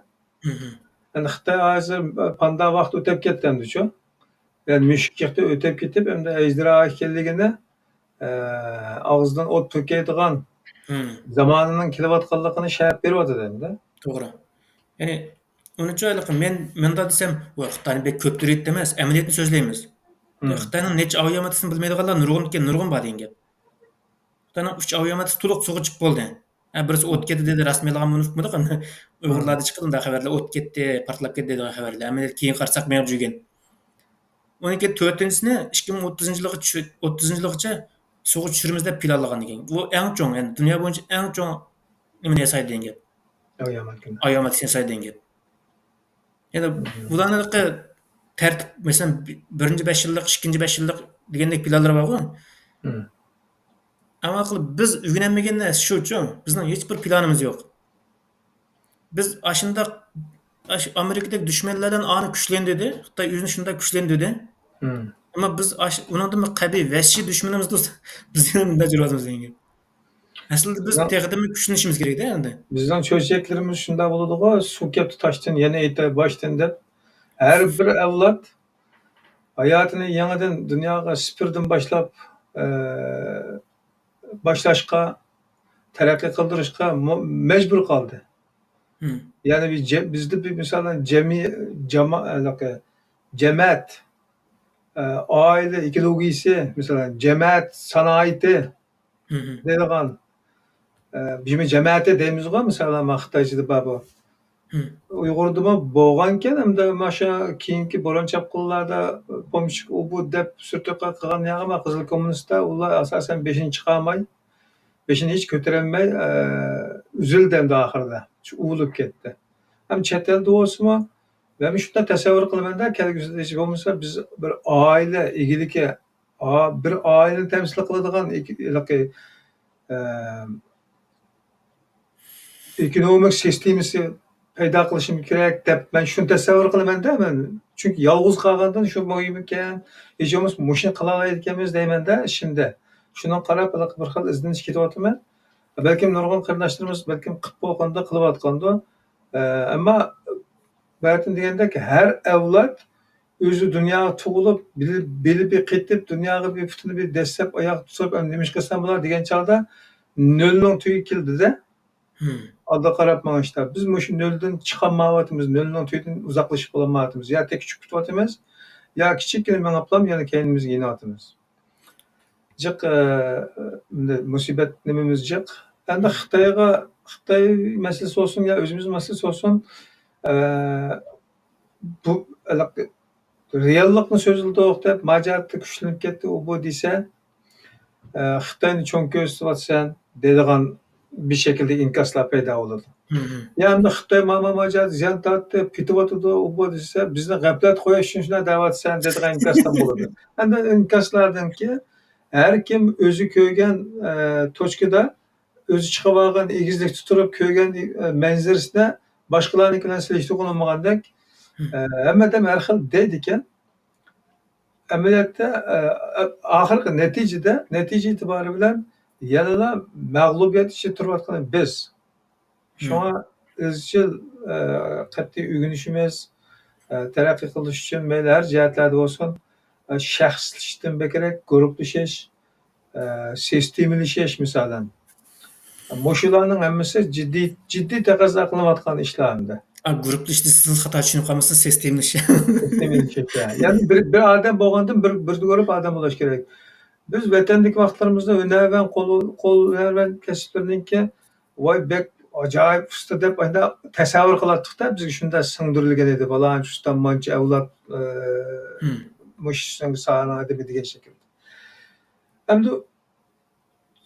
مم. يەنى خىتاي ھازىر پاندا ۋاقتى ئۆتۈپ كەتتى ئەمدىچۇ. يەنى مۈشۈك چىقتى ئۆتۈپ كېتىپ، ئەمدى ئەجدىھا ئىكەنلىكىنى، ئە، ئاغزىدىن ئوت پۈركەيدىغان مم. زامانىنىڭ كېلىۋاتقانلىقىنى شەرپ بېرىۋاتىدۇ ئەمدى. توغرا. يەنى ئۇنىچۇ ھېلىقى مەن، مۇنداق دېسەم، ۋاي، خىتاينى بەك كۆپتۈرۈۋېتىپتۇ ئەمەس، ئەمەلىيەتنى سۆزلەيمىز. مم. خىتاينىڭ نەچچە ئاۋىئا ماددىسىنى بىلمەيدىغانلار نۇرغۇنكەن، نۇرغۇن بار دېگەن گەپ. خىتاينىڭ ئۈچ ئاۋىئا ماددىسى تولۇق سۇغا چىقىپ بولدى. ھە، بىرسى ئوت كەتتى دېدى، راستمىلىغانمۇ ئۇنتۇمىدۇق. ئۇيغۇرلاردا چىقىدۇ ئۇنداق خەۋەرلەر، ئوت كەتتى، پارتلاپ كەتتى دېگەن خەۋەرلەر. ئەمەلىيەتتە كېيىن قارىساق مېڭىپ يۈرگەن. ئۇنىڭ كېيىن تۆتىنچىسىنى ئىككى مىڭ ئوتتۇزىنچى يىلغا چۈ-، ئوتتۇزىنچى يىلغىچە سۇغا چۈشۈرىمىز دەپ پىلانلىغان ئىكەن. بۇ ئەڭ چوڭ، يەنى دۇنيا بويىچە ئەڭ چوڭ نېمىنى ياسايدۇ دېگەن گەپ. ئايامەتكىن. ئايامەتكىن ياسايدۇ دېگەن گەپ. يەنى مم. بۇلارنىڭ تەرتىپ، مەسىلەن، بىرىنچى بەش يىللىق، ئىككىنچى بەش يىللىق دېگەندەك پىلانلىرى بارغۇ. مم. ئەمما قىلىپ بىز ئۆگىنەلمىگەن نەرسە شۇچۇ، بىزنىڭ ھېچ بىر پىلانىمىز يوق. بىز ئاشۇنداق، ئاش-، ئامېرىكىدەك دۈشمەنلەر بىلەن ئانى كۈچلەندۈردى، خىتاي ئۆزىنى شۇنداق كۈچلەندۈردى. مم. ئەمما بىز ئاش-، ئۇنىڭدىن بىر قەبىھ ۋەھشىي دۈشمىنىمىز تۇرسا، بىز يەنە مۇنداق يۈرۈۋاتىمىز دېگەن گەپ. ئەسلىدە بىز بىزنىڭ تېخىدىنمۇ كۈچلىنىشىمىز كېرەك-دە ئەمدى. بىزنىڭ چۆچەكلىرىمىز شۇنداق بولىدىغۇ، سۇ كەپتۇ تاشتىن، يەنە ئېيتاي باشتىن دەپ. ھەر بىر ئەۋلاد ھاياتىنى يېڭىدىن دۇنياغا سىپىردىن باشلاپ، ئە، باشلاشقا، تەرەققىي قىلدۇرۇشقا مو-، مەجبۇر قالدى. مم. يەنى بىز جە-، بىزدە بىر مىسالەن جەمئىي-، جاما-، ھېلىقى جەمەت، ئە، ئائىلە ئېكولوگىيىسى، مىسالەن جەمەت سانائىتى، مم. دەيدىغان، ئە، بىزمۇ جەمەتى دەيمىزغۇ، مىسالەن، مانا خىتايچىدا بار بۇ. مم. ئۇيغۇردىمۇ بولغانكەن، ئەمدى مانا شۇ كېيىنكى بوران-چاپقۇنلاردا پومېشچىك ئۇ بۇ دەپ سۈرتۈك قىلغان يەرگە، مانا قىزىل كوممۇنىستلار، ئۇلار ئاساسەن بېشىنى چىقارماي، بېشىنى ھېچ كۆتۈرەلمەي، ئە، ئۈزۈلدى ئەمدى ئاخىرىدا. شۇ ئۇۋۇلۇپ كەتتى. ھەم چەت ئەلدە بولسىمۇ، مەن شۇنداق تەسەۋۋۇر قىلىمەن-دە، كەلگۈسىدە ھېچ بولمىسا بىز بىر ئائىلە ئىگىلىكى، ئا-، بىر ئائىلىنى تەمسىل قىلىدىغان ئىككى، ھېلىقى، ئە، ئېكونومىك سىستېمىسى پەيدا قىلىشىمىز كېرەك دەپ مەن شۇنى تەسەۋۋۇر قىلىمەن-دە مەن. چۈنكى يالغۇز قالغاندىن شۇ مۇھىم ئىكەن، ھېچ بولمىسا مۇشۇنى قىلالايدىكەنمىز دەيمەن-دە ئىچىمدە. شۇنىڭغا قاراپ ھېلىقى بىر خىل ئىزدىنىش كېتىۋاتىمەن. بەلكىم نۇرغۇن قېرىنداشلىرىمىز بەلكىم قىلىپ بولغاندۇ، قىلىۋاتقاندۇ. ئە، ئەمما بەتىن دېگەندەك، ھەر ئەۋلاد ئۆزى دۇنياغا تۇغۇلۇپ، بىلى، بىلى بىر قېتىپ، دۇنياغا بىر پۇتىنى بىر دەسسەپ، ئاياغ تۇتۇپ، ئەمدى نېمە ئىش قىلسام بولار دېگەن چاغدا نۆلنىڭ تۈۋىگە كېلىدۇ-دە. مم. ئالدىغا قاراپ مېڭىشتا. بىز مۇشۇ نۆلدىن چىقالمايۋاتىمىز، نۆلنىڭ تۈۋىدىن ئۇزاقلىشىپ بولالمايۋاتىمىز. يا تېكى چۈشۈپ كېتىۋاتىمىز، يا كىچىككىنە مېڭىپلا يەنە كەينىمىزگە يېنىۋاتىمىز. جىق، ئە، مۇنداق مۇسىبەت نېمىمىز جىق. ئەمدى خىتايغا، خىتاي مەسىلىسى بولسۇن يا ئۆزىمىز مەسىلىسى بولسۇن، ئە، بۇ ھېلىقى رېئاللىقنى سۆزلىدۇق دەپ، ماجاراتتا كۈچلىنىپ كەتتى، ئۇ بۇ دېسە، ئە، خىتاينى چوڭ كۆرسىتىۋاتىسەن دەيدىغان بىر شەكىلدە ئىنكاسلار پەيدا بولىدۇ. مم. يا ئەمدى خىتاي ماما ماجارات زىيان تارتتى، پېتىۋاتىدۇ، ئۇ بۇ دېسە، بىزنى غەپلەتتە قويۇش ئۈچۈن شۇنداق دەۋاتىسەن دەيدىغان ئىنكاسلار بولىدۇ. ئەمدى ئىنكاسلاردىنكى ھەر كىم ئۆزى كۆرگەن، ئە، توچكىدا ئۆزى چىقىۋالغان ئېگىزلىكتە تۇرۇپ كۆرگەن، ئە، مەنزىرىسىنى باشقىلارنىڭكى بىلەن سېلىشتۇرغىلى بولمىغاندەك، مم. ئە، ھەممە ئادەم ھەر خىل دەيدىكەن. ئەمەلىيەتتە، ئە، ئە، ئاخىرقى نەتىجىدە، نەتىجە ئېتىبارى بىلەن يەنىلا مەغلۇبىيەت ئىچىدە تۇرۇۋاتقىنى بىز. مم. شۇڭا ئىزچىل، ئە، قەتئىي ئۆگىنىشىمىز، ئە، تەرەققىي قىلىش ئۈچۈن مەيلى ھەر جەھەتلەردە بولسۇن، ئە، شەخسلىشىشتىن بەكرەك گۇرۇپپىلىشىش، ئە، سىستېمىلىشىش، مىسالەن. مۇشۇلارنىڭ ھەممىسى جىددىي، جىددىي تەقەززا قىلىنىۋاتقان ئىشلار ئەمدى. ئا، گۇرۇپپىلىشىش دېسىڭىز خاتا چۈشىنىپ قالمىسىڭىز، سىستېمىلىشىش. سىستېمىلىشىش، يا. يەنى بىر، بىر ئادەم بولغاندىن بىر، بىر گۇرۇپ ئادەم بولۇش كېرەك. بىز ۋەتەندىكى ۋاقىتلىرىمىزدا ھۈنەرۋەن، قول، قول ھۈنەرۋەن كەسىپلىرىنىڭكى، ۋاي، بەك ئاجايىپ ئۇستا دەپ، ئانداق تەسەۋۋۇر قىلاتتۇق-دە، بىزگە شۇنداق سىڭدۈرۈلگەن ئىدى، پالانچى ئۇستا، مانچە ئەۋلاد، ئە، مم. مۇشۇ ساھەنىڭ ئادىمى دېگەن شەكىلدە. ئەمدى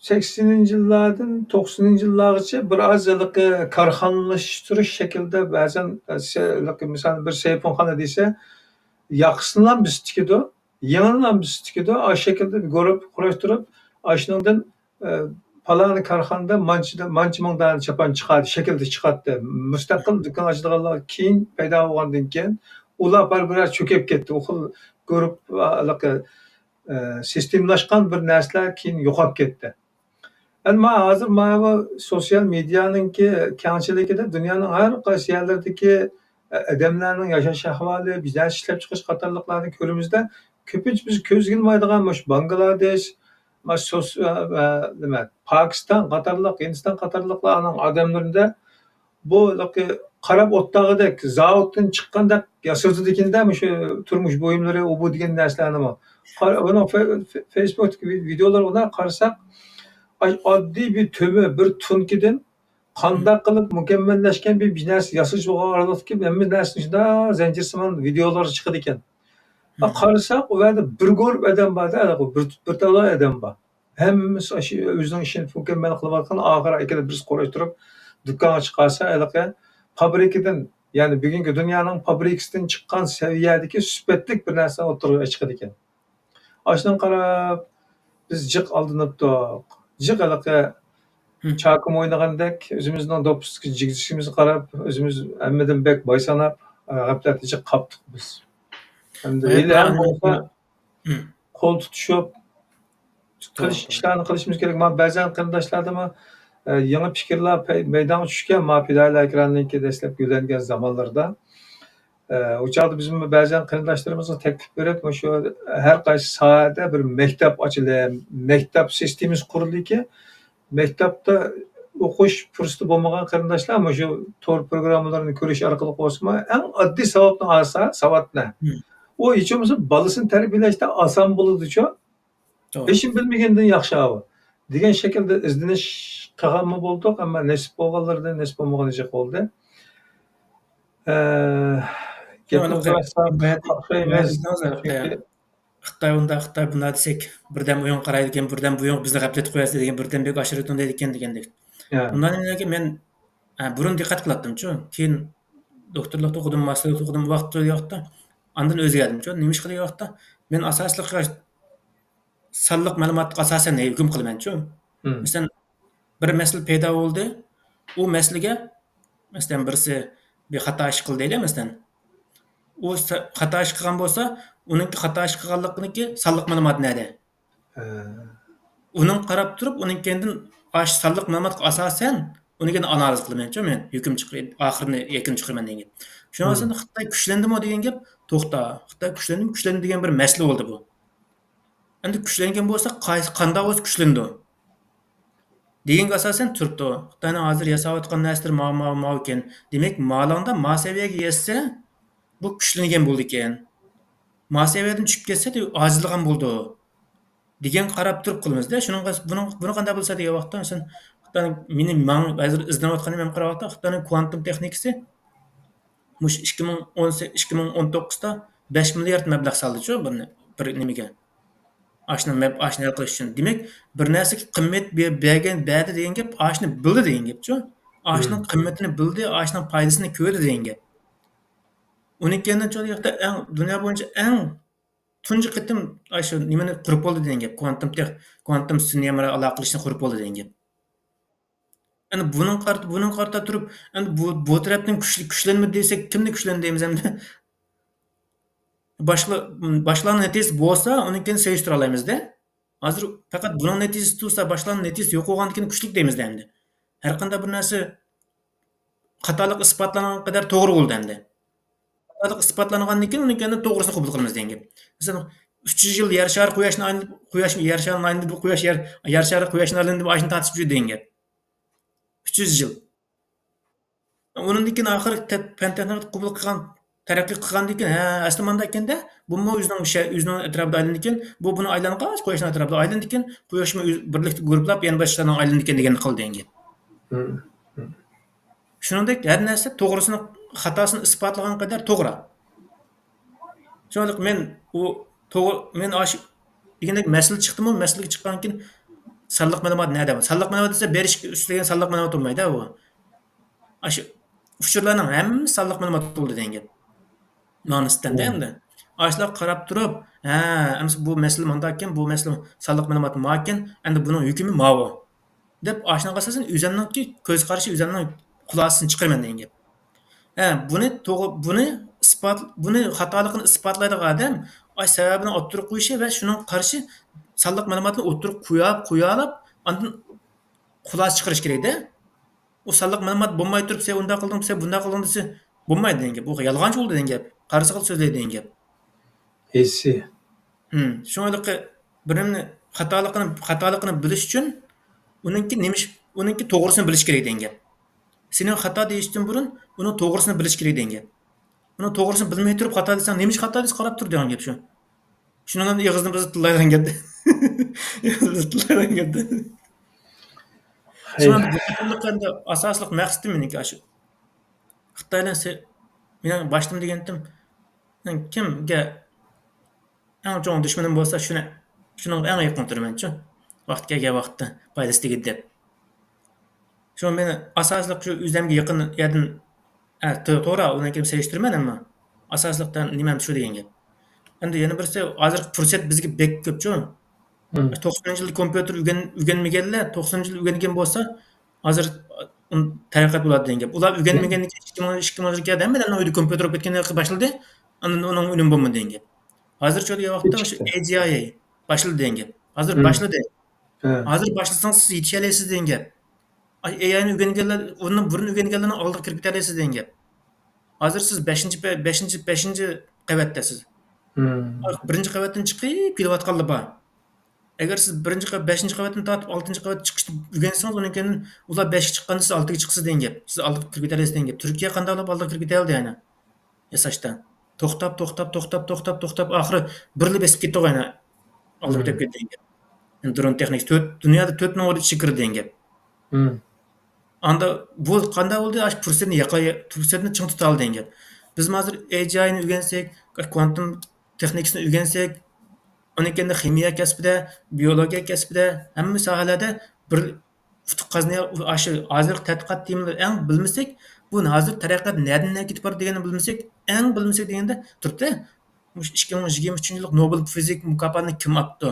سەكسىنىنچى يىللاردىن توقسىنىنچى يىللارغىچە بىر ئاز ھېلىقى كارخانىلاشتۇرۇش شەكلىدە بەزەن، ئە، سە-، ھېلىقى مىسال بىر سەيپۇنخانا دېسە، ياقىسىنىلا بېسىپ تىكىدۇ، يېڭىنىلا بېسىپ تىكىدۇ. ئاشۇ شەكىلدە بىر گۇرۇپپا قۇراشتۇرۇپ، ئاشۇنىڭدىن، ئە، پالانى كارخانىدا مانچە، مانچە مىڭ دانە چاپان چىقاتتى، شەكىلدە چىقاتتى. مۇستەقىل دۇكان ئاچىدىغانلار كېيىن پەيدا بولغاندىن كېيىن، ئۇلار بىر-، بىرەر چۆكۈپ كەتتى. ئۇ خىل گۇرۇپپا، ھېلىقى ئە، سىستېمىلاشقان بىر نەرسىلەر كېيىن يوقاپ كەتتى. ئەمما ھازىر مانا بۇ سوتسىيال مېدىيانىڭكى كەڭچىلىكىدە دۇنيانىڭ ھەر قايسى يەرلىرىدىكى، ئە، ئادەملەرنىڭ ياشاش ئەھۋالى، بىزنس ئىشلەپچىقىرىش قاتارلىقلارنى كۆرىمىزدە، كۆپىنچە بىز كۆزگە ئىلمايدىغان مۇشۇ باڭگلادېش، ما-، سوس-، ئە، ئە، نېمە، پاكىستان قاتارلىق، ھىندىستان قاتارلىقلارنىڭ ئادەملىرىدە بۇ ھېلىقى قاراپ ئولتۇرغۇدەك، زاۋۇتتىن چىققاندەك ياسىتىدىكەن-دە، مۇشۇ تۇرمۇش بۇيۇملىرى، ئۇ بۇ دېگەن نەرسىلەرنىمۇ. قارا-، ئۇنىڭ فې-، فې-، فېيسبۇكتىكى ۋى-، ۋىدېئولىرىغا قارىساق، ئاي، ئاددىي بىر تۆمۈر، بىر تۇنكىدىن قانداق قىلىپ مۇكەممەللەشكەن بىر، بىر نەرسە ياسىلىشىغا ئارىلىقتىكى ھەممە نەرسىنى شۇنداق زەنجىرسىمان ۋىدېئولار چىقىدىكەن. ئا، قارىساق، ئۇ يەردە بىر گۇرۇپ ئادەم بار-دە، بىر، بىر تالاي ئادەم بار. ھەممىسى ئاشۇ ئۆزىنىڭ ئىشىنى مۇكەممەل قىلىۋاتقان، ئاخىرى ئەكېلىپ بىرسى قۇراشتۇرۇپ دۇكانغا چىقارسا، ھېلىقى پابرىكىدىن، يەنى بۈگۈنكى دۇنيانىڭ پابرىكىسىدىن چىققان سەۋىيەدىكى سۈپەتلىك بىر نەرسە ئوتتۇرىغا چىقىدىكەن. ئاشۇنىڭغا قاراپ، بىز جىق ئالدىنىپتۇق. جىق ھېلىقى چاكىم ئوينىغاندەك، ئۆزىمىزنىڭ دوپپىسىدىكى جىگدىشىمىزگە قاراپ، ئۆزىمىز ھەممىدىن بەك باي ساناپ، غەپلەتتە جىق قاپتۇق بىز. ئەمدى ھېلى ھەم بولسا، قول تۇتۇشۇپ، قىلىش، ئىشلارنى قىلىشىمىز كېرەك. مانا بەزەن قېرىنداشلاردىمۇ، ئە، يېڭى پىكىرلەر پەي-، مەيدانغا چۈشكەن، مانا پىدائىيلار ئېكرانىنىڭكى دەسلەپ گۈللەنگەن زامانلىرىدا. ئە، ئۇ چاغدا بىزمۇ بەزەن قېرىنداشلىرىمىزغا تەكلىپ بېرىپ، مۇشۇ ھەر قايسى ساھەدە بىر مەكتەپ ئاچىلى، مەكتەپ سىستېمىسى قۇرۇلدىكى، مەكتەپتە ئوقۇش پۇرسىتى بولمىغان قېرىنداشلار مۇشۇ تور پروگراممىلىرىنى كۆرۈش ئارقىلىق بولسىمۇ، ئەڭ ئاددىي ساۋابنى ئالسا، ساۋاتنى، مم. ئۇ ھېچ بولمىسا بالىسىنى تەربىيەلەشتە ئاسان بولىدۇچۇ. توغرا. ھېچنېمە بىلمىگەندىن ياخشى ئاۋۇ دېگەن شەكىلدە ئىزدىنىش قىلغانمۇ بولدۇق، ئەمما نېسىپ بولغانلىرىدىن، نېسىپ بولمىغىنى جىق بولدى. ئە، گەپنى ياق، ئۇزارتسام، ياق، قاقشايمىز. ياق، ياق، ياق. چۈنكى خىتاي ئۇنداق، خىتاي بۇنداق دېسەك، بىردەم ئويۇن قارايدىكەن، بىردەم بۇ يوق، بىزنى غەپلەتكە قوياسىز دېگەن، بىردەم بەك ئاشۇرۇۋېتىڭ دەيدىكەن دېگەندەك. يا. بۇنداق نېمىلەرگە مەن، ئە، بۇرۇن دىققەت قىلاتتىمچۇ. كېيىن دوكتورلۇقتا ئوقۇدۇم، ماستېرلىقتا ئوقۇدۇم، ۋاقىت ئۆتكەن ۋاقىتتا ئاندىن ئۆزگەردىمچۇ. نېمىشقا دېگەن ۋاقىتتا مەن ئاساسلىق سانلىق مەلۇماتقا ئاساسەن ھۆكۈم قىلىمەنچۇ. مم. مەسىلەن، بىر مەسىلە پەيدا بولدى. ئۇ مەسىلىگە، مەسىلەن، بىرسى بىر خاتا ئىش قىلدى دەيلى، مەسىلەن. ئۇ سا-، خاتا ئىش قىلغان بولسا، ئۇنىڭكى خاتا ئىش قىلغانلىقىنىڭكى سانلىق مەلۇماتى نەدە؟ ھە. ئۇنىڭ قاراپ تۇرۇپ، ئۇنىڭ كەينىدىن ئاش سانلىق مەلۇماتقا ئاساسەن، ئۇنى كېيىن ئانالىز قىلىمەنچۇ مەن، ھۆكۈم چىقىرىپ، ئاخىرىنى، يەكۈننى چىقىرىمەن دېگەن گەپ. شۇڭا مم. سەن خىتاي كۈچلەندىمۇ دېگەن گەپ، توختا، خىتاي كۈچلەندىمۇ، كۈچلەندى دېگەن بىر مەسىلە بولدى بۇ. ئەمدى كۈچلەنگەن بولسا، قايسى، قانداق بولسا كۈچلىنىدۇ؟ دېگەنگە ئاساسەن تۇرۇپتۇ. خىتاينىڭ ھازىر ياساۋاتقان نەرسىلىرى ماۋۇ، ماۋۇ، ماۋۇ ئىكەن. دېمەك، مالىڭدا ما سەۋىيەگە يەتسە، بۇ كۈچلەنگەن بولىدىكەن. ما سەۋىيەدىن چۈشۈپ كەتسە، ئاجىزلىغان بولىدۇ. دېگەنگە قاراپ تۇرۇپ قىلىمىز-دە. شۇنىڭغا، بۇنىڭ، بۇنى قانداق بىلسە دېگەن ۋاقىتتا، مەسىلەن، خىتاي مېنى، ماڭا ھازىر ئىزدىنىۋاتقىنى مەن قارىۋاتقان خىتاينىڭ كۋانتۇم تېخنىكىسى مۇشۇ ئىككى مىڭ ئون، ئىككى مىڭ ئون توققۇزدا بەش مىليارد مەبلەغ سالدىچۇ بىر، بىر نېمىگە. ئاشنى مەب-، ئاشنى ھەل قىلىش ئۈچۈن. دېمەك، بىر نەرسىگە قىممەت بە-، بەرگەن، بەردى دېگەن گەپ، ئاشنى بىلدى دېگەن گەپچۇ. ئاشنىڭ مم. قىممىتىنى بىلدى، ئاشنىڭ پايدىسىنى كۆردى دېگەن گەپ. ئۇنىڭ كەينىدىن شۇ ياقتا ئەڭ، دۇنيا بويىچە ئەڭ تۇنجى قېتىم ئاشۇ نېمىنى قۇرۇپ بولدى دېگەن گەپ. كۋانتۇم تېخ-، كۋانتۇم سىستېما ئالاقىلىشىشنى قۇرۇپ بولدى دېگەن گەپ. ئەمدى بۇنىڭغا قارىتا، بۇنىڭغا قارىتا تۇرۇپ، ئەمدى بۇ، بۇ تەرەپتىن كۈچلۈك، كۈچلەنمىدى دېسەك، كىمنى كۈچلەندى دەيمىز ئەمدى؟ باشقىلا-، باشقىلارنىڭ نەتىجىسى بولسا، ئۇنىڭ كېيىن سېلىشتۇرالايمىز-دە. ھازىر پەقەت بۇنىڭ نەتىجىسى تۇرسا، باشقىلارنىڭ نەتىجىسى يوق بولغاندىن كېيىن كۈچلۈك دەيمىز-دە ئەمدى. ھەر قانداق بىر نەرسە خاتالىق ئىسپاتلانغان قەدەر توغرا بولىدۇ ئەمدى. خاتالىق ئىسپاتلانغاندىن كېيىن ئۇنىڭ كەينىدىن توغرىسىنى قوبۇل قىلىمىز دېگەن گەپ. مەسىلەن، ئۈچ يۈز يىل يەر شارى قۇياشنى ئايلىنىپ، قۇياش، يەر شارىنى ئايلىنىپ، بۇ قۇياش يەر، يەر شارى قۇياشنى ئايلىنىپ، ئاشنى تارتىشىپ يۈردى دېگەن گەپ. ئۈچ يۈز يىل. ئۇنىڭدىن كېيىن ئاخىرى تە-، پەن تېخنىكا قوبۇل قىلغان، تەرەققىي قىلغاندىن كېيىن، ھە، ئەسلى مانداكەندە، بۇمۇ ئۆزىنىڭ شە-، ئۆزىنىڭ ئەتراپىدا ئايلىنىدىكەن، بۇ بۇنى ئايلانغاچ قۇياشنىڭ ئەتراپىدا ئايلىنىدىكەن، قۇياشمۇ ئۆز-، بىرلىكتە گۇرۇپلاپ يەنە باشقىلارنىڭ ئايلىنىدىكەن دېگەننى قىلدى دېگەن گەپ. مم. مم. شۇنىڭدەك ھەر نەرسە توغرىسىنى، خاتاسىنى ئىسپاتلىغان قەدەر توغرا. شۇڭا مەن ئۇ توغرا، مەن ئاشۇ دېگەندەك مەسىلە چىقتىمۇ، مەسىلىگە چىققاندىن كېيىن سانلىق مەلۇمات نەدە؟ سانلىق مەلۇمات دېسە، بېرىش ئۈستىلىگەن سانلىق مەلۇمات بولمايدۇ ئۇ. ئاشۇ ئۇچۇرلارنىڭ ھەممىسى سانلىق مەلۇمات بولدى دېگەن گەپ. ماڭا نىسبەتەن ئەمدى. ئاشۇلارغا قاراپ تۇرۇپ، ھە، ئەمسە بۇ مەسىلە مانداق ئىكەن، بۇ مەسىلە سانلىق مەلۇمات ماكەن، ئەمدى بۇنىڭ ھۆكمى ماۋۇ. دەپ، ئاشۇنىڭغا ئاساسەن ئۆزۈمنىڭكى كۆز قارىشى، ئۆزۈمنىڭ خۇلاسىسىنى چىقىرىمەن دېگەن گەپ. ھە، بۇنى توغرا، بۇنى ئىسپات، بۇنى خاتالىقىنى ئىسپاتلايدىغان ئادەم ئاش سەۋەبىنى ئوتتۇرىغا قويۇشى ۋە شۇنىڭغا قارشى سانلىق مەلۇماتنى ئوتتۇرىغا قويۇپ، قويالاپ، ئاندىن خۇلاسە چىقىرىش كېرەكتە. ئۇ سانلىق مەلۇمات بولماي تۇرۇپ، سەن ئۇنداق قىلدىڭ، سەن بۇنداق قىلدىڭ دېسە، بولمايدۇ دېگەن گەپ. ئۇ يالغانچى بولدى دېگەن گەپ. قارىسىغا سۆزلەيدۇ دېگەن گەپ. ھېسسىي. ھىم، شۇڭا ھېلىقى بىرىمنى خاتالىقىنى، خاتالىقىنى بىلىش ئۈچۈن ئۇنىڭكى نېمە ئىش، ئۇنىڭكى توغرىسىنى بىلىش كېرەك دېگەن گەپ. سېنىڭ خاتا دېيىشتىن بۇرۇن ئۇنىڭ توغرىسىنى بىلىش كېرەك دېگەن گەپ. ئۇنىڭ توغرىسىنى بىلمەي تۇرۇپ خاتا دېسەڭ، نېمە ئىش خاتا دېسە قاراپ تۇر دېگەن گەپ شۇ. شۇنىڭ بىلەن ئېغىزنى بىز تىللايدىغان گەپ. ئېغىزنى بىز تىللايدىغان گەپ. خەير. شۇڭا بۇ قېتىملىق ئەمدى ئاساسلىق مەقسىتىم مېنىڭكى ئاشۇ. خىتاينىڭ سە-، مېنىڭ باشتىن دېگەنتىم، كىمگە ئەڭ چوڭ دۈشمىنىم بولسا، شۇنى، شۇنىڭغا ئەڭ يېقىن تۇرىمەنچۇ. ۋاقتى كەلگەن ۋاقىتتا پايدىسى تېگىدۇ دەپ. شۇڭا مېنى ئاساسلىق شۇ ئۆزۈمگە يېقىن يەردىن، ئە، تو-، توغرا، ئۇنىڭ كېيىن سېلىشتۇرىمەن، ئەمما ئاساسلىق نېمەم شۇ دېگەن گەپ. ئەمدى يەنە بىرسى، ھازىرقى پۇرسەت بىزگە بەك كۆپچۇ. مم. توقسىنىنچى يىلدا كومپيۇتېر ئۆگەن-، ئۆگەنمىگەنلەر، توقسىنىنچى يىلدا ئۆگەنگەن بولسا، ھازىر تەرەققىيات بولاتتى دېگەن گەپ. ئۇلار ئۆگەنمىگەندىن كېيىن ئىككى مىڭ، ئىككى مىڭ يىلغا كەلدى، ھەممە ئۆيدە كومپيۇتېر ئوقۇپ كەتكەندىن كېيىن باشلىدى. ئاندىن ئۇنىڭ ئۈنۈمى بولمىدى دېگەن گەپ. ھازىر شۇ ۋاقىتتا شۇ كېچىكتى. ئەي جى ئاي ئاي باشلىدى دېگەن گەپ. ھازىر مم. باشلىدى. ھە. ھازىر باشلىسىڭىز سىز يېتىشەلەيسىز دېگەن گەپ. ئاي، ئەي ئاينى ئۆگەنگەنلەر، ئۇنىڭ بۇرۇن ئۆگەنگەنلەرنىڭ ئالدىغا كىرىپ كېتەلەيسىز دېگەن گەپ. ھازىر سىز بەشىنچى پە-، بەشىنچى، بەشىنچى قەۋەتتە سىز. مم. بىرىنچى قەۋەتتىن چىقىپ كېلىۋاتقانلار بار. ئەگەر سىز بىرىنچى قەۋەت، بەشىنچى قەۋەتتىن تارتىپ ئالتىنچى قەۋەتكە چىقىشنى ئۆگەنسىڭىز، ئۇنىڭ كېيىن ئۇلار بەشكە چىققاندا سىز ئالتىگە چىقىسىز دېگەن گەپ. سىز ئالتىغا كىرىپ كېتەلەيسىز دېگەن گەپ. تۈركىيە قانداقلاپ ئالدىغا كىرىپ كېتەلدى يەنە ياساشتا؟ توختاپ، توختاپ، توختاپ، توختاپ، توختاپ، ئاخىرى بىرلا بېسىپ كەتتىغۇ يەنە. ئالدىغا كېتىپ كەتتى دېگەن گەپ. درون تېخنىكىسى تۆت، دۇنيادا تۆت نومۇر ئىچىگە كىردى دېگەن گەپ. مم. ئاندا بۇ قانداق بولدى؟ ئاشۇ پۇرسەتنى ياقا-، پۇرسەتنى چىڭ تۇتالدى دېگەن گەپ. بىز ھازىر ئەي جى ئاينى ئۆگەنسەك، كۋانتوم تېخنىكىسىنى ئۆگەنسەك، ئۇنىڭ كەينىدە خىمىيە كەسپىدە، بىيولوگىيە كەسپىدە، ھەممە ساھەلەردە بىر ئۇتۇق قازىنىۋاتىمىز. ئاشۇ ھازىرقى تەتقىقات تېمىلىرى ئەڭ بىلمىسەك، بۇ ھازىر تەرەققىيات نەدىن نەگە كېتىپ بارىدۇ دېگەننى بىلمىسەك، ئەڭ بىلمىسەك دېگەندە تۇرۇپتۇ. مۇشۇ ئىككى مىڭ يىگىرمە ئۈچىنچى يىللىق نوبېل فىزىكا مۇكاپاتىنى كىم ئاپتۇ؟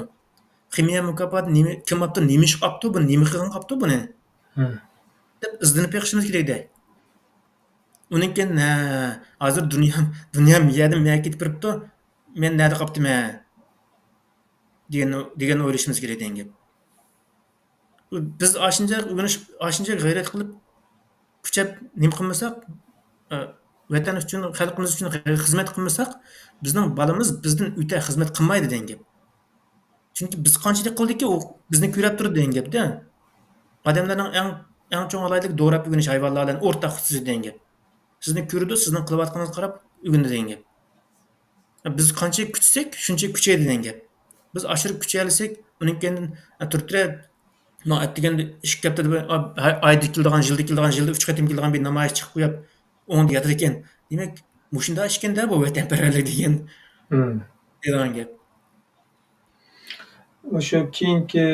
خىمىيە مۇكاپاتىنى نېمە، كىم ئاپتۇ؟ نېمە ئىشقا ئاپتۇ؟ بۇ نېمە قىلغانغا ئاپتۇ بۇنى؟ مم. دەپ ئىزدىنىپ بېقىشىمىز كېرەكتە. ئۇنىڭ كېيىن، ھە، ھازىر دۇنيا، دۇنيا يەردىن مەگە كېتىپ بېرىپتۇ، مەن نەدە قاپتىمەن؟ دېگەن، دېگەن ئويلىشىمىز كېرەك دېگەن گەپ. بىز ئاشۇنچە ئۆگىنىش، ئاشۇنچە غەيرەت قىلىپ، كۈچەپ نېمە قىلمىساق، ئە، ۋەتەن ئۈچۈن، خەلقىمىز ئۈچۈن خىزمەت قىلمىساق، بىزنىڭ بالىمىز بىزدىن ئۆتە خىزمەت قىلمايدۇ دېگەن گەپ. چۈنكى بىز قانچىلىك قىلدىكى، ئۇ بىزنى كۆرەپ تۇرىدۇ دېگەن گەپتە. ئادەملەرنىڭ ئەڭ، ئەڭ چوڭ ئالاھىدىلىكى دوراپ ئۆگىنىش، ھايۋانلار بىلەن ئورتاق خۇسۇسىيىتى دېگەن گەپ. سىزنى كۆرىدۇ، سىزنىڭ قىلىۋاتقىنىڭىزغا قاراپ ئۆگىنىدۇ دېگەن گەپ. بىز قانچە كۈتسەك، شۇنچە كۈچەيدۇ دېگەن گەپ. بىز ئاشۇرۇپ كۈچەيەلىسەك، ئۇنىڭ كەينىدىن، ئە، تۈرترە، مانا ئەتىگەندە ئىككى ھەپتىدە بىر، ئا-، ئايدا كېلىدىغان، يىلدا كېلىدىغان، يىلدا ئۈچ قېتىم كېلىدىغان بىر نامايىش چىقىپ قويۇپ، ئوڭدا ياتىدىكەن. دېمەك، مۇشۇنداق ئىكەن-دە بۇ ۋەتەنپەرۋەرلىك دېگەن، مم. دەيدىغان گەپ. مۇشۇ كېيىنكى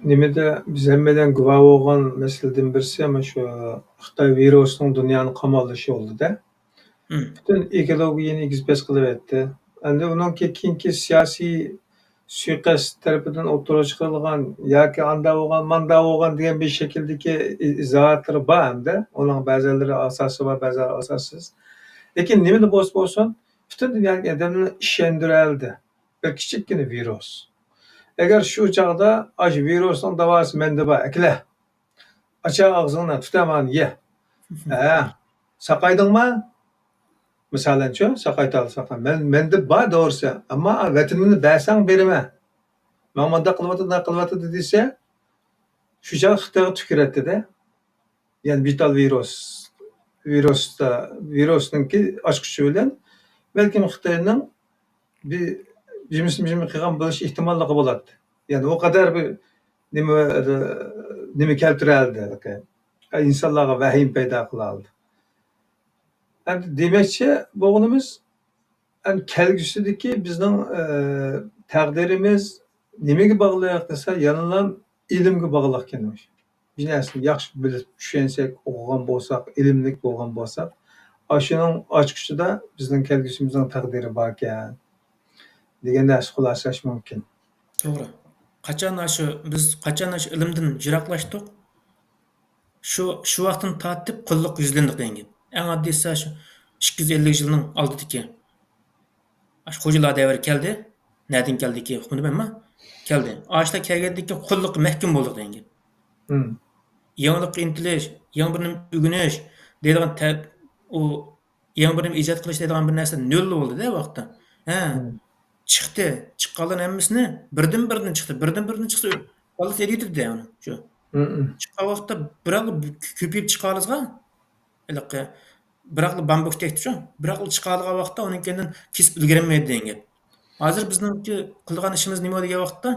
نېمىدە بىز ھەممەيلەن گۇۋاھ بولغان مەسىلىدىن بىرسى، مۇشۇ خىتاي ۋىرۇسىنىڭ دۇنيانى قاماللىشى بولدى-دە. مم. پۈتۈن ئېكولوگىيەنى ئېگىز-پەس قىلىۋەتتى. ئەمدى ئۇنىڭ كېيىنكى سىياسىي سۇيىقەست تەرىپىدىن ئوتتۇرىغا چىقىرىلغان ياكى ئاندا بولغان، ماندا بولغان دېگەن بىر شەكىلدىكى ئىزاھاتلىرى بار ھەمدە ئۇنىڭ بەزىلىرى ئاساسى بار، بەزىلىرى ئاساسسىز. لېكىن نېمىلا بولسا بولسۇن، پۈتۈن دۇنيادىكى ئادەملەرنى ئىشەندۈرەلىدى. بىر كىچىككىنە ۋىرۇس. ئەگەر شۇ چاغدا ئاشۇ ۋىرۇسنىڭ داۋاسى مەندە بار، ئەكېلە. ئاچا ئاغزىڭنى، تۇتامان، يە. ھە، ساقايدىڭما؟ مىسالەنچۇ، ساقايتالىساق، مەن، مەندە بار دورىسى، ئەمما ۋەتىنىمنى بەرسەڭ بېرىمەن. ماڭا مۇنداق قىلىۋاتىدۇ، مۇنداق قىلىۋاتىدۇ دېسە، شۇ چاغ خىتايغا تۈكۈرەتتى-دە. يەنى ۋىتال ۋىرۇس، ۋىرۇستا، ۋىرۇسنىڭكى ئاچقۇچى بىلەن بەلكىم خىتاينىڭ بىر جىمىسى جىمى قىلغان بولۇش ئېھتىماللىقى بولاتتى. يەنى ئۇ قەدەر بىر نېمە، نېمە كەلتۈرەلدى، ئىنسانلارغا ۋەھىمە پەيدا قىلالدى. ئەمدى دېمەكچى بولغىنىمىز، ئەمدى كەلگۈسىدىكى بىزنىڭ، ئە، تەقدىرىمىز نېمىگە باغلىق دېسە، يەنىلا ئىلىمگە باغلىق ئىكەن. بىر نەرسىنى ياخشى بىلىپ چۈشەنسەك، ئوقۇغان بولساق، ئىلىملىك بولغان بولساق، ئاشۇنىڭ ئاچقۇچىدا بىزنىڭ كەلگۈسىمىزنىڭ تەقدىرى باركەن دېگەن نەرسە خۇلاسىلەش مۇمكىن. توغرا. قاچان ئاشۇ، بىز قاچان ئاشۇ ئىلىمدىن يىراقلاشتۇق، شۇ، شۇ ۋاقىتتىن تارتىپ قۇللۇققا يۈزلەندۇق دېگەن گەپ. ئەڭ ئاددىيسى شۇ ئىككى يۈز ئەللىك يىلنىڭ ئالدىدىكى ئاشۇ خوجىلار دەۋرى كەلدى. نەدىن كەلدىكى، ئۇقمىدىم ئەمما كەلدى. ئاشۇلار كەلگەندىن كېيىن قۇللۇققا مەھكۇم بولدۇق دېگەن گەپ. مم. يېڭىلىققا ئىنتىلىش، يېڭى بىر نېمە ئۆگىنىش دەيدىغان تە-، ئۇ يېڭى بىر نېمە ئىجاد قىلىش دەيدىغان بىر نەرسە نۆل بولدى-دە ۋاقىتتا. ھە. مم. چىقتى. چىققانلارنىڭ ھەممىسىنى بىردىن بىردىن چىقتى. بىردىن بىردىن چىقسا، بالىسى ئېرىيتىدۇ-دە ئۇنى. شۇ. مم. چىققان ۋاقىتتا بىراقلا كۆپىيىپ چىققانلىقىغا، ھېلىقى بىراقلا بامبۇك تەكتىچۇ، بىراقلا چىقالىغان ۋاقىتتا ئۇنىڭ كەينىدىن كېسىپ ئۈلگۈرەلمەيدۇ دېگەن گەپ. ھازىر بىزنىڭكى قىلىدىغان ئىشىمىز نېمە دېگەن ۋاقىتتا،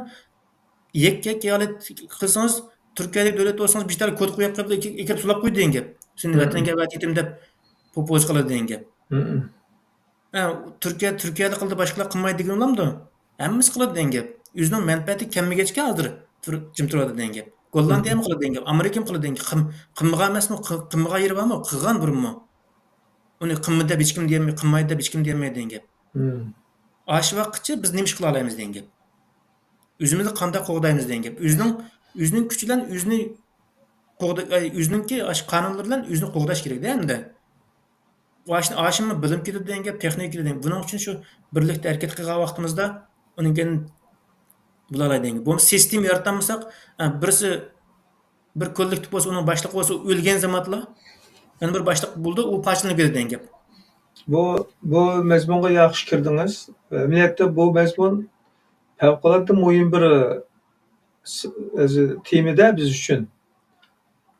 يەككە-يەككە ھالەت قىلسىڭىز، تۈركىيەدىكى دۆلەت بولسىڭىز، بىر تال كوت قويۇپ قويۇپ، ئېكىپ سولاپ قويدى دېگەن گەپ. سېنى ۋەتەنگە ئەۋەتىۋېتىمەن دەپ پوپوز قىلىدۇ دېگەن گەپ. ھە، تۈركىيە، تۈركىيەدە قىلدى، باشقىلار قىلمايدۇ دېگىلى بولامدۇ؟ ھەممىسى قىلىدۇ دېگەن گەپ. ئۆزىنىڭ مەنپەئەتى كەلمىگەچكە ھازىر تۇر-، جىم تۇرۇۋاتىدۇ دېگەن گەپ. گوللاندىيەمۇ قىلىدۇ دېگەن گەپ. ئامېرىكىمۇ قىلىدۇ دېگەن گەپ. قىلمىغان ئەمەسمۇ؟ قىل-، قىلمىغان يېرى بارمۇ؟ قىلغان بۇرۇنمۇ. ئۇنى قىلما دەپ ھېچكىم دېيەلمەيدۇ، قىلماي دەپ ھېچكىم دېيەلمەيدۇ دېگەن گەپ. ئاشۇ ۋاقىتقىچە بىز نېمە ئىش قىلالايمىز دېگەن گەپ. ئۆزىمىزنى قانداق قوغدايمىز دېگەن گەپ. ئۆزىنىڭ، ئۆزىنىڭ كۈچى بىلەن ئۆزىنى قوغدا-، ئەي، ئۆزىنىڭكى ئاشۇ قانۇنلىرى بىلەن ئۆزىنى قوغداش كېرەك-دە ئەمدى. ئاشۇ-، ئاشۇنىمۇ بىلىم كېتىدۇ دېگەن گەپ، تېخنىكا كېتىدۇ دېگەن. بۇنىڭ ئۈچۈن شۇ بىرلىكتە ھەرىكەت قىلغان ۋاقتىمىزدا ئۇنىڭ كېيىن بولالايدۇ دېگەن گەپ. بولمىسا سىستېما يارىتالمىساق، ئە، بىرسى بىر كوللېكتىپ بولسا، ئۇنىڭ باشلىقى بولسا ئۆلگەن زامانلا، يەنە بىر باشلىق بولىدۇ، ئۇ پارچىلىنىپ كېتىدۇ دېگەن گەپ. بۇ، بۇ مەزمۇنغا ياخشى كىردىڭىز. ئەمەلىيەتتە بۇ مەزمۇن پەۋقۇلئاددە مۇھىم بىر س-، تېمىدە بىز ئۈچۈن.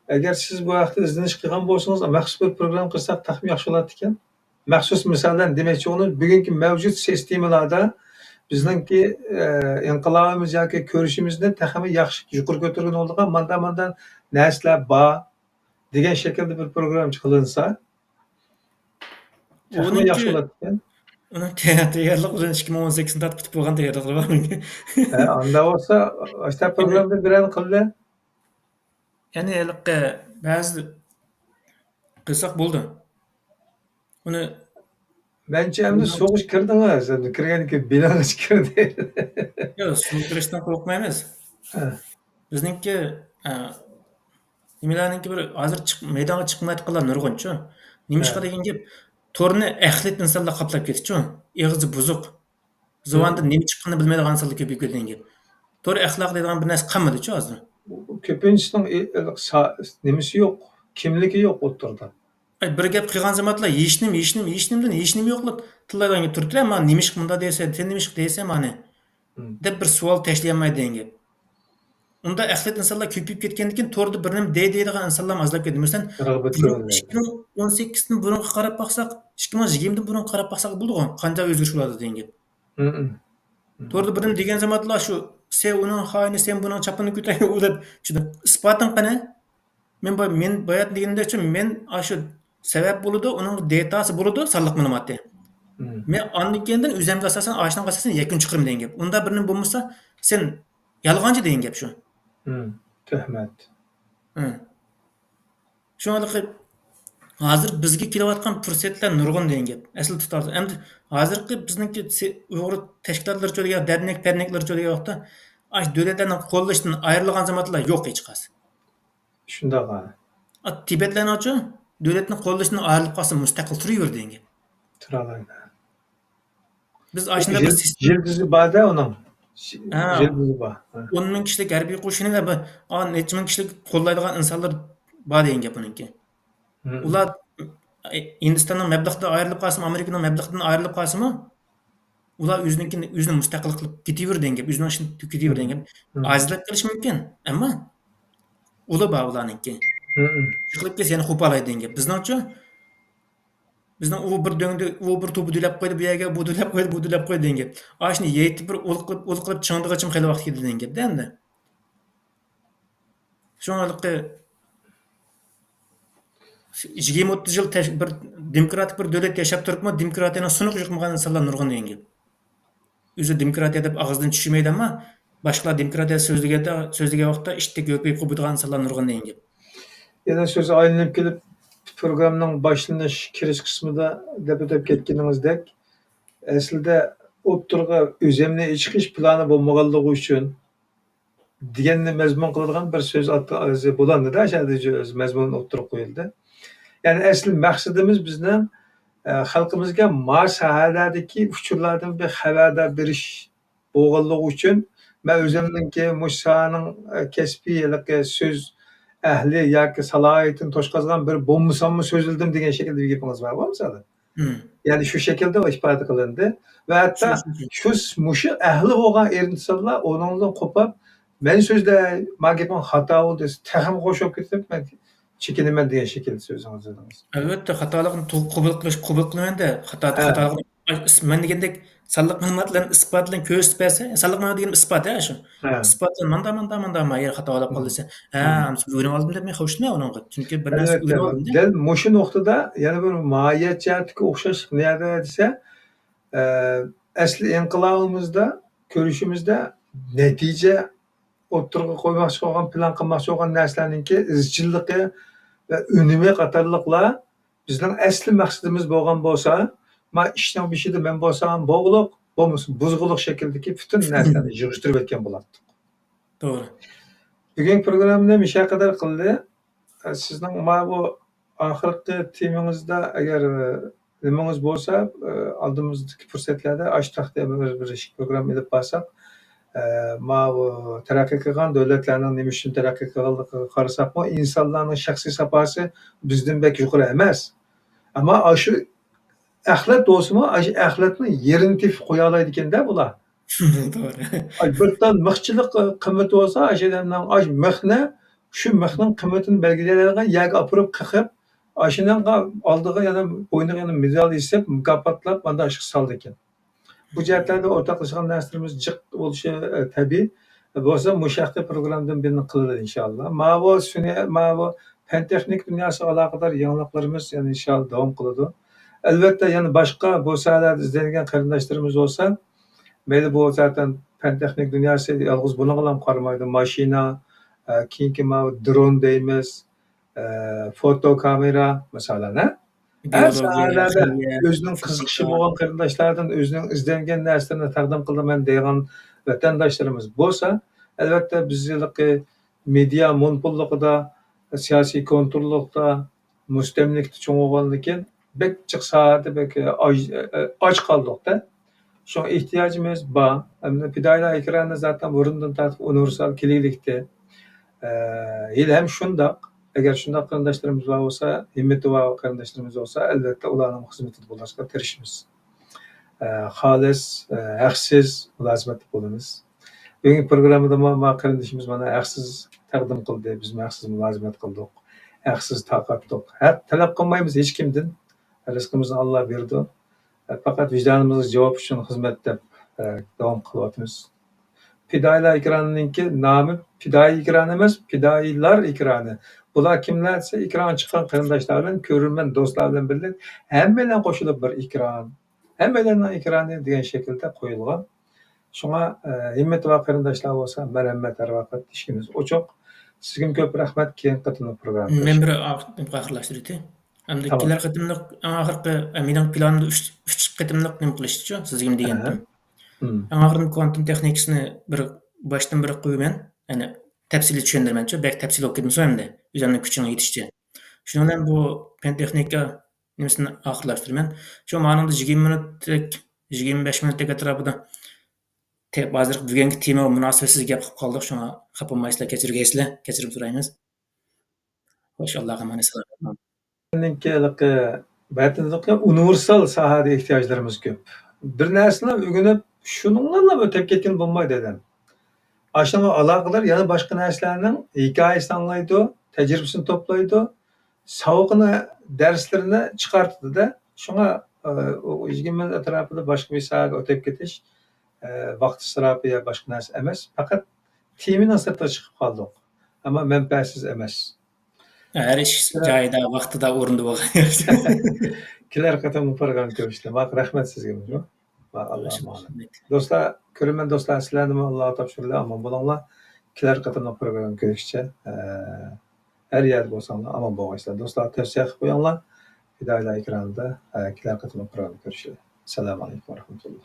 ئەگەر سىز بۇ ھەقتە ئىزدىنىش قىلغان بولسىڭىز، مەخسۇس بىر پروگرامما قىلساق تېخىمۇ ياخشى بولاتتىكەن. مەخسۇس مىسالەن دېمەكچى بولغىنىم، بۈگۈنكى مەۋجۇت سىستېمىلاردا بىزنىڭكى، ئە، ئىنقىلابىمىز ياكى كۈرىشىمىزنى تېخىمۇ ياخشى يۇقىرى كۆتۈرگىلى بولىدىغان ماندا، ماندا نەرسىلەر بار دېگەن شەكىلدە بىر پروگرامما قىلىنسا، تېخىمۇ ئۇنىڭكى، ياخشى بولاتتىكەن. ئۇنىڭ تەييارلىق بىلەن ئىككى مىڭ ئون سەككىزدىن تارتىپ پۈتۈپ بولغان تەييارلىقلار بار مېنىڭكى. ھە، ئاندا بولسا، ئاشتا پروگراممىدا بىرەرنى قىلدى. يەنى ھېلىقى بەزى قىلساق بولىدۇ. ئۇنى مەنچە ئەمدى سوغۇش كىردىڭىز، ئەمدى كىرگەندىن كېيىن بېلىڭىز كىردى. ياق، سوغۇق كىرىشتىن قورقمايمىز. ھە. بىزنىڭكى، ئە، نېمىلەرنىڭكى بىر ھازىر چىق-، مەيدانغا چىقمايدىغانلار نۇرغۇنچۇ. نېمىشقا ھە. دېگەن گەپ، تورنى ئەخلەت ئىنسانلار قاپلاپ كېتىچۇ. ئېغىزى بۇزۇق. زۇۋانىدىن نېمە چىققىنىنى بىلمەيدىغان ئىنسانلار كۆپىيىپ كېتىدىكەن. تور ئەخلاقى دەيدىغان بىر نەرسە قالمىدىچۇ ھازىر. كۆپىنچىسىنىڭ ئى-، ئى-، سا-، نېمىسى يوق، كىملىكى يوق ئوتتۇرىدا. ئەي، بىر گەپ قىلغان زامانلا، ھېچنېمە، ھېچنېمە، ھېچنېمىدىن ھېچنېمە يوقلا تىللايدىغان گەپ تۇرۇپتۇ. مانا نېمىشقا مۇنداق دەيسەن، سەن نېمىشقا دەيسەن مانى؟ مم. دەپ بىر سوئال تاشلىيالمايدۇ دېگەن گەپ. ئۇنداق ئەخلەت ئىنسانلار كۆپىيىپ كەتكەندىن كېيىن، توردا بىر نېمە دەي دەيدىغان ئىنسانلارمۇ ئازلاپ كەتتى. مەسىلەن، رىغبەت بۇرۇن، كۆرۈنمەيدۇ. ئىككى مىڭ ئون سەككىزدىن بۇرۇنغا قاراپ باقساق، ئىككى مىڭ يىگىرمىدىن بۇرۇنغا قاراپ باقساق بولىدىغۇ، قانچە ئۆزگىرىش بولدى دېگەن گەپ. مم. توردا بىر نېمە دېگەن زامانلا شۇ، سەن ئۇنىڭ خائىنى، سەن بۇنىڭ چاپىنىنى كۆتەر، ئۇ دەپ، شۇنداق ئىسپاتىڭ قېنى؟ مەن باي-، مەن باياتىن دېگىنىمدەكچۇ، مەن ئاشۇ سەۋەب بولىدۇ، ئۇنىڭ دېتاسى بولىدۇ، سانلىق مەلۇماتى. مم. مەن ئاندىن كېيىندىن ئۆزۈمگە ئاساسەن، ئاشۇنىڭغا ئاساسەن يەكۈن چىقىرىمەن دېگەن گەپ. ئۇنداق بىر نېمە بولمىسا، سەن يالغانچى دېگەن گەپ شۇ. مم. تۆھمەت. مم. شۇڭا ھېلىقى ھازىر بىزگە كېلىۋاتقان پۇرسەتلەر نۇرغۇن دېگەن گەپ. ئەسلى تۇتارسا. ئەمدى ھازىرقى بىزنىڭكى سى-، ئۇيغۇر تەشكىلاتلىرىچۇ دېگەن، دەرنەك-پەرنەكلىرىچۇ دېگەن ۋاقىتتا، ئاشۇ دۆلەتلەرنىڭ قوللىشىدىن ئايرىلغان زامانلار يوق ھېچقايسى. شۇنداق، ھە. ئا، تىبەتلەرنىڭچۇ دۆلەتنىڭ قوللىشىدىن ئايرىلىپ قالسا مۇستەقىل تۇرۇۋېرىدۇ دېگەن گەپ. تۇرالايدۇ. بىز ئاشۇنداق بىر يىل-، سىستېما يىلتىزى بار-دە ئۇنىڭ. ھە. يىلتىزى بار. ھە. ئون مىڭ كىشىلىك ھەربىي قوشۇنى ۋە بىر، ئا، نەچچە مىڭ كىشىلىك قوللايدىغان ئىنسانلار بار دېگەن گەپ ئۇنىڭكى. مم. ئۇلار، ئە، ھىندىستاننىڭ مەبلىغىدىن ئايرىلىپ قالسىمۇ، ئامېرىكىنىڭ مەبلىغىدىن ئايرىلىپ قالسىمۇ، ئۇلار ئۆزىنىڭكىنى، ئۆزىنى مۇستەقىل قىلىپ كېتىۋېرىدۇ دېگەن گەپ، ئۆزىنىڭ ئىشىنى تۇتۇپ كېتىۋېرىدۇ دېگەن گەپ. مم. ئاجىزلاپ قېلىشى مۇمكىن، ئەمما ئۇلى بار ئۇلارنىڭكى. مم. يىقىلىپ كەتسە يەنە قوپالايدۇ دېگەن گەپ. بىزنىڭچۇ، بىزنىڭ ئۇ بىر دۆڭدە، ئۇ بىر توپا دۆلەپ قويدى، بۇ يەرگە بۇ دۆلەپ قويدى، بۇ دۆلەپ قويدى دېگەن گەپ. ئاشۇنى يېيىتىپ بىر ئۇل قىلىپ، ئۇل قىلىپ چىڭدىغىچىمۇ خېلى ۋاقىت كېتىدۇ دېگەن گەپتە ئەمدى. شۇڭا ھېلىقى يىگىرمە ئوتتۇز يىل تەش-، بىر دېموكراتىك بىر دۆلەتتە ياشاپ تۇرۇپمۇ، دېموكراتىيەنىڭ سۇنۇقى يۇقمىغان ئىنسانلار نۇرغۇن دېگەن گەپ. ئۆزى دېموكراتىيە دەپ ئاغزىدىن چۈشۈرمەيدۇ، ئەمما باشقىلار دېموكراتىيە سۆزلىگەندە، سۆزلىگەن ۋاقىتتا ئىشتەك ھۆپىيىپ قوپىدىغان ئىنسانلار نۇرغۇن دېگەن گەپ. يەنە سۆز ئايلىنىپ كېلىپ، پروگراممىنىڭ باشلىنىش، كىرىش قىسمىدا دەپ ئۆتۈپ كەتكىنىڭىزدەك، ئەسلىدە ئوتتۇرىغا ئۆزەمنى چىقىش پىلانى بولمىغانلىقى ئۈچۈن، دېگەننى مەزمۇن قىلىدىغان بىر سۆز ئات-، بولامدۇ-دە، ئاشۇ يەردە مەزمۇن ئوتتۇرىغا قويۇلدى. يەنى ئەسلى مەقسىتىمىز بىزنىڭ، ئە، خەلقىمىزگە ما ساھەلەردىكى ئۇچۇرلاردىن بىر خەۋەردار بېرىش بولغانلىقى ئۈچۈن، مەن ئۆزۈمنىڭكى مۇشۇ ساھەنىڭ، ئە، كەسپىي ھېلىقى سۆز ئەھلى ياكى سالاھىيىتىنى توشقازغان بىر بولمىساممۇ سۆزلىدىم دېگەن شەكىلدە بىر گېپىڭىز بار، بولمىسا. مم. يەنى شۇ شەكىلدە ئىپادە قىلىندى. ۋە ھەتتا شۇ، شۇ، شۇ. شۇ، مۇشۇ ئەھلى بولغان ئىنسانلار ئۇنىڭدىن قوپۇپ، مەن سۆزلەي، ما گېپىڭ خاتا بولدى، تېخىمۇ خوش بولۇپ كېتىپ، مەن چېكىنىمەن دېگەن شەكىلدە سۆزىڭىزنى دېدىڭىز. ئەلۋەتتە، خاتالىقنى تو-، قوبۇل قىلىش، قوبۇل قىلىمەن-دە، خاتا، ھە. خاتالىقنى، مەن دېگەندەك سانلىق مەلۇمات بىلەن، ئىسپات بىلەن كۆرسىتىپ بەرسە، سانلىق مەلۇمات دېگىنىم ئىسپات، ھە، شۇ. ھە. ئىسپات بىلەن ماندا، ماندا، ماندا، ما يەر خاتا بولاپ قالدى دېسە، ھە، ھە. ئەمسە ئۆگىنىۋالدىم دەپ مەن خوشلىنىمەن ئۇنىڭغا. چۈنكى بىر نەرسە ئەلۋەتتە، ئۆگىنىۋالدىم-دە. دەل مۇشۇ نۇقتىدا يەنە بىر ماھىيەت جەھەتتىكى ئوخشاشلىق نەدە دېسە، ئە، ئەسلى ئىنقىلابىمىزدا، كۈرىشىمىزدە نەتىجە ئوتتۇرىغا قويماقچى بولغان، پىلان قىلماقچى بولغان نەرسىلەرنىڭكى ئىزچىللىقى ۋە ئۈنۈمى قاتارلىقلار بىزنىڭ ئەسلى مەقسىتىمىز بولغان بولسا، ما ئىشنىڭ بېشىدا مەن بولسام بولغۇلۇق، بولمىسا بۇزغۇلۇق شەكىلدىكى پۈتۈن نەرسىلەرنى يىغىشتۇرۇپ ئۆتكەن بولاتتۇق. توغرا. بۈگۈنكى پروگراممىنى مۇشۇ قەدەر قىلدى. سىزنىڭ ماۋۇ ئاخىرقى تېمىڭىزدا ئەگەر، ئە، نېمىڭىز بولسا، ئە، ئالدىمىزدىكى پۇرسەتلەردە ئاشۇ تەختە بىر، بىر ئىككى پروگرامما ئېلىپ بارساق، ئە، ماۋۇ تەرەققىي قىلغان دۆلەتلەرنىڭ نېمە ئۈچۈن تەرەققىي قىلغانلىقىغا قارىساقمۇ، ئىنسانلارنىڭ شەخسىي ساپاسى بىزدىن بەك يۇقىرى ئەمەس. ئەمما ئاشۇ ئەخلەت بولسىمۇ، ئاشۇ ئەخلەتنىڭ يېرىنى تېپىپ قويالايدىكەن-دە بۇلار. توغرا. ئاي، بىر تال مىخچىلىق قىممىتى بولسا، ئاشۇ ئادەمنىڭ ئاشۇ مىخنى، شۇ مىخنىڭ قىممىتىنى بەلگىلەيدىغان يەرگە ئاپىرىپ قېقىپ، ئاشۇنىڭغا ئالدىغا يەنە بوينىغا يەنە مېدال ئېسىپ، مۇكاپاتلاپ، مانداق ئىشقا سالىدىكەن. بۇ جەھەتلەردە ئورتاقلىشىدىغان نەرسىلىرىمىز جىق بولۇشى، ئە، تەبىئىي. بولسا مۇشۇ ھەقتە پروگراممىدىن بىرنى قىلىمىز ئىنشاللا. ماۋۇ سۈنئىي، ماۋۇ پەن تېخنىكا دۇنياسىغا ئالاقىدار يېڭىلىقلىرىمىز يەنە ئىنشاللا داۋام قىلىدۇ. ئەلۋەتتە يەنە باشقا بۇ ساھەلەردە ئىزدەنگەن قېرىنداشلىرىمىز بولسا، مەيلى بۇ زاتەن پەن تېخنىكا دۇنياسى يالغۇز بۇنىڭغىلا قارىمايدۇ. ماشىنا، ئە، كېيىنكى ماۋۇ درون دەيمىز، ئە، فوتو كامېرا، مىسالەن، ھە؟ ھەر ساھەلەردە ئۆزىنىڭ قىزىقىشى بولغان قېرىنداشلاردىن ئۆزىنىڭ ئىزدەنگەن نەرسىلىرىنى تەقدىم قىلىمەن دەيدىغان ۋەتەنداشلىرىمىز بولسا، ئەلۋەتتە، بىز ھېلىقى مېدىيا مونوپوللۇقىدا، سىياسىي كونتروللۇقتا، مۇستەملىكىدە چوڭ بولغاندىن كېيىن، بەك جىق ساھەدە بەك ئاج، ئاچ قالدۇق-دە. شۇڭا ئېھتىياجىمىز بار. ئەمدى پىدائىيلار ئېكرانى زاتەن بۇرۇندىن تارتىپ ئۇنىۋېرسال كېلىگلىكتە. ئە، ھېلىھەم شۇنداق. ئەگەر شۇنداق قېرىنداشلىرىمىز بار بولسا، ھىممىتى بار قېرىنداشلىرىمىز بولسا، ئەلۋەتتە ئۇلارنىڭ خىزمىتىدە بولۇشقا تىرىشىمىز. ئە، خالىس، ئە، ھەقسىز مۇلازىمەتتە بولىمىز. بۈگۈنكى پروگراممىدىمۇ ما قېرىندىشىمىز مانا ھەقسىز تەقدىم قىلدى، بىزمۇ ھەقسىز مۇلازىمەت قىلدۇق، ھەقسىز تارقاتتۇق. ھەق تەلەپ قىلمايمىز ھېچكىمدىن. رىزقىمىزنى ئاللا بېرىدۇ. پەقەت ۋىجدانىمىزغا جاۋاب ئۈچۈن خىزمەت دەپ، ئە، داۋام قىلىۋاتىمىز. پىدائىيلار ئېكرانىنىڭكى نامى پىدائىي ئېكرانى ئەمەس، پىدائىيلار ئېكرانى. بۇلار كىملەر دېسە، ئېكرانغا چىققان قېرىنداشلار بىلەن، كۆرۈرمەن دوستلار بىلەن بىللە ھەممەيلەن قوشۇلۇپ بىر ئېكران. ھەممەيلەننىڭ ئېكرانى دېگەن شەكىلدە قويۇلغان. شۇڭا، ئە، ھىممىتى بار قېرىنداشلار بولسا، مەرھەمەت، ھەر ۋاقىت ئىشىكىمىز ئوچۇق. سىزگىمۇ كۆپ رەھمەت، كېيىنكى قېتىملىق پروگراممىدا مەن بىر ئاخ-، ئاخىرلاشتۇرۇۋېتەي. ئەمدى تامام. كېلەر قېتىملىق، ئەڭ ئاخىرقى، ئە، مېنىڭ پىلانىمدا ئۈچ، ئۈچ قېتىملىق نېمە قىلىشتىچۇ، سىزگىمۇ دېگەنتىم. ئەھە. مم. ئەڭ ئاخىرىدا كۋانتوم تېخنىكىسىنى بىر باشتىن بىر قويىمەن. يەنى تەپسىلىي چۈشەندۈرمەنچۇ، بەك تەپسىلىي بولۇپ كەتمىسۇن ئەمدى. ئۆزۈمنىڭ كۈچىنىڭ يېتىشىچە. شۇنىڭ بىلەن بۇ پەن تېخنىكا نېمىسىنى ئاخىرلاشتۇرىمەن. شۇ مانىڭدا يىگىرمە مىنۇتتەك، يىگىرمە بەش مىنۇتتەك ئەتراپىدا تېپ-، ھازىرقى بۈگۈنكى تېما مۇناسىۋەتسىز گەپ قىلىپ قالدۇق، شۇڭا خاپا بولمايسىلەر، كەچۈرگەيسىلەر، كەچۈرۈم سورايمىز. خوش، ئاللاغا ئامانەت، سالامەت بولۇڭ. بۈگۈنكى ھېلىقى بەتىنىزلىقى ئۇنىۋېرسال ساھەدە ئېھتىياجلىرىمىز كۆپ. بىر نەرسىنى ئۆگىنىپ، شۇنىڭ بىلەن ئۆتۈپ كەتكىلى بولمايدۇ ئادەم. ئاشۇنىڭغا ئالاقىدار يەنە باشقا نەرسىلەرنىڭ ھېكايىسىنى ئاڭلايدۇ، تەجرىبىسىنى توپلايدۇ، ساۋىقىنى، دەرسلىرىنى چىقارتىدۇ-دە. شۇڭا، ئە، ئۇ يىگىرمە مىنۇت ئەتراپىدا باشقا بىر ساھەگە ئۆتۈپ كېتىش، ئە، ۋاقىت ئىسراپى يا باشقا نەرسە ئەمەس. پەقەت تېمىنىڭ سىرتىغا چىقىپ قالدۇق. ئەمما مەنپەئەتسىز ئەمەس. ھەر ئىش جايىدا، ۋاقتىدا، ئورنىدا بولغان. كېلەر قېتىملىق پروگرامما كۆرۈشتە. ماقۇل، رەھمەت سىزگىمۇ. ماقۇل، ئاللا ئامانەت. دوستلار، كۆرۈرمەن دوستلار، سىلەرنىمۇ ئاللاغا تاپشۇرىمەن، ئامان بولۇڭلار. كېلەر قېتىملىق پروگرامما كۆرۈشكىچە، ئە، ھەر يەردە بولساڭلار ئامان بولغايسىلەر. دوستلار، تەۋسىيە قىلىپ قويۇڭلار. پىدائىيلار ئېكرانىدا، ئە، كېلەر قېتىملىق پروگرامما كۆرۈشەيلى. ئەسسالامۇ ئەلەيكۇم ۋە رەھمەتۇللا.